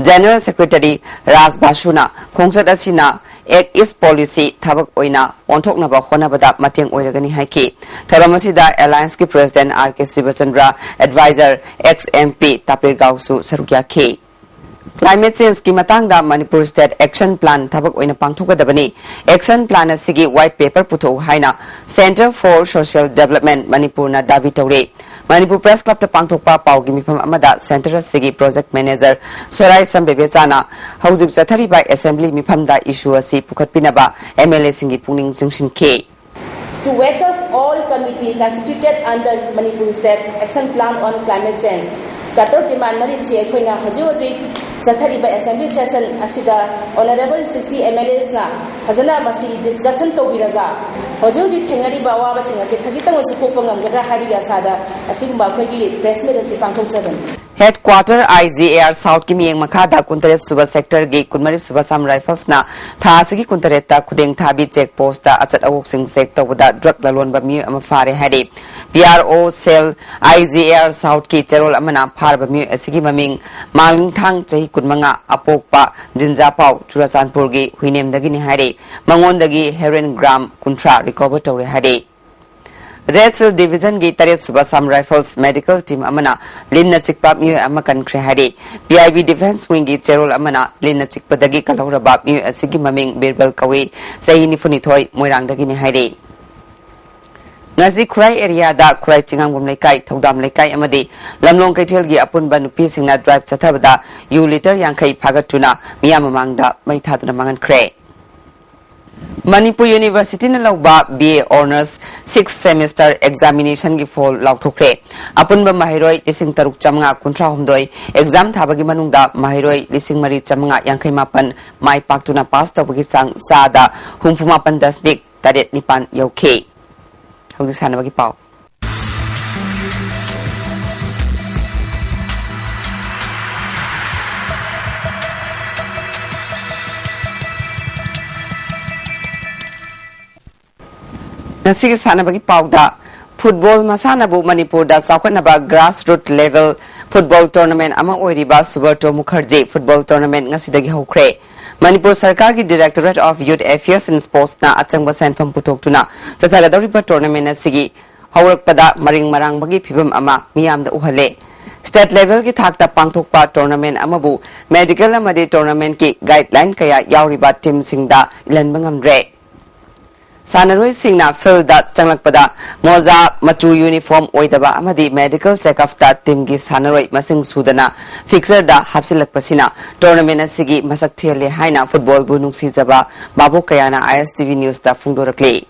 General Secretary ꯔꯥꯖ ꯕꯥꯁꯨꯅ ꯈꯣꯡꯆꯠ ꯑꯁꯤꯅ ꯑꯦꯛ ꯏꯁ ꯄꯣꯂꯤꯁꯤ ꯊꯕꯛ ꯑꯣꯏꯅ ꯑꯣꯟꯊꯣꯛꯅꯕ ꯍꯣꯠꯅꯕꯗ ꯃꯇꯦꯡ ꯑꯣꯏꯔꯒꯅꯤ ꯍꯥꯏꯈꯤ꯫ ꯊꯧꯔꯝ ꯑꯁꯤꯗ ꯑꯦꯂꯥꯌꯟꯁꯀꯤ ꯄ꯭ꯔꯦꯁꯤꯗꯦꯟꯠ ꯑꯥꯔ ꯀꯦ ꯁꯤꯕꯆꯟꯗ꯭ꯔ, ꯑꯦꯗꯚꯥꯏꯖꯔ ꯑꯦꯛꯁ ꯑꯦꯝ ꯄꯤ ꯇꯥꯄꯤꯔꯒꯥꯎꯁꯨ ꯁꯔꯨꯛ ꯌꯥꯈꯤ꯫ ꯀ꯭ꯂꯥꯏꯃꯦꯠ ꯆꯦꯟꯖꯀꯤ ꯃꯇꯥꯡꯗ ꯃꯅꯤꯄꯨꯔ ꯁ꯭ꯇꯦꯠ ꯑꯦꯛꯁꯟ ꯄ꯭ꯂꯥꯟ ꯊꯕꯛ ꯑꯣꯏꯅ ꯄꯥꯡꯊꯣꯛꯀꯗꯕꯅꯤ꯫ ꯑꯦꯛꯁꯟ ꯄ꯭ꯂꯥꯟ ꯑꯁꯤꯒꯤ ꯋꯥꯏꯠ ꯄꯦꯄꯔ ꯄꯨꯊꯣꯛꯎ ꯍꯥꯏꯅ Centre for Social Development ꯃꯅꯤꯄꯨꯔꯅ ꯗꯥꯕꯤ ꯇꯧꯔꯦ꯫ ꯃꯅꯤꯄꯨꯔ ꯄ꯭ꯔꯦꯁ ꯀ꯭ꯂꯕꯇ ꯄꯥꯡꯊꯣꯛꯄ ꯄꯥꯎꯒꯤ ꯃꯤꯐꯝ ꯑꯃꯗ ꯁꯦꯟꯇꯔ ꯑꯁꯤꯒꯤ ꯄ꯭ꯔꯣꯖꯦꯛ ꯃꯦꯅꯦꯖꯔ ꯁꯣꯔꯥꯏ ꯁꯝꯕꯦꯕꯦꯆꯥꯅ ꯍꯧꯖꯤꯛ ꯆꯠꯊꯔꯤꯕ ꯑꯦꯁꯦꯝꯕ꯭ꯂꯤ ꯃꯤꯐꯝꯗ ꯏꯁꯨ ꯑꯁꯤ ꯄꯨꯈꯠꯄꯤꯅꯕ ꯑꯦꯝ ꯑꯦꯜ ꯑꯦꯁꯤꯡꯒꯤ ꯄꯨꯛꯅꯤꯡ ꯆꯤꯡꯁꯤꯟꯈꯤ꯫ To wake up all committee constituted under Manipur State Action Plan on Climate Change, charter demand ꯃꯔꯤꯁꯤ ꯑꯩꯈꯣꯏꯅ ꯍꯧꯖꯤꯛ ꯍꯧꯖꯤꯛ ꯆꯠꯊꯔꯤꯕ ꯑꯦꯁꯦꯝꯕ꯭ꯂꯤ ꯁꯦꯁꯟ ꯑꯁꯤꯗ ꯑꯣꯅꯔꯦꯕꯜ ꯁꯤꯛꯁꯇꯤ ꯑꯦꯝ ꯑꯦꯜ ꯑꯦꯁꯅ ꯐꯖꯅ ꯃꯁꯤ ꯗꯤꯁꯀꯁꯟ ꯇꯧꯕꯤꯔꯒ ꯍꯧꯖꯤꯛ ꯍꯧꯖꯤꯛ ꯊꯦꯡꯅꯔꯤꯕ ꯑꯋꯥꯕꯁꯤꯡ ꯑꯁꯤ ꯈꯖꯤꯛꯇꯪ ꯑꯣꯏꯔꯁꯨ ꯀꯣꯛꯄ ꯉꯝꯒꯗ꯭ꯔꯥ ꯍꯥꯏꯕꯒꯤ ꯑꯁꯥꯗ ꯑꯁꯤꯒꯨꯝꯕ ꯑꯩꯈꯣꯏꯒꯤ ꯄ꯭ꯔꯦꯁ ꯃꯤꯠ ꯑꯁꯤ ꯄꯥꯡꯊꯣꯛꯆꯕꯅꯤ꯫ Headquarter I G A R ꯁꯥꯎꯠꯀꯤ ꯃꯤꯠꯌꯦꯡ ꯃꯈꯥꯗ ꯀꯨꯟꯇꯔꯦꯠ ꯁꯨꯕ ꯁꯦꯛꯇꯔꯒꯤ ꯀꯨꯟꯃꯔꯤ ꯁꯨꯕ ꯑꯁꯥꯝ ꯔꯥꯏꯐꯜꯁꯅ ꯊꯥ ꯑꯁꯤꯒꯤ ꯀꯨꯟꯇꯔꯦꯠꯇ ꯈꯨꯗꯦꯡ ꯊꯥꯕꯤ ꯆꯦꯛ ꯄꯣꯁꯇ ꯑꯆꯠ ꯑꯋꯣꯛꯁꯤꯡ ꯆꯦꯛ ꯇꯧꯕꯗ ꯗ꯭ꯔꯒ ꯂꯂꯣꯟꯕ ꯃꯤꯑꯣꯏ ꯑꯃ ꯐꯥꯔꯦ ꯍꯥꯏꯔꯤ꯫ ꯄꯤ ꯑꯥꯔ ꯑꯣ ꯁꯦꯜ ꯑꯥꯏ ꯖꯤ ꯑꯦ ꯑꯥꯔ ꯁꯥꯎꯠꯀꯤ ꯆꯦꯔꯣꯜ ꯑꯃꯅ ꯐꯥꯔꯕ ꯃꯤꯑꯣꯏ ꯑꯁꯤꯒꯤ ꯃꯃꯤꯡ ꯃꯥꯡꯂꯤꯡꯊꯥꯡ, ꯆꯍꯤ ꯀꯨꯟꯃꯉꯥ, ꯑꯄꯣꯛꯄ ꯖꯤꯟꯖꯥꯄꯥꯎ, ꯆꯨꯔꯆꯥꯟꯄꯨꯔꯒꯤ ꯍꯨꯏꯅꯦꯝꯗꯒꯤꯅꯤ ꯍꯥꯏꯔꯤ꯫ ꯃꯉꯣꯟꯗꯒꯤ ꯍꯦꯔꯣꯏꯟ ꯒ꯭ꯔꯥꯝ ꯀꯨꯟꯊ꯭ꯔꯥ ꯔꯤꯀꯣꯚꯔ ꯇꯧꯔꯦ ꯍꯥꯏꯔꯤ꯫ ꯔꯦꯗ ꯁꯤꯜ ꯗꯤꯚꯤꯖꯟꯒꯤ ꯇꯔꯦꯠ ꯁꯨꯕ ꯑꯁꯥꯝ ꯔꯥꯏꯐꯜꯁ ꯃꯦꯗꯤꯀꯦꯜ ꯇꯤꯝ ꯑꯃꯅ ꯂꯤꯟꯅ ꯆꯤꯛꯄ ꯃꯤꯑꯣꯏ ꯑꯃ ꯀꯟꯈ꯭ꯔꯦ ꯍꯥꯏꯔꯤ꯫ ꯄꯤ ꯑꯥꯏ ꯕꯤ ꯗꯤꯐꯦꯟꯁ ꯋꯤꯡꯒꯤ ꯆꯦꯔꯣꯜ ꯑꯃꯅ ꯂꯤꯟꯅ ꯆꯤꯛꯄꯗꯒꯤ ꯀꯜꯍꯧꯔꯕ ꯃꯤꯑꯣꯏ ꯑꯁꯤꯒꯤ ꯃꯃꯤꯡ ꯕꯤꯔꯕꯜ ꯀꯧꯏ, ꯆꯍꯤ ꯅꯤꯐꯨꯅꯤꯊꯣꯏ, ꯃꯣꯏꯔꯥꯡꯗꯒꯤꯅꯤ ꯍꯥꯏꯔꯤ꯫ ꯉꯁꯤ ꯈꯨꯔꯥꯏ ꯑꯦꯔꯤꯌꯥꯗ ꯈꯨꯔꯥꯏ ꯆꯤꯉꯥꯝꯕꯝ ꯂꯩꯀꯥꯏ, ꯊꯧꯗꯥꯝ ꯂꯩꯀꯥꯏ ꯑꯃꯗꯤ ꯂꯝꯂꯣꯡ ꯀꯩꯊꯦꯜꯒꯤ ꯑꯄꯨꯟꯕ ꯅꯨꯄꯤꯁꯤꯡꯅ ꯗ꯭ꯔꯥꯏꯚ ꯆꯠꯊꯕꯗ ꯌꯨ ꯂꯤꯇꯔ ꯌꯥꯡꯈꯩ ꯐꯥꯒꯠꯇꯨꯅ ꯃꯤꯌꯥꯝ ꯃꯃꯥꯡꯗ ꯃꯩ ꯊꯥꯗꯨꯅ ꯃꯥꯡꯍꯟꯈ꯭ꯔꯦ꯫ ꯃꯅꯤꯄꯨꯔ ꯌꯨꯅꯤꯚꯔꯁꯤꯇꯤꯅ ꯂꯧꯕ B A honours six semester ꯑꯦꯛꯖꯥꯃꯤꯅꯦꯁꯟꯒꯤ ꯐꯣꯜ ꯂꯥꯎꯊꯣꯛꯈ꯭ꯔꯦ꯫ ꯑꯄꯨꯟꯕ ꯃꯍꯩꯔꯣꯏ ꯂꯤꯁꯤꯡ ꯇꯔꯨꯛ ꯆꯥꯃꯉꯥ ꯀꯨꯟꯊ꯭ꯔꯥ ꯍꯨꯝꯗꯣꯏ ꯑꯦꯛꯖꯥꯝ ꯊꯥꯕꯒꯤ ꯃꯅꯨꯡꯗ ꯃꯍꯩꯔꯣꯏ ꯂꯤꯁꯤꯡ ꯃꯔꯤ ꯆꯥꯃꯉꯥ ꯌꯥꯡꯈꯩ ꯃꯥꯄꯟ ꯃꯥꯏ ꯄꯥꯛꯇꯨꯅ ꯄꯥꯁ ꯇꯧꯕꯒꯤ ꯆꯥꯡ ꯆꯥꯗ ꯍꯨꯝꯐꯨ ꯃꯥꯄꯟ ꯗꯁꯃꯤꯛ ꯇꯔꯦꯠ ꯅꯤꯄꯥꯟ ꯌꯧꯈꯤ꯫ ꯍꯧꯖꯤꯛ ꯁꯥꯟꯅꯕꯒꯤ ꯄꯥꯎ꯫ ꯉꯁꯤꯒꯤ ꯁꯥꯟꯅꯕꯒꯤ ꯄꯥꯎꯗ, ꯐꯨꯠꯕꯣꯜ ꯃꯁꯥꯟꯅꯕꯨ ꯃꯅꯤꯄꯨꯔꯗ ꯆꯥꯎꯈꯠꯅꯕ grass root level football tournament ꯑꯃ ꯑꯣꯏꯔꯤꯕ ꯁꯨꯕ꯭ꯔꯇꯣ ꯃꯨꯈꯔꯖꯤ ꯐꯨꯠꯕꯣꯜ ꯇꯣꯔꯅꯥꯃꯦꯟ ꯉꯁꯤꯗꯒꯤ ꯍꯧꯈ꯭ꯔꯦ꯫ ꯃꯅꯤꯄꯨꯔ ꯁꯔꯀꯥꯔꯒꯤ Directorate of Youth Affairs and Sportsꯅ ꯑꯆꯪꯕ ꯁꯦꯟꯐꯝ ꯄꯨꯊꯣꯛꯇꯨꯅ ꯆꯠꯊꯒꯗꯧꯔꯤꯕ tournament ꯑꯁꯤꯒꯤ ꯍꯧꯔꯛꯄꯗ ꯃꯔꯤꯡ ꯃꯔꯥꯡꯕꯒꯤ ꯐꯤꯚꯝ ꯑꯃ ꯃꯤꯌꯥꯝꯗ ꯎꯍꯜꯂꯦ꯫ State levelꯒꯤ ꯊꯥꯛꯇ ꯄꯥꯡꯊꯣꯛꯄ tournament ꯑꯃꯕꯨ medical ꯑꯃꯗꯤ tournamentꯀꯤ guideline ꯀꯌꯥ ꯌꯥꯎꯔꯤꯕ teamꯁꯤꯡꯗ ꯏꯜꯍꯟꯕ ꯉꯝꯗ꯭ꯔꯦ꯫ ꯁꯥꯟꯅꯔꯣꯏꯁꯤꯡꯅ fieldꯗ ꯆꯪꯂꯛꯄꯗ ꯃꯣꯖꯥ, ꯃꯆꯨ uniform ꯑꯣꯏꯗꯕ ꯑꯃꯗꯤ medical checkupꯇ teamꯒꯤ ꯁꯥꯟꯅꯔꯣꯏ ꯃꯁꯤꯡ ꯁꯨꯗꯅ fixtureꯗ ꯍꯥꯞꯆꯤꯜꯂꯛꯄꯁꯤꯅ tournament ꯑꯁꯤꯒꯤ ꯃꯁꯛ ꯊꯤꯍꯜꯂꯦ ꯍꯥꯏꯅ footballꯕꯨ ꯅꯨꯡꯁꯤꯖꯕ ꯚꯥꯕꯣꯛ ꯀꯌꯥꯅ ISTV Newsꯇ ꯐꯣꯡꯗꯣꯔꯛꯂꯤ꯫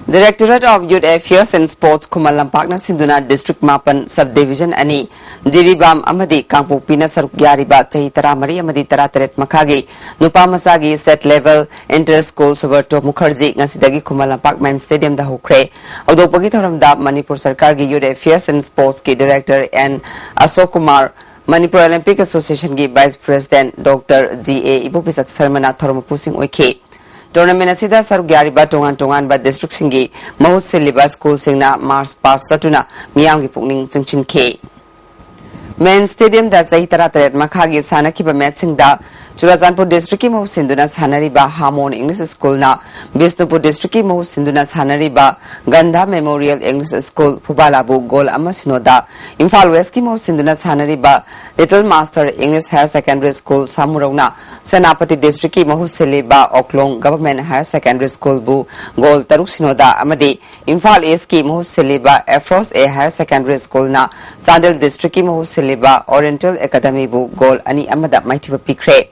Directorate of Youth Affairs and Sports ꯈꯨꯃꯟ ꯂꯝꯄꯥꯛꯅ ꯁꯤꯟꯗꯨꯅ district ꯃꯥꯄꯟ, subdivision ꯑꯅꯤ, ꯖꯤꯔꯤꯕꯥꯝ ꯑꯃꯗꯤ ꯀꯥꯡꯄꯣꯛꯄꯤꯅ ꯁꯔꯨꯛ ꯌꯥꯔꯤꯕ ꯆꯍꯤ ꯇꯔꯥꯃꯔꯤ ꯑꯃꯗꯤ ꯇꯔꯥꯇꯔꯦꯠ ꯃꯈꯥꯒꯤ ꯅꯨꯄꯥ ꯃꯆꯥꯒꯤ state level inter school Subrata Mukherjee ꯉꯁꯤꯗꯒꯤ ꯈꯨꯃꯟ ꯂꯝꯄꯥꯛ main stadiumꯗ ꯍꯧꯈ꯭ꯔꯦ꯫ ꯍꯧꯗꯣꯛꯄꯒꯤ ꯊꯧꯔꯝꯗ ꯃꯅꯤꯄꯨꯔ ꯁꯔꯀꯥꯔꯒꯤ Youth Affairs and Sportsꯀꯤ Director N Ashok Kumar, Manipur Olympic Associationꯒꯤ Vice President Doctor G A ꯏꯕꯣꯛꯄꯤꯁꯛ ꯁꯔꯃꯅ ꯊꯧꯔꯝ ꯃꯄꯨꯁꯤꯡ ꯑꯣꯏꯈꯤ꯫ Tournament ꯑꯁꯤꯗ ꯁꯔꯨꯛ ꯌꯥꯔꯤꯕ ꯇꯣꯉꯥꯟ ꯇꯣꯉꯥꯟꯕ districtꯁꯤꯡꯒꯤ ꯃꯍꯨꯠ ꯁꯤꯜꯂꯤꯕ schoolꯁꯤꯡꯅ march past ꯆꯠꯇꯨꯅ ꯃꯤꯌꯥꯝꯒꯤ ꯄꯨꯛꯅꯤꯡ ꯆꯤꯡꯁꯤꯟꯈꯤ꯫ Main stadiumꯗ ꯆꯍꯤ ꯇꯔꯥꯇꯔꯦꯠ ꯃꯈꯥꯒꯤ ꯁꯥꯟꯅꯈꯤꯕ matchꯁꯤꯡꯗ ꯆꯨꯔꯥꯆꯥꯟꯄꯨꯔ districtꯀꯤ ꯃꯍꯨꯠ ꯁꯤꯟꯗꯨꯅ ꯁꯥꯟꯅꯔꯤꯕ ꯍꯥꯃꯣꯟ English Schoolꯅ ꯕꯤꯁꯅꯨꯄꯨꯔ districtꯀꯤ ꯃꯍꯨꯠ ꯁꯤꯟꯗꯨꯅ ꯁꯥꯟꯅꯔꯤꯕ ꯒꯟꯙꯥ Memorial English School ꯐꯨꯕꯥꯂꯥꯕꯨ goal ꯑꯃ ꯁꯤꯅꯣꯗ, ꯏꯝꯐꯥꯜ Westꯀꯤ ꯃꯍꯨꯠ ꯁꯤꯟꯗꯨꯅ ꯁꯥꯟꯅꯔꯤꯕ Little Master English Higher Secondary School ꯁꯥꯃꯨꯔꯧꯅ Senapati districtꯀꯤ ꯃꯍꯨꯠ ꯁꯤꯜꯂꯤꯕ ꯑꯣꯛꯂꯣꯡ Government Higher Secondary Schoolꯕꯨ goal ꯇꯔꯨꯛ ꯁꯤꯅꯣꯗ ꯑꯃꯗꯤ ꯏꯝꯐꯥꯜ Eastꯀꯤ ꯃꯍꯨꯠ ꯁꯤꯜꯂꯤꯕ Afros A Higher Secondary Schoolꯅ Chandel districtꯀꯤ ꯃꯍꯨꯠ ꯁꯤꯜꯂꯤꯕ Oriental Academyꯕꯨ goal ꯑꯅꯤ ꯑꯃꯗ ꯃꯥꯏꯊꯤꯕ ꯄꯤꯈ꯭ꯔꯦ꯫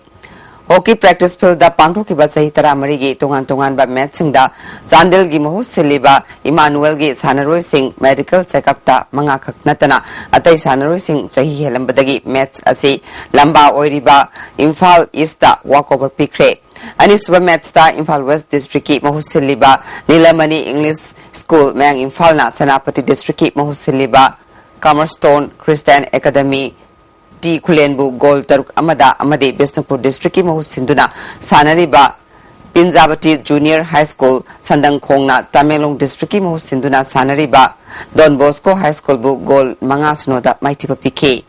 Hockey practice fieldꯗ ꯄꯥꯡꯊꯣꯛꯈꯤꯕ ꯆꯍꯤ ꯇꯔꯥꯃꯔꯤꯒꯤ ꯇꯣꯉꯥꯟ ꯇꯣꯉꯥꯟꯕ matchꯁꯤꯡꯗ ꯆꯥꯟꯗꯦꯜꯒꯤ ꯃꯍꯨꯠ ꯁꯤꯜꯂꯤꯕ ꯏꯃꯥꯅꯨꯑꯦꯜꯒꯤ ꯁꯥꯟꯅꯔꯣꯏꯁꯤꯡ medical checkupꯇ ꯃꯉꯥꯈꯛ ꯅꯠꯇꯅ ꯑꯇꯩ ꯁꯥꯟꯅꯔꯣꯏꯁꯤꯡ ꯆꯍꯤ ꯍꯦꯜꯂꯝꯕꯗꯒꯤ match ꯑꯁꯤ ꯂꯝꯕꯥ ꯑꯣꯏꯔꯤꯕ ꯏꯝꯐꯥꯜ Eastꯇ walkover ꯄꯤꯈ꯭ꯔꯦ꯫ ꯑꯅꯤꯁꯨꯕ matchꯇ ꯏꯝꯐꯥꯜ West districtꯀꯤ ꯃꯍꯨꯠ ꯁꯤꯜꯂꯤꯕ ꯅꯤꯂꯃꯅꯤ English School ꯃꯌꯥꯡ ꯏꯝꯐꯥꯜꯅ ꯁꯦꯅꯥꯄꯇꯤ districtꯀꯤ ꯃꯍꯨꯠ ꯁꯤꯜꯂꯤꯕ Cornerstone Christian Academy ꯇꯤ ꯈꯨꯂꯦꯟꯕꯨ goal ꯇꯔꯨꯛ ꯑꯃꯗ ꯑꯃꯗꯤ ꯕꯤꯁꯅꯨꯄꯨꯔ districtꯀꯤ ꯃꯍꯨꯠ ꯁꯤꯟꯗꯨꯅ ꯁꯥꯟꯅꯔꯤꯕ ꯄꯤꯟꯖꯥꯕꯇꯤ Junior High School ꯁꯟꯗꯪꯈꯣꯡꯅ ꯇꯃꯦꯡꯂꯣꯡ districtꯀꯤ ꯃꯍꯨꯠ ꯁꯤꯟꯗꯨꯅ ꯁꯥꯟꯅꯔꯤꯕ Don Bosco High Schoolꯕꯨ goal ꯃꯉꯥ ꯁꯤꯅꯣꯗ ꯃꯥꯏꯊꯤꯕ ꯄꯤꯈꯤ꯫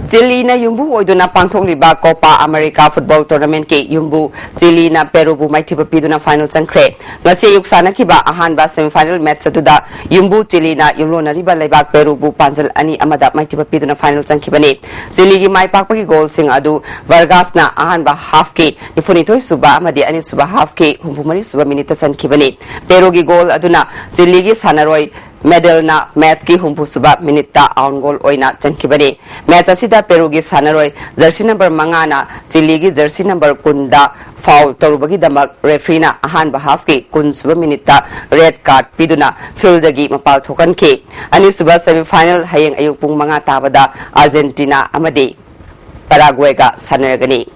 ꯆꯤꯂꯤꯅ ꯌꯨꯝꯕꯨ ꯑꯣꯏꯗꯨꯅ ꯄꯥꯡꯊꯣꯛꯂꯤꯕ ꯀꯣꯄꯥ ꯑꯃꯦꯔꯤꯀꯥ ꯐꯨꯠꯕꯣꯜ ꯇꯣꯔꯅꯥꯃꯦꯟꯠꯀꯤ ꯌꯨꯝꯕꯨ ꯆꯤꯂꯤꯅ ꯄꯦꯔꯨꯕꯨ ꯃꯥꯏꯊꯤꯕ ꯄꯤꯗꯨꯅ ꯐꯥꯏꯅꯦꯜ ꯆꯪꯈ꯭ꯔꯦ꯫ ꯉꯁꯤ ꯑꯌꯨꯛ ꯁꯥꯟꯅꯈꯤꯕ ꯑꯍꯥꯟꯕ ꯁꯦꯃꯤꯐꯥꯏꯅꯦꯜ ꯃꯦꯠꯆ ꯑꯗꯨꯗ ꯌꯨꯝꯕꯨ ꯆꯤꯂꯤꯅ ꯌꯨꯝꯂꯣꯟꯅꯔꯤꯕ ꯂꯩꯕꯥꯛ ꯄꯦꯔꯨꯕꯨ ꯄꯥꯟꯖꯜ ꯑꯅꯤ ꯑꯃꯗ ꯃꯥꯏꯊꯤꯕ ꯄꯤꯗꯨꯅ ꯐꯥꯏꯅꯦꯜ ꯆꯪꯈꯤꯕꯅꯤ꯫ ꯆꯤꯂꯤꯒꯤ ꯃꯥꯏ ꯄꯥꯛꯄꯒꯤ ꯒꯣꯜꯁꯤꯡ ꯑꯗꯨ ꯚꯔꯒꯥꯁꯅ ꯑꯍꯥꯟꯕ ꯍꯥꯐꯀꯤ ꯅꯤꯐꯨꯅꯤꯊꯣꯏ ꯁꯨꯕ ꯑꯃꯗꯤ ꯑꯅꯤꯁꯨꯕ ꯍꯥꯐꯀꯤ ꯍꯨꯝꯐꯨ ꯃꯔꯤ ꯁꯨꯕ ꯃꯤꯅꯤꯠꯇ ꯆꯟꯈꯤꯕꯅꯤ꯫ ꯄꯦꯔꯨꯒꯤ ꯒꯣꯜ ꯑꯗꯨꯅ ꯆꯤꯂꯤꯒꯤ ꯁꯥꯟꯅꯔꯣꯏ ꯃꯦꯗꯦꯜꯅ ꯃꯦꯠꯆꯀꯤ ꯍꯨꯝꯐꯨ ꯁꯨꯕ ꯃꯤꯅꯤꯠꯇ ꯑꯥꯎꯟ ꯒꯣꯜ ꯑꯣꯏꯅ ꯆꯟꯈꯤꯕꯅꯤ꯫ ꯃꯦꯠꯆ ꯑꯁꯤꯗ ꯄꯦꯔꯨꯒꯤ ꯁꯥꯟꯅꯔꯣꯏ ꯖꯔꯁꯤ ꯅꯝꯕꯔ ꯃꯉꯥꯅ ꯆꯤꯂꯤꯒꯤ ꯖꯔꯁꯤ ꯅꯝꯕꯔ ꯀꯨꯟꯗ ꯐꯥꯎꯜ ꯇꯧꯔꯨꯕꯒꯤꯗꯃꯛ ꯔꯦꯐ꯭ꯔꯤꯅ ꯑꯍꯥꯟꯕ ꯍꯥꯐꯀꯤ ꯀꯨꯟ ꯁꯨꯕ ꯃꯤꯅꯤꯠꯇ ꯔꯦꯗ ꯀꯥꯔꯗ ꯄꯤꯗꯨꯅ ꯐꯤꯜꯗꯒꯤ ꯃꯄꯥꯜ ꯊꯣꯛꯍꯟꯈꯤ꯫ ꯑꯅꯤꯁꯨꯕ ꯁꯦꯃꯤꯐꯥꯏꯅꯦꯜ ꯍꯌꯦꯡ ꯑꯌꯨꯛ ꯄꯨꯡ ꯃꯉꯥ ꯇꯥꯕꯗ ꯑꯥꯔꯖꯦꯟꯇꯤꯅꯥ ꯑꯃꯗꯤ ꯄꯔꯥꯒ꯭ꯋꯦꯒ ꯁꯥꯟꯅꯔꯒꯅꯤ꯫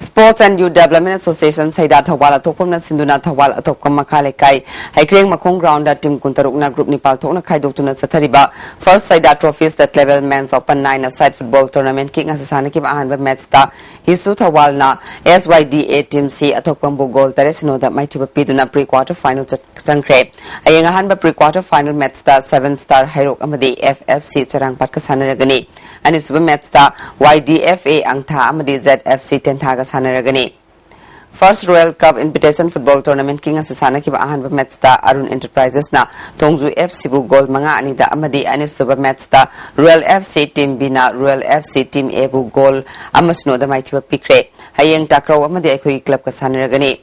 Sports and Youth Development Association ꯁꯩꯗꯥ Thoubal ꯑꯊꯣꯛꯄꯝꯅ ꯁꯤꯟꯗꯨꯅ ꯊꯧꯕꯥꯜ ꯑꯊꯣꯛꯄꯝ ꯃꯈꯥ ꯂꯩꯀꯥꯏ ꯍꯩꯀ꯭ꯔꯦꯡ ꯃꯈꯣꯡ ꯒ꯭ꯔꯥꯎꯟꯗ ꯇꯤꯝ ꯀꯨꯟꯇꯔꯨꯛꯅ ꯒ꯭ꯔꯨꯞ ꯅꯤꯄꯥꯜ ꯊꯣꯛꯅ ꯈꯥꯏꯗꯣꯛꯇꯨꯅ ꯆꯠꯊꯔꯤꯕ First ꯁꯩꯗꯥ Trophy State Level Men's Open Nine-a-Side Football Tournamentꯀꯤ ꯉꯁꯤ ꯁꯥꯟꯅꯈꯤꯕ ꯑꯍꯥꯟꯕ ꯃꯦꯠꯆꯇ ꯍꯤꯁꯨ ꯊꯧꯕꯥꯜꯅ S Y D A team C ꯑꯊꯣꯛꯄꯝꯕꯨ ꯒꯣꯜ ꯇꯔꯦꯠ ꯁꯤꯅꯣꯗ ꯃꯥꯏꯊꯤꯕ ꯄꯤꯗꯨꯅ pre quarter final ꯆꯪꯈ꯭ꯔꯦ꯫ ꯍꯌꯦꯡ ꯑꯍꯥꯟꯕ pre quarter final ꯃꯦꯠꯆꯇ Seven Star ꯍꯩꯔꯣꯛ ꯑꯃꯗꯤ F F C ꯆꯔꯥꯡꯄꯥꯠꯀ ꯁꯥꯟꯅꯔꯒꯅꯤ꯫ ꯑꯅꯤꯁꯨꯕ ꯃꯦꯠꯆꯇ Y D F A ꯑꯪꯊꯥ ꯑꯃꯗꯤ Z F C ꯇꯦꯟꯊꯥꯒ ꯁꯥꯟꯅꯔꯒꯅꯤ꯫ First Royal Cup Invitation Football Tournamentꯀꯤ ꯉꯁꯤ ꯁꯥꯟꯅꯈꯤꯕ ꯑꯍꯥꯟꯕ ꯃꯦꯠꯆꯇ ꯑꯔꯨꯟ Enterprisesꯅ ꯊꯣꯡꯖꯨ F Cꯕꯨ ꯒꯣꯜ ꯃꯉꯥ ꯑꯅꯤꯗ ꯑꯃꯗꯤ ꯑꯅꯤꯁꯨꯕ ꯃꯦꯠꯆꯇ Royal F C team Bꯅ Royal F C team Aꯕꯨ ꯒꯣꯜ ꯑꯃ ꯁꯤꯅꯣꯗ ꯃꯥꯏꯊꯤꯕ ꯄꯤꯈ꯭ꯔꯦ꯫ ꯍꯌꯦꯡ ꯇꯥꯀ꯭ꯔꯧ ꯑꯃꯗꯤ ꯑꯩꯈꯣꯏꯒꯤ clubꯀ ꯁꯥꯟꯅꯔꯒꯅꯤ꯫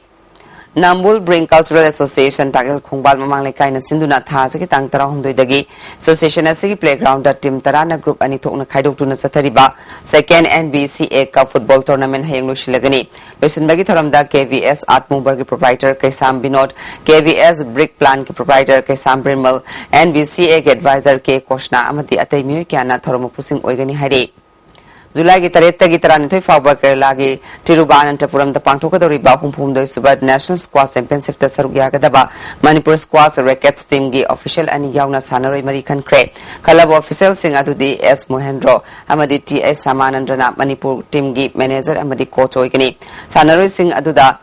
ꯅꯥꯝꯕꯨꯜ ꯕ꯭ꯔꯤꯡ Cultural Association ꯇꯥꯛꯌꯦꯜ ꯈꯣꯡꯕꯥꯜ ꯃꯃꯥꯡ ꯂꯩꯀꯥꯏꯅ ꯁꯤꯟꯗꯨꯅ ꯊꯥ ꯑꯁꯤꯒꯤ ꯇꯥꯡ ꯇꯔꯥꯍꯨꯝꯗꯣꯏꯗꯒꯤ association ꯑꯁꯤꯒꯤ playgroundꯗ team ꯇꯔꯥꯅ group ꯑꯅꯤ ꯊꯣꯛꯅ ꯈꯥꯏꯗꯣꯛꯇꯨꯅ ꯆꯠꯊꯔꯤꯕ Second N B C A Cup Football Tournament ꯍꯌꯦꯡ ꯂꯣꯏꯁꯤꯜꯂꯒꯅꯤ꯫ ꯂꯣꯏꯁꯤꯟꯕꯒꯤ ꯊꯧꯔꯝꯗ K V S Art Moverꯒꯤ proprietor ꯀꯩꯁꯥꯝ Vinod, K V S Brick Plantꯀꯤ proprietor ꯀꯩꯁꯥꯝ ꯕꯤꯔꯃꯜ, N B C Aꯒꯤ advisor K ꯀꯣꯁꯅꯥ ꯑꯃꯗꯤ ꯑꯇꯩ ꯃꯤꯑꯣꯏ ꯀꯌꯥꯅ ꯊꯧꯔꯝ ꯃꯄꯨꯁꯤꯡ ꯑꯣꯏꯒꯅꯤ ꯍꯥꯏꯔꯤ꯫ ꯖꯨꯂꯥꯏꯒꯤ ꯇꯔꯦꯠꯇꯒꯤ ꯇꯔꯥꯅꯤꯊꯣꯏ ꯐꯥꯎꯕ ꯀꯦꯔꯂꯥꯒꯤ ꯇꯤꯔꯨꯕꯥꯅꯟꯇꯄꯨꯔꯝꯗ ꯄꯥꯡꯊꯣꯛꯀꯗꯧꯔꯤꯕ ꯍꯨꯝꯐꯨꯍꯨꯝꯗꯣꯏ ꯁꯨꯕ National Squash Championshipꯇ ꯁꯔꯨꯛ ꯌꯥꯒꯗꯕ ꯃꯅꯤꯄꯨꯔ Squash Rackets teamꯒꯤ official ꯑꯅꯤ ꯌꯥꯎꯅ ꯁꯥꯟꯅꯔꯣꯏ ꯃꯔꯤ ꯈꯟꯈ꯭ꯔꯦ꯫ ꯈꯜꯂꯕ officialꯁꯤꯡ ꯑꯗꯨꯗꯤ S ꯃꯣꯍꯦꯟꯗ꯭ꯔꯣ ꯑꯃꯗꯤ T H ꯁꯥꯃꯥꯅꯟꯗ꯭ꯔꯅ ꯃꯅꯤꯄꯨꯔ teamꯒꯤ manager ꯑꯃꯗꯤ coach ꯑꯣꯏꯒꯅꯤ꯫ ꯁꯥꯟꯅꯔꯣꯏꯁꯤꯡ ꯑꯗꯨꯗ,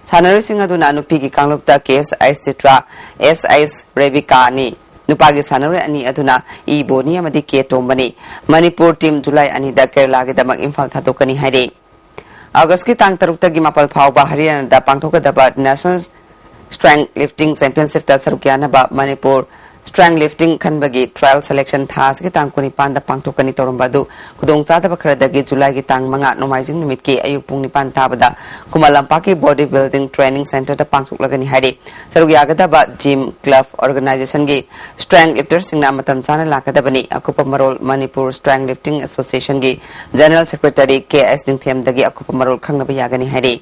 ꯁꯥꯟꯅꯔꯣꯏꯁꯤꯡ ꯑꯗꯨꯅ ꯅꯨꯄꯤꯒꯤ ꯀꯥꯡꯂꯨꯞꯇ K S I Chitra, S I ꯔꯦꯕꯤꯀꯥꯅꯤ꯫ ꯅꯨꯄꯥꯒꯤ ꯁꯥꯟꯅꯔꯣꯏ ꯑꯅꯤ ꯑꯗꯨꯅ ꯏ ꯕꯣꯅꯤ ꯑꯃꯗꯤ ꯀꯦ ꯇꯣꯝꯕꯅꯤ꯫ ꯃꯅꯤꯄꯨꯔ ꯇꯤꯝ ꯖꯨꯂꯥꯏ ꯑꯅꯤꯗ ꯀꯦꯔꯂꯥꯒꯤꯗꯃꯛ ꯏꯝꯐꯥꯜ ꯊꯥꯗꯣꯛꯀꯅꯤ ꯍꯥꯏꯔꯤ꯫ ꯑꯥꯒꯁꯀꯤ ꯇꯥꯡ ꯇꯔꯨꯛꯇꯒꯤ ꯃꯥꯄꯜ ꯐꯥꯎꯕ ꯍꯔꯤꯌꯥꯅꯥꯗ ꯄꯥꯡꯊꯣꯛꯀꯗꯕ ꯅꯦꯁꯅꯦꯜ ꯁ꯭ꯇ꯭ꯔꯦꯡ ꯂꯤꯐꯇꯤꯡ ꯆꯦꯝꯄꯤꯌꯟꯁꯤꯞꯇ ꯁꯔꯨꯛ ꯌꯥꯅꯕ ꯃꯅꯤꯄꯨꯔ ꯁ꯭ꯇ꯭ꯔꯦꯡ ꯂꯤꯐꯇꯤꯡ ꯈꯟꯕꯒꯤ ꯇ꯭ꯔꯥꯌꯦꯜ ꯁꯦꯂꯦꯛꯁꯟ ꯊꯥ ꯑꯁꯤꯒꯤ ꯇꯥꯡ ꯀꯨꯟꯅꯤꯄꯥꯟꯗ ꯄꯥꯡꯊꯣꯛꯀꯅꯤ ꯇꯧꯔꯝꯕ ꯑꯗꯨ ꯈꯨꯗꯣꯡꯆꯥꯗꯕ ꯈꯔꯗꯒꯤ ꯖꯨꯂꯥꯏꯒꯤ ꯇꯥꯡ ꯃꯉꯥ ꯅꯣꯡꯃꯥꯏꯖꯤꯡ ꯅꯨꯃꯤꯠꯀꯤ ꯑꯌꯨꯛ ꯄꯨꯡ ꯅꯤꯄꯥꯟ ꯇꯥꯕꯗ ꯈꯨꯃꯟ ꯂꯝꯄꯥꯛꯀꯤ ꯕꯣꯗꯤ ꯕꯤꯜꯗꯤꯡ ꯇ꯭ꯔꯦꯅꯤꯡ ꯁꯦꯟꯇꯔꯗ ꯄꯥꯡꯊꯣꯛꯂꯒꯅꯤ ꯍꯥꯏꯔꯤ꯫ ꯁꯔꯨꯛ ꯌꯥꯒꯗꯕ ꯖꯤꯝ, ꯀ꯭ꯂꯕ, ꯑꯣꯔꯒꯅꯥꯏꯖꯦꯁꯟꯒꯤ ꯁ꯭ꯇ꯭ꯔꯦꯡ ꯂꯤꯐꯇꯔꯁꯤꯡꯅ ꯃꯇꯝ ꯆꯥꯅ ꯂꯥꯛꯀꯗꯕꯅꯤ꯫ ꯑꯀꯨꯞꯄ ꯃꯔꯣꯜ ꯃꯅꯤꯄꯨꯔ ꯁ꯭ꯇ꯭ꯔꯦꯡ ꯂꯤꯐꯇꯤꯡ ꯑꯦꯁꯣꯁꯤꯌꯦꯁꯟꯒꯤ ꯖꯦꯅꯔꯦꯜ ꯁꯦꯀ꯭ꯔꯦꯇꯔꯤ ꯀꯦ ꯑꯦꯁ ꯅꯤꯡꯊꯦꯝꯗꯒꯤ ꯑꯀꯨꯞꯄ ꯃꯔꯣꯜ ꯈꯪꯅꯕ ꯌꯥꯒꯅꯤ ꯍꯥꯏꯔꯤ꯫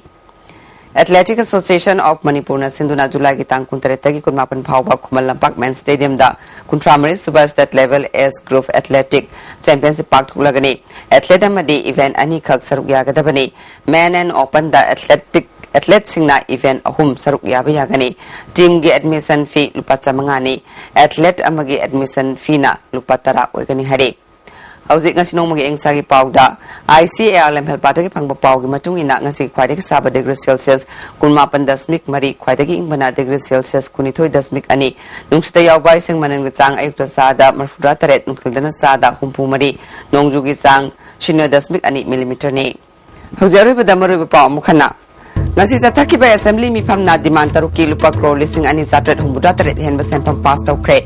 ꯑꯦꯊꯂꯦꯇꯤꯛ ꯑꯦꯁꯣꯁꯤꯌꯦꯁꯟ ꯑꯣꯐ ꯃꯅꯤꯄꯨꯔꯅ ꯁꯤꯟꯗꯨꯅ ꯖꯨꯂꯥꯏꯒꯤ ꯇꯥꯡ ꯀꯨꯟꯇꯔꯦꯠꯇꯒꯤ ꯀꯨꯟꯃꯥꯄꯟ ꯐꯥꯎꯕ ꯈꯨꯃꯟ ꯂꯝꯄꯥꯛ ꯃꯦꯟ ꯁ꯭ꯇꯦꯗꯤꯌꯝꯗ ꯀꯨꯟꯊ꯭ꯔꯥ ꯃꯔꯤ ꯁꯨꯕ state level age group athletic championship ꯄꯥꯡꯊꯣꯛꯂꯒꯅꯤ꯫ ꯑꯦꯊꯂꯦꯠ ꯑꯃꯗꯤ ꯏꯚꯦꯟꯠ ꯑꯅꯤꯈꯛ ꯁꯔꯨꯛ ꯌꯥꯒꯗꯕꯅꯤ꯫ ꯃꯦꯟ ꯑꯦꯟ ꯑꯣꯄꯟꯗ ꯑꯦꯊꯂꯦꯇꯤꯛ ꯑꯦꯊꯂꯦꯠꯁꯤꯡꯅ ꯏꯚꯦꯟꯠ ꯑꯍꯨꯝ ꯁꯔꯨꯛ ꯌꯥꯕ ꯌꯥꯒꯅꯤ꯫ ꯇꯤꯝꯒꯤ ꯑꯦꯗꯃꯤꯁꯟ ꯐꯤ ꯂꯨꯄꯥ ꯆꯥꯃꯉꯥꯅꯤ꯫ ꯑꯦꯊꯂꯦꯠ ꯑꯃꯒꯤ ꯑꯦꯗꯃꯤꯁꯟ ꯐꯤꯅ ꯂꯨꯄꯥ ꯇꯔꯥ ꯑꯣꯏꯒꯅꯤ ꯍꯥꯏꯔꯤ꯫ ꯍꯧꯖꯤꯛ ꯉꯁꯤ ꯅꯣꯡꯃꯒꯤ ꯑꯏꯪ ꯑꯁꯥꯒꯤ ꯄꯥꯎꯗ, ꯑꯥꯏ ꯁꯤ ꯑꯦ ꯑꯥꯔ ꯂꯝꯐꯦꯜꯄꯥꯠꯇꯒꯤ ꯐꯪꯕ ꯄꯥꯎꯒꯤ ꯃꯇꯨꯡ ꯏꯟꯅ, ꯉꯁꯤꯒꯤ ꯈ꯭ꯋꯥꯏꯗꯒꯤ ꯁꯥꯕ ꯗꯤꯒ꯭ꯔꯤ ꯁꯦꯜꯁꯤꯌꯁ ꯀꯨꯟꯃꯥꯄꯟ ꯗꯁꯃꯤꯛ ꯃꯔꯤ, ꯈ꯭ꯋꯥꯏꯗꯒꯤ ꯏꯪꯕꯅ ꯗꯤꯒ꯭ꯔꯤ ꯁꯦꯜꯁꯤꯌꯁ ꯀꯨꯟꯅꯤꯊꯣꯏ ꯗꯁꯃꯤꯛ ꯑꯅꯤ, ꯅꯨꯡꯁꯤꯠꯇ ꯌꯥꯎꯕ ꯏꯁꯤꯡ ꯃꯅꯤꯜꯒꯤ ꯆꯥꯡ ꯑꯌꯨꯛꯇ ꯆꯥꯗ ꯃꯔꯐꯨꯇꯔꯥ ꯇꯔꯦꯠ, ꯅꯨꯡꯊꯤꯜꯗꯅ ꯆꯥꯗ ꯍꯨꯝꯐꯨ ꯃꯔꯤ, ꯅꯣꯡꯖꯨꯒꯤ ꯆꯥꯡ ꯁꯤꯅꯣ ꯗꯁꯃꯤꯛ ꯑꯅꯤ ꯃꯤꯂꯤꯃꯤꯇꯔꯅꯤ꯫ ꯍꯧꯖꯤꯛ ꯑꯔꯣꯏꯕꯗ ꯃꯔꯨꯑꯣꯏꯕ ꯄꯥꯎ ꯑꯃꯨꯛ ꯍꯟꯅ꯫ ꯉꯁꯤ ꯆꯠꯊꯈꯤꯕ ꯑꯦꯁꯦꯝꯕ꯭ꯂꯤ ꯃꯤꯐꯝꯅ ꯗꯤꯃꯥꯟ ꯇꯔꯨꯛꯀꯤ ꯂꯨꯄꯥ ꯀ꯭ꯔꯣꯔ ꯂꯤꯁꯤꯡ ꯑꯅꯤ ꯆꯥꯇ꯭ꯔꯦꯠ ꯍꯨꯝꯐꯨꯇꯔꯥ ꯇꯔꯦꯠ ꯍꯦꯟꯕ ꯁꯦꯟꯐꯝ ꯄꯥꯁ ꯇꯧꯈ꯭ꯔꯦ꯫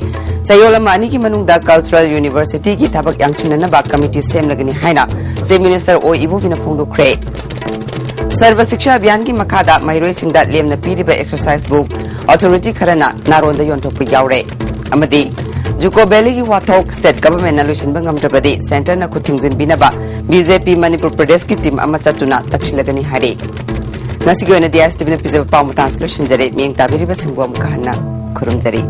ꯆꯌꯣꯜ ꯑꯃ ꯑꯅꯤꯒꯤ ꯃꯅꯨꯡꯗ ꯀꯜꯆꯔꯦꯜ ꯌꯨꯅꯤꯚꯔꯁꯤꯇꯤꯒꯤ ꯊꯕꯛ ꯌꯥꯡꯁꯤꯟꯅꯅꯕ ꯀꯃꯤꯇꯤ ꯁꯦꯝꯂꯒꯅꯤ ꯍꯥꯏꯅ ꯆꯤꯐ ꯃꯤꯅꯤꯁꯇꯔ ꯑꯣ ꯏꯕꯣꯕꯤꯅ ꯐꯣꯡꯗꯣꯛꯈ꯭ꯔꯦ꯫ ꯁꯔꯕ ꯁꯤꯛꯁꯥ ꯑꯚꯤꯌꯥꯟꯒꯤ ꯃꯈꯥꯗ ꯃꯍꯩꯔꯣꯏꯁꯤꯡꯗ ꯂꯦꯝꯅ ꯄꯤꯔꯤꯕ ꯑꯦꯛꯁꯔꯁꯥꯏꯖꯕꯨ ꯑꯣꯊꯣꯔꯤꯇꯤ ꯈꯔꯅ ꯅꯥꯔꯣꯟꯗ ꯌꯣꯟꯊꯣꯛꯄ ꯌꯥꯎꯔꯦ꯫ ꯑꯃꯗꯤ ꯖꯨꯀꯣ ꯚꯦꯂꯤꯒꯤ ꯋꯥꯊꯣꯛ ꯁ꯭ꯇꯦꯠ ꯒꯚꯔꯟꯃꯦꯟꯠꯅ ꯂꯣꯏꯁꯤꯟꯕ ꯉꯝꯗ꯭ꯔꯕꯗꯤ ꯁꯦꯟꯇꯔꯅ ꯈꯨꯠ ꯊꯤꯡꯖꯤꯟꯕꯤꯅꯕ ꯕꯤ ꯖꯦ ꯄꯤ ꯃꯅꯤꯄꯨꯔ ꯄ꯭ꯔꯗꯦꯁꯀꯤ ꯇꯤꯝ ꯑꯃ ꯆꯠꯇꯨꯅ ꯇꯛꯁꯤꯜꯂꯒꯅꯤ ꯍꯥꯏꯔꯤ꯫ ꯉꯁꯤꯒꯤ ꯑꯣꯏꯅꯗꯤ ꯑꯥꯏ ꯑꯦꯁ ꯇꯤ ꯚꯤꯅ ꯄꯤꯖꯕ ꯄꯥꯎ ꯃꯇꯥꯡꯁꯤ ꯂꯣꯏꯁꯤꯟꯖꯔꯦ꯫ ꯃꯤꯠꯌꯦꯡ ꯇꯥꯕꯤꯔꯤꯕꯁꯤꯡꯕꯨ ꯑꯃꯨꯛꯀ ꯍꯟꯅ ꯈꯨꯔꯨꯝꯖꯔꯤ꯫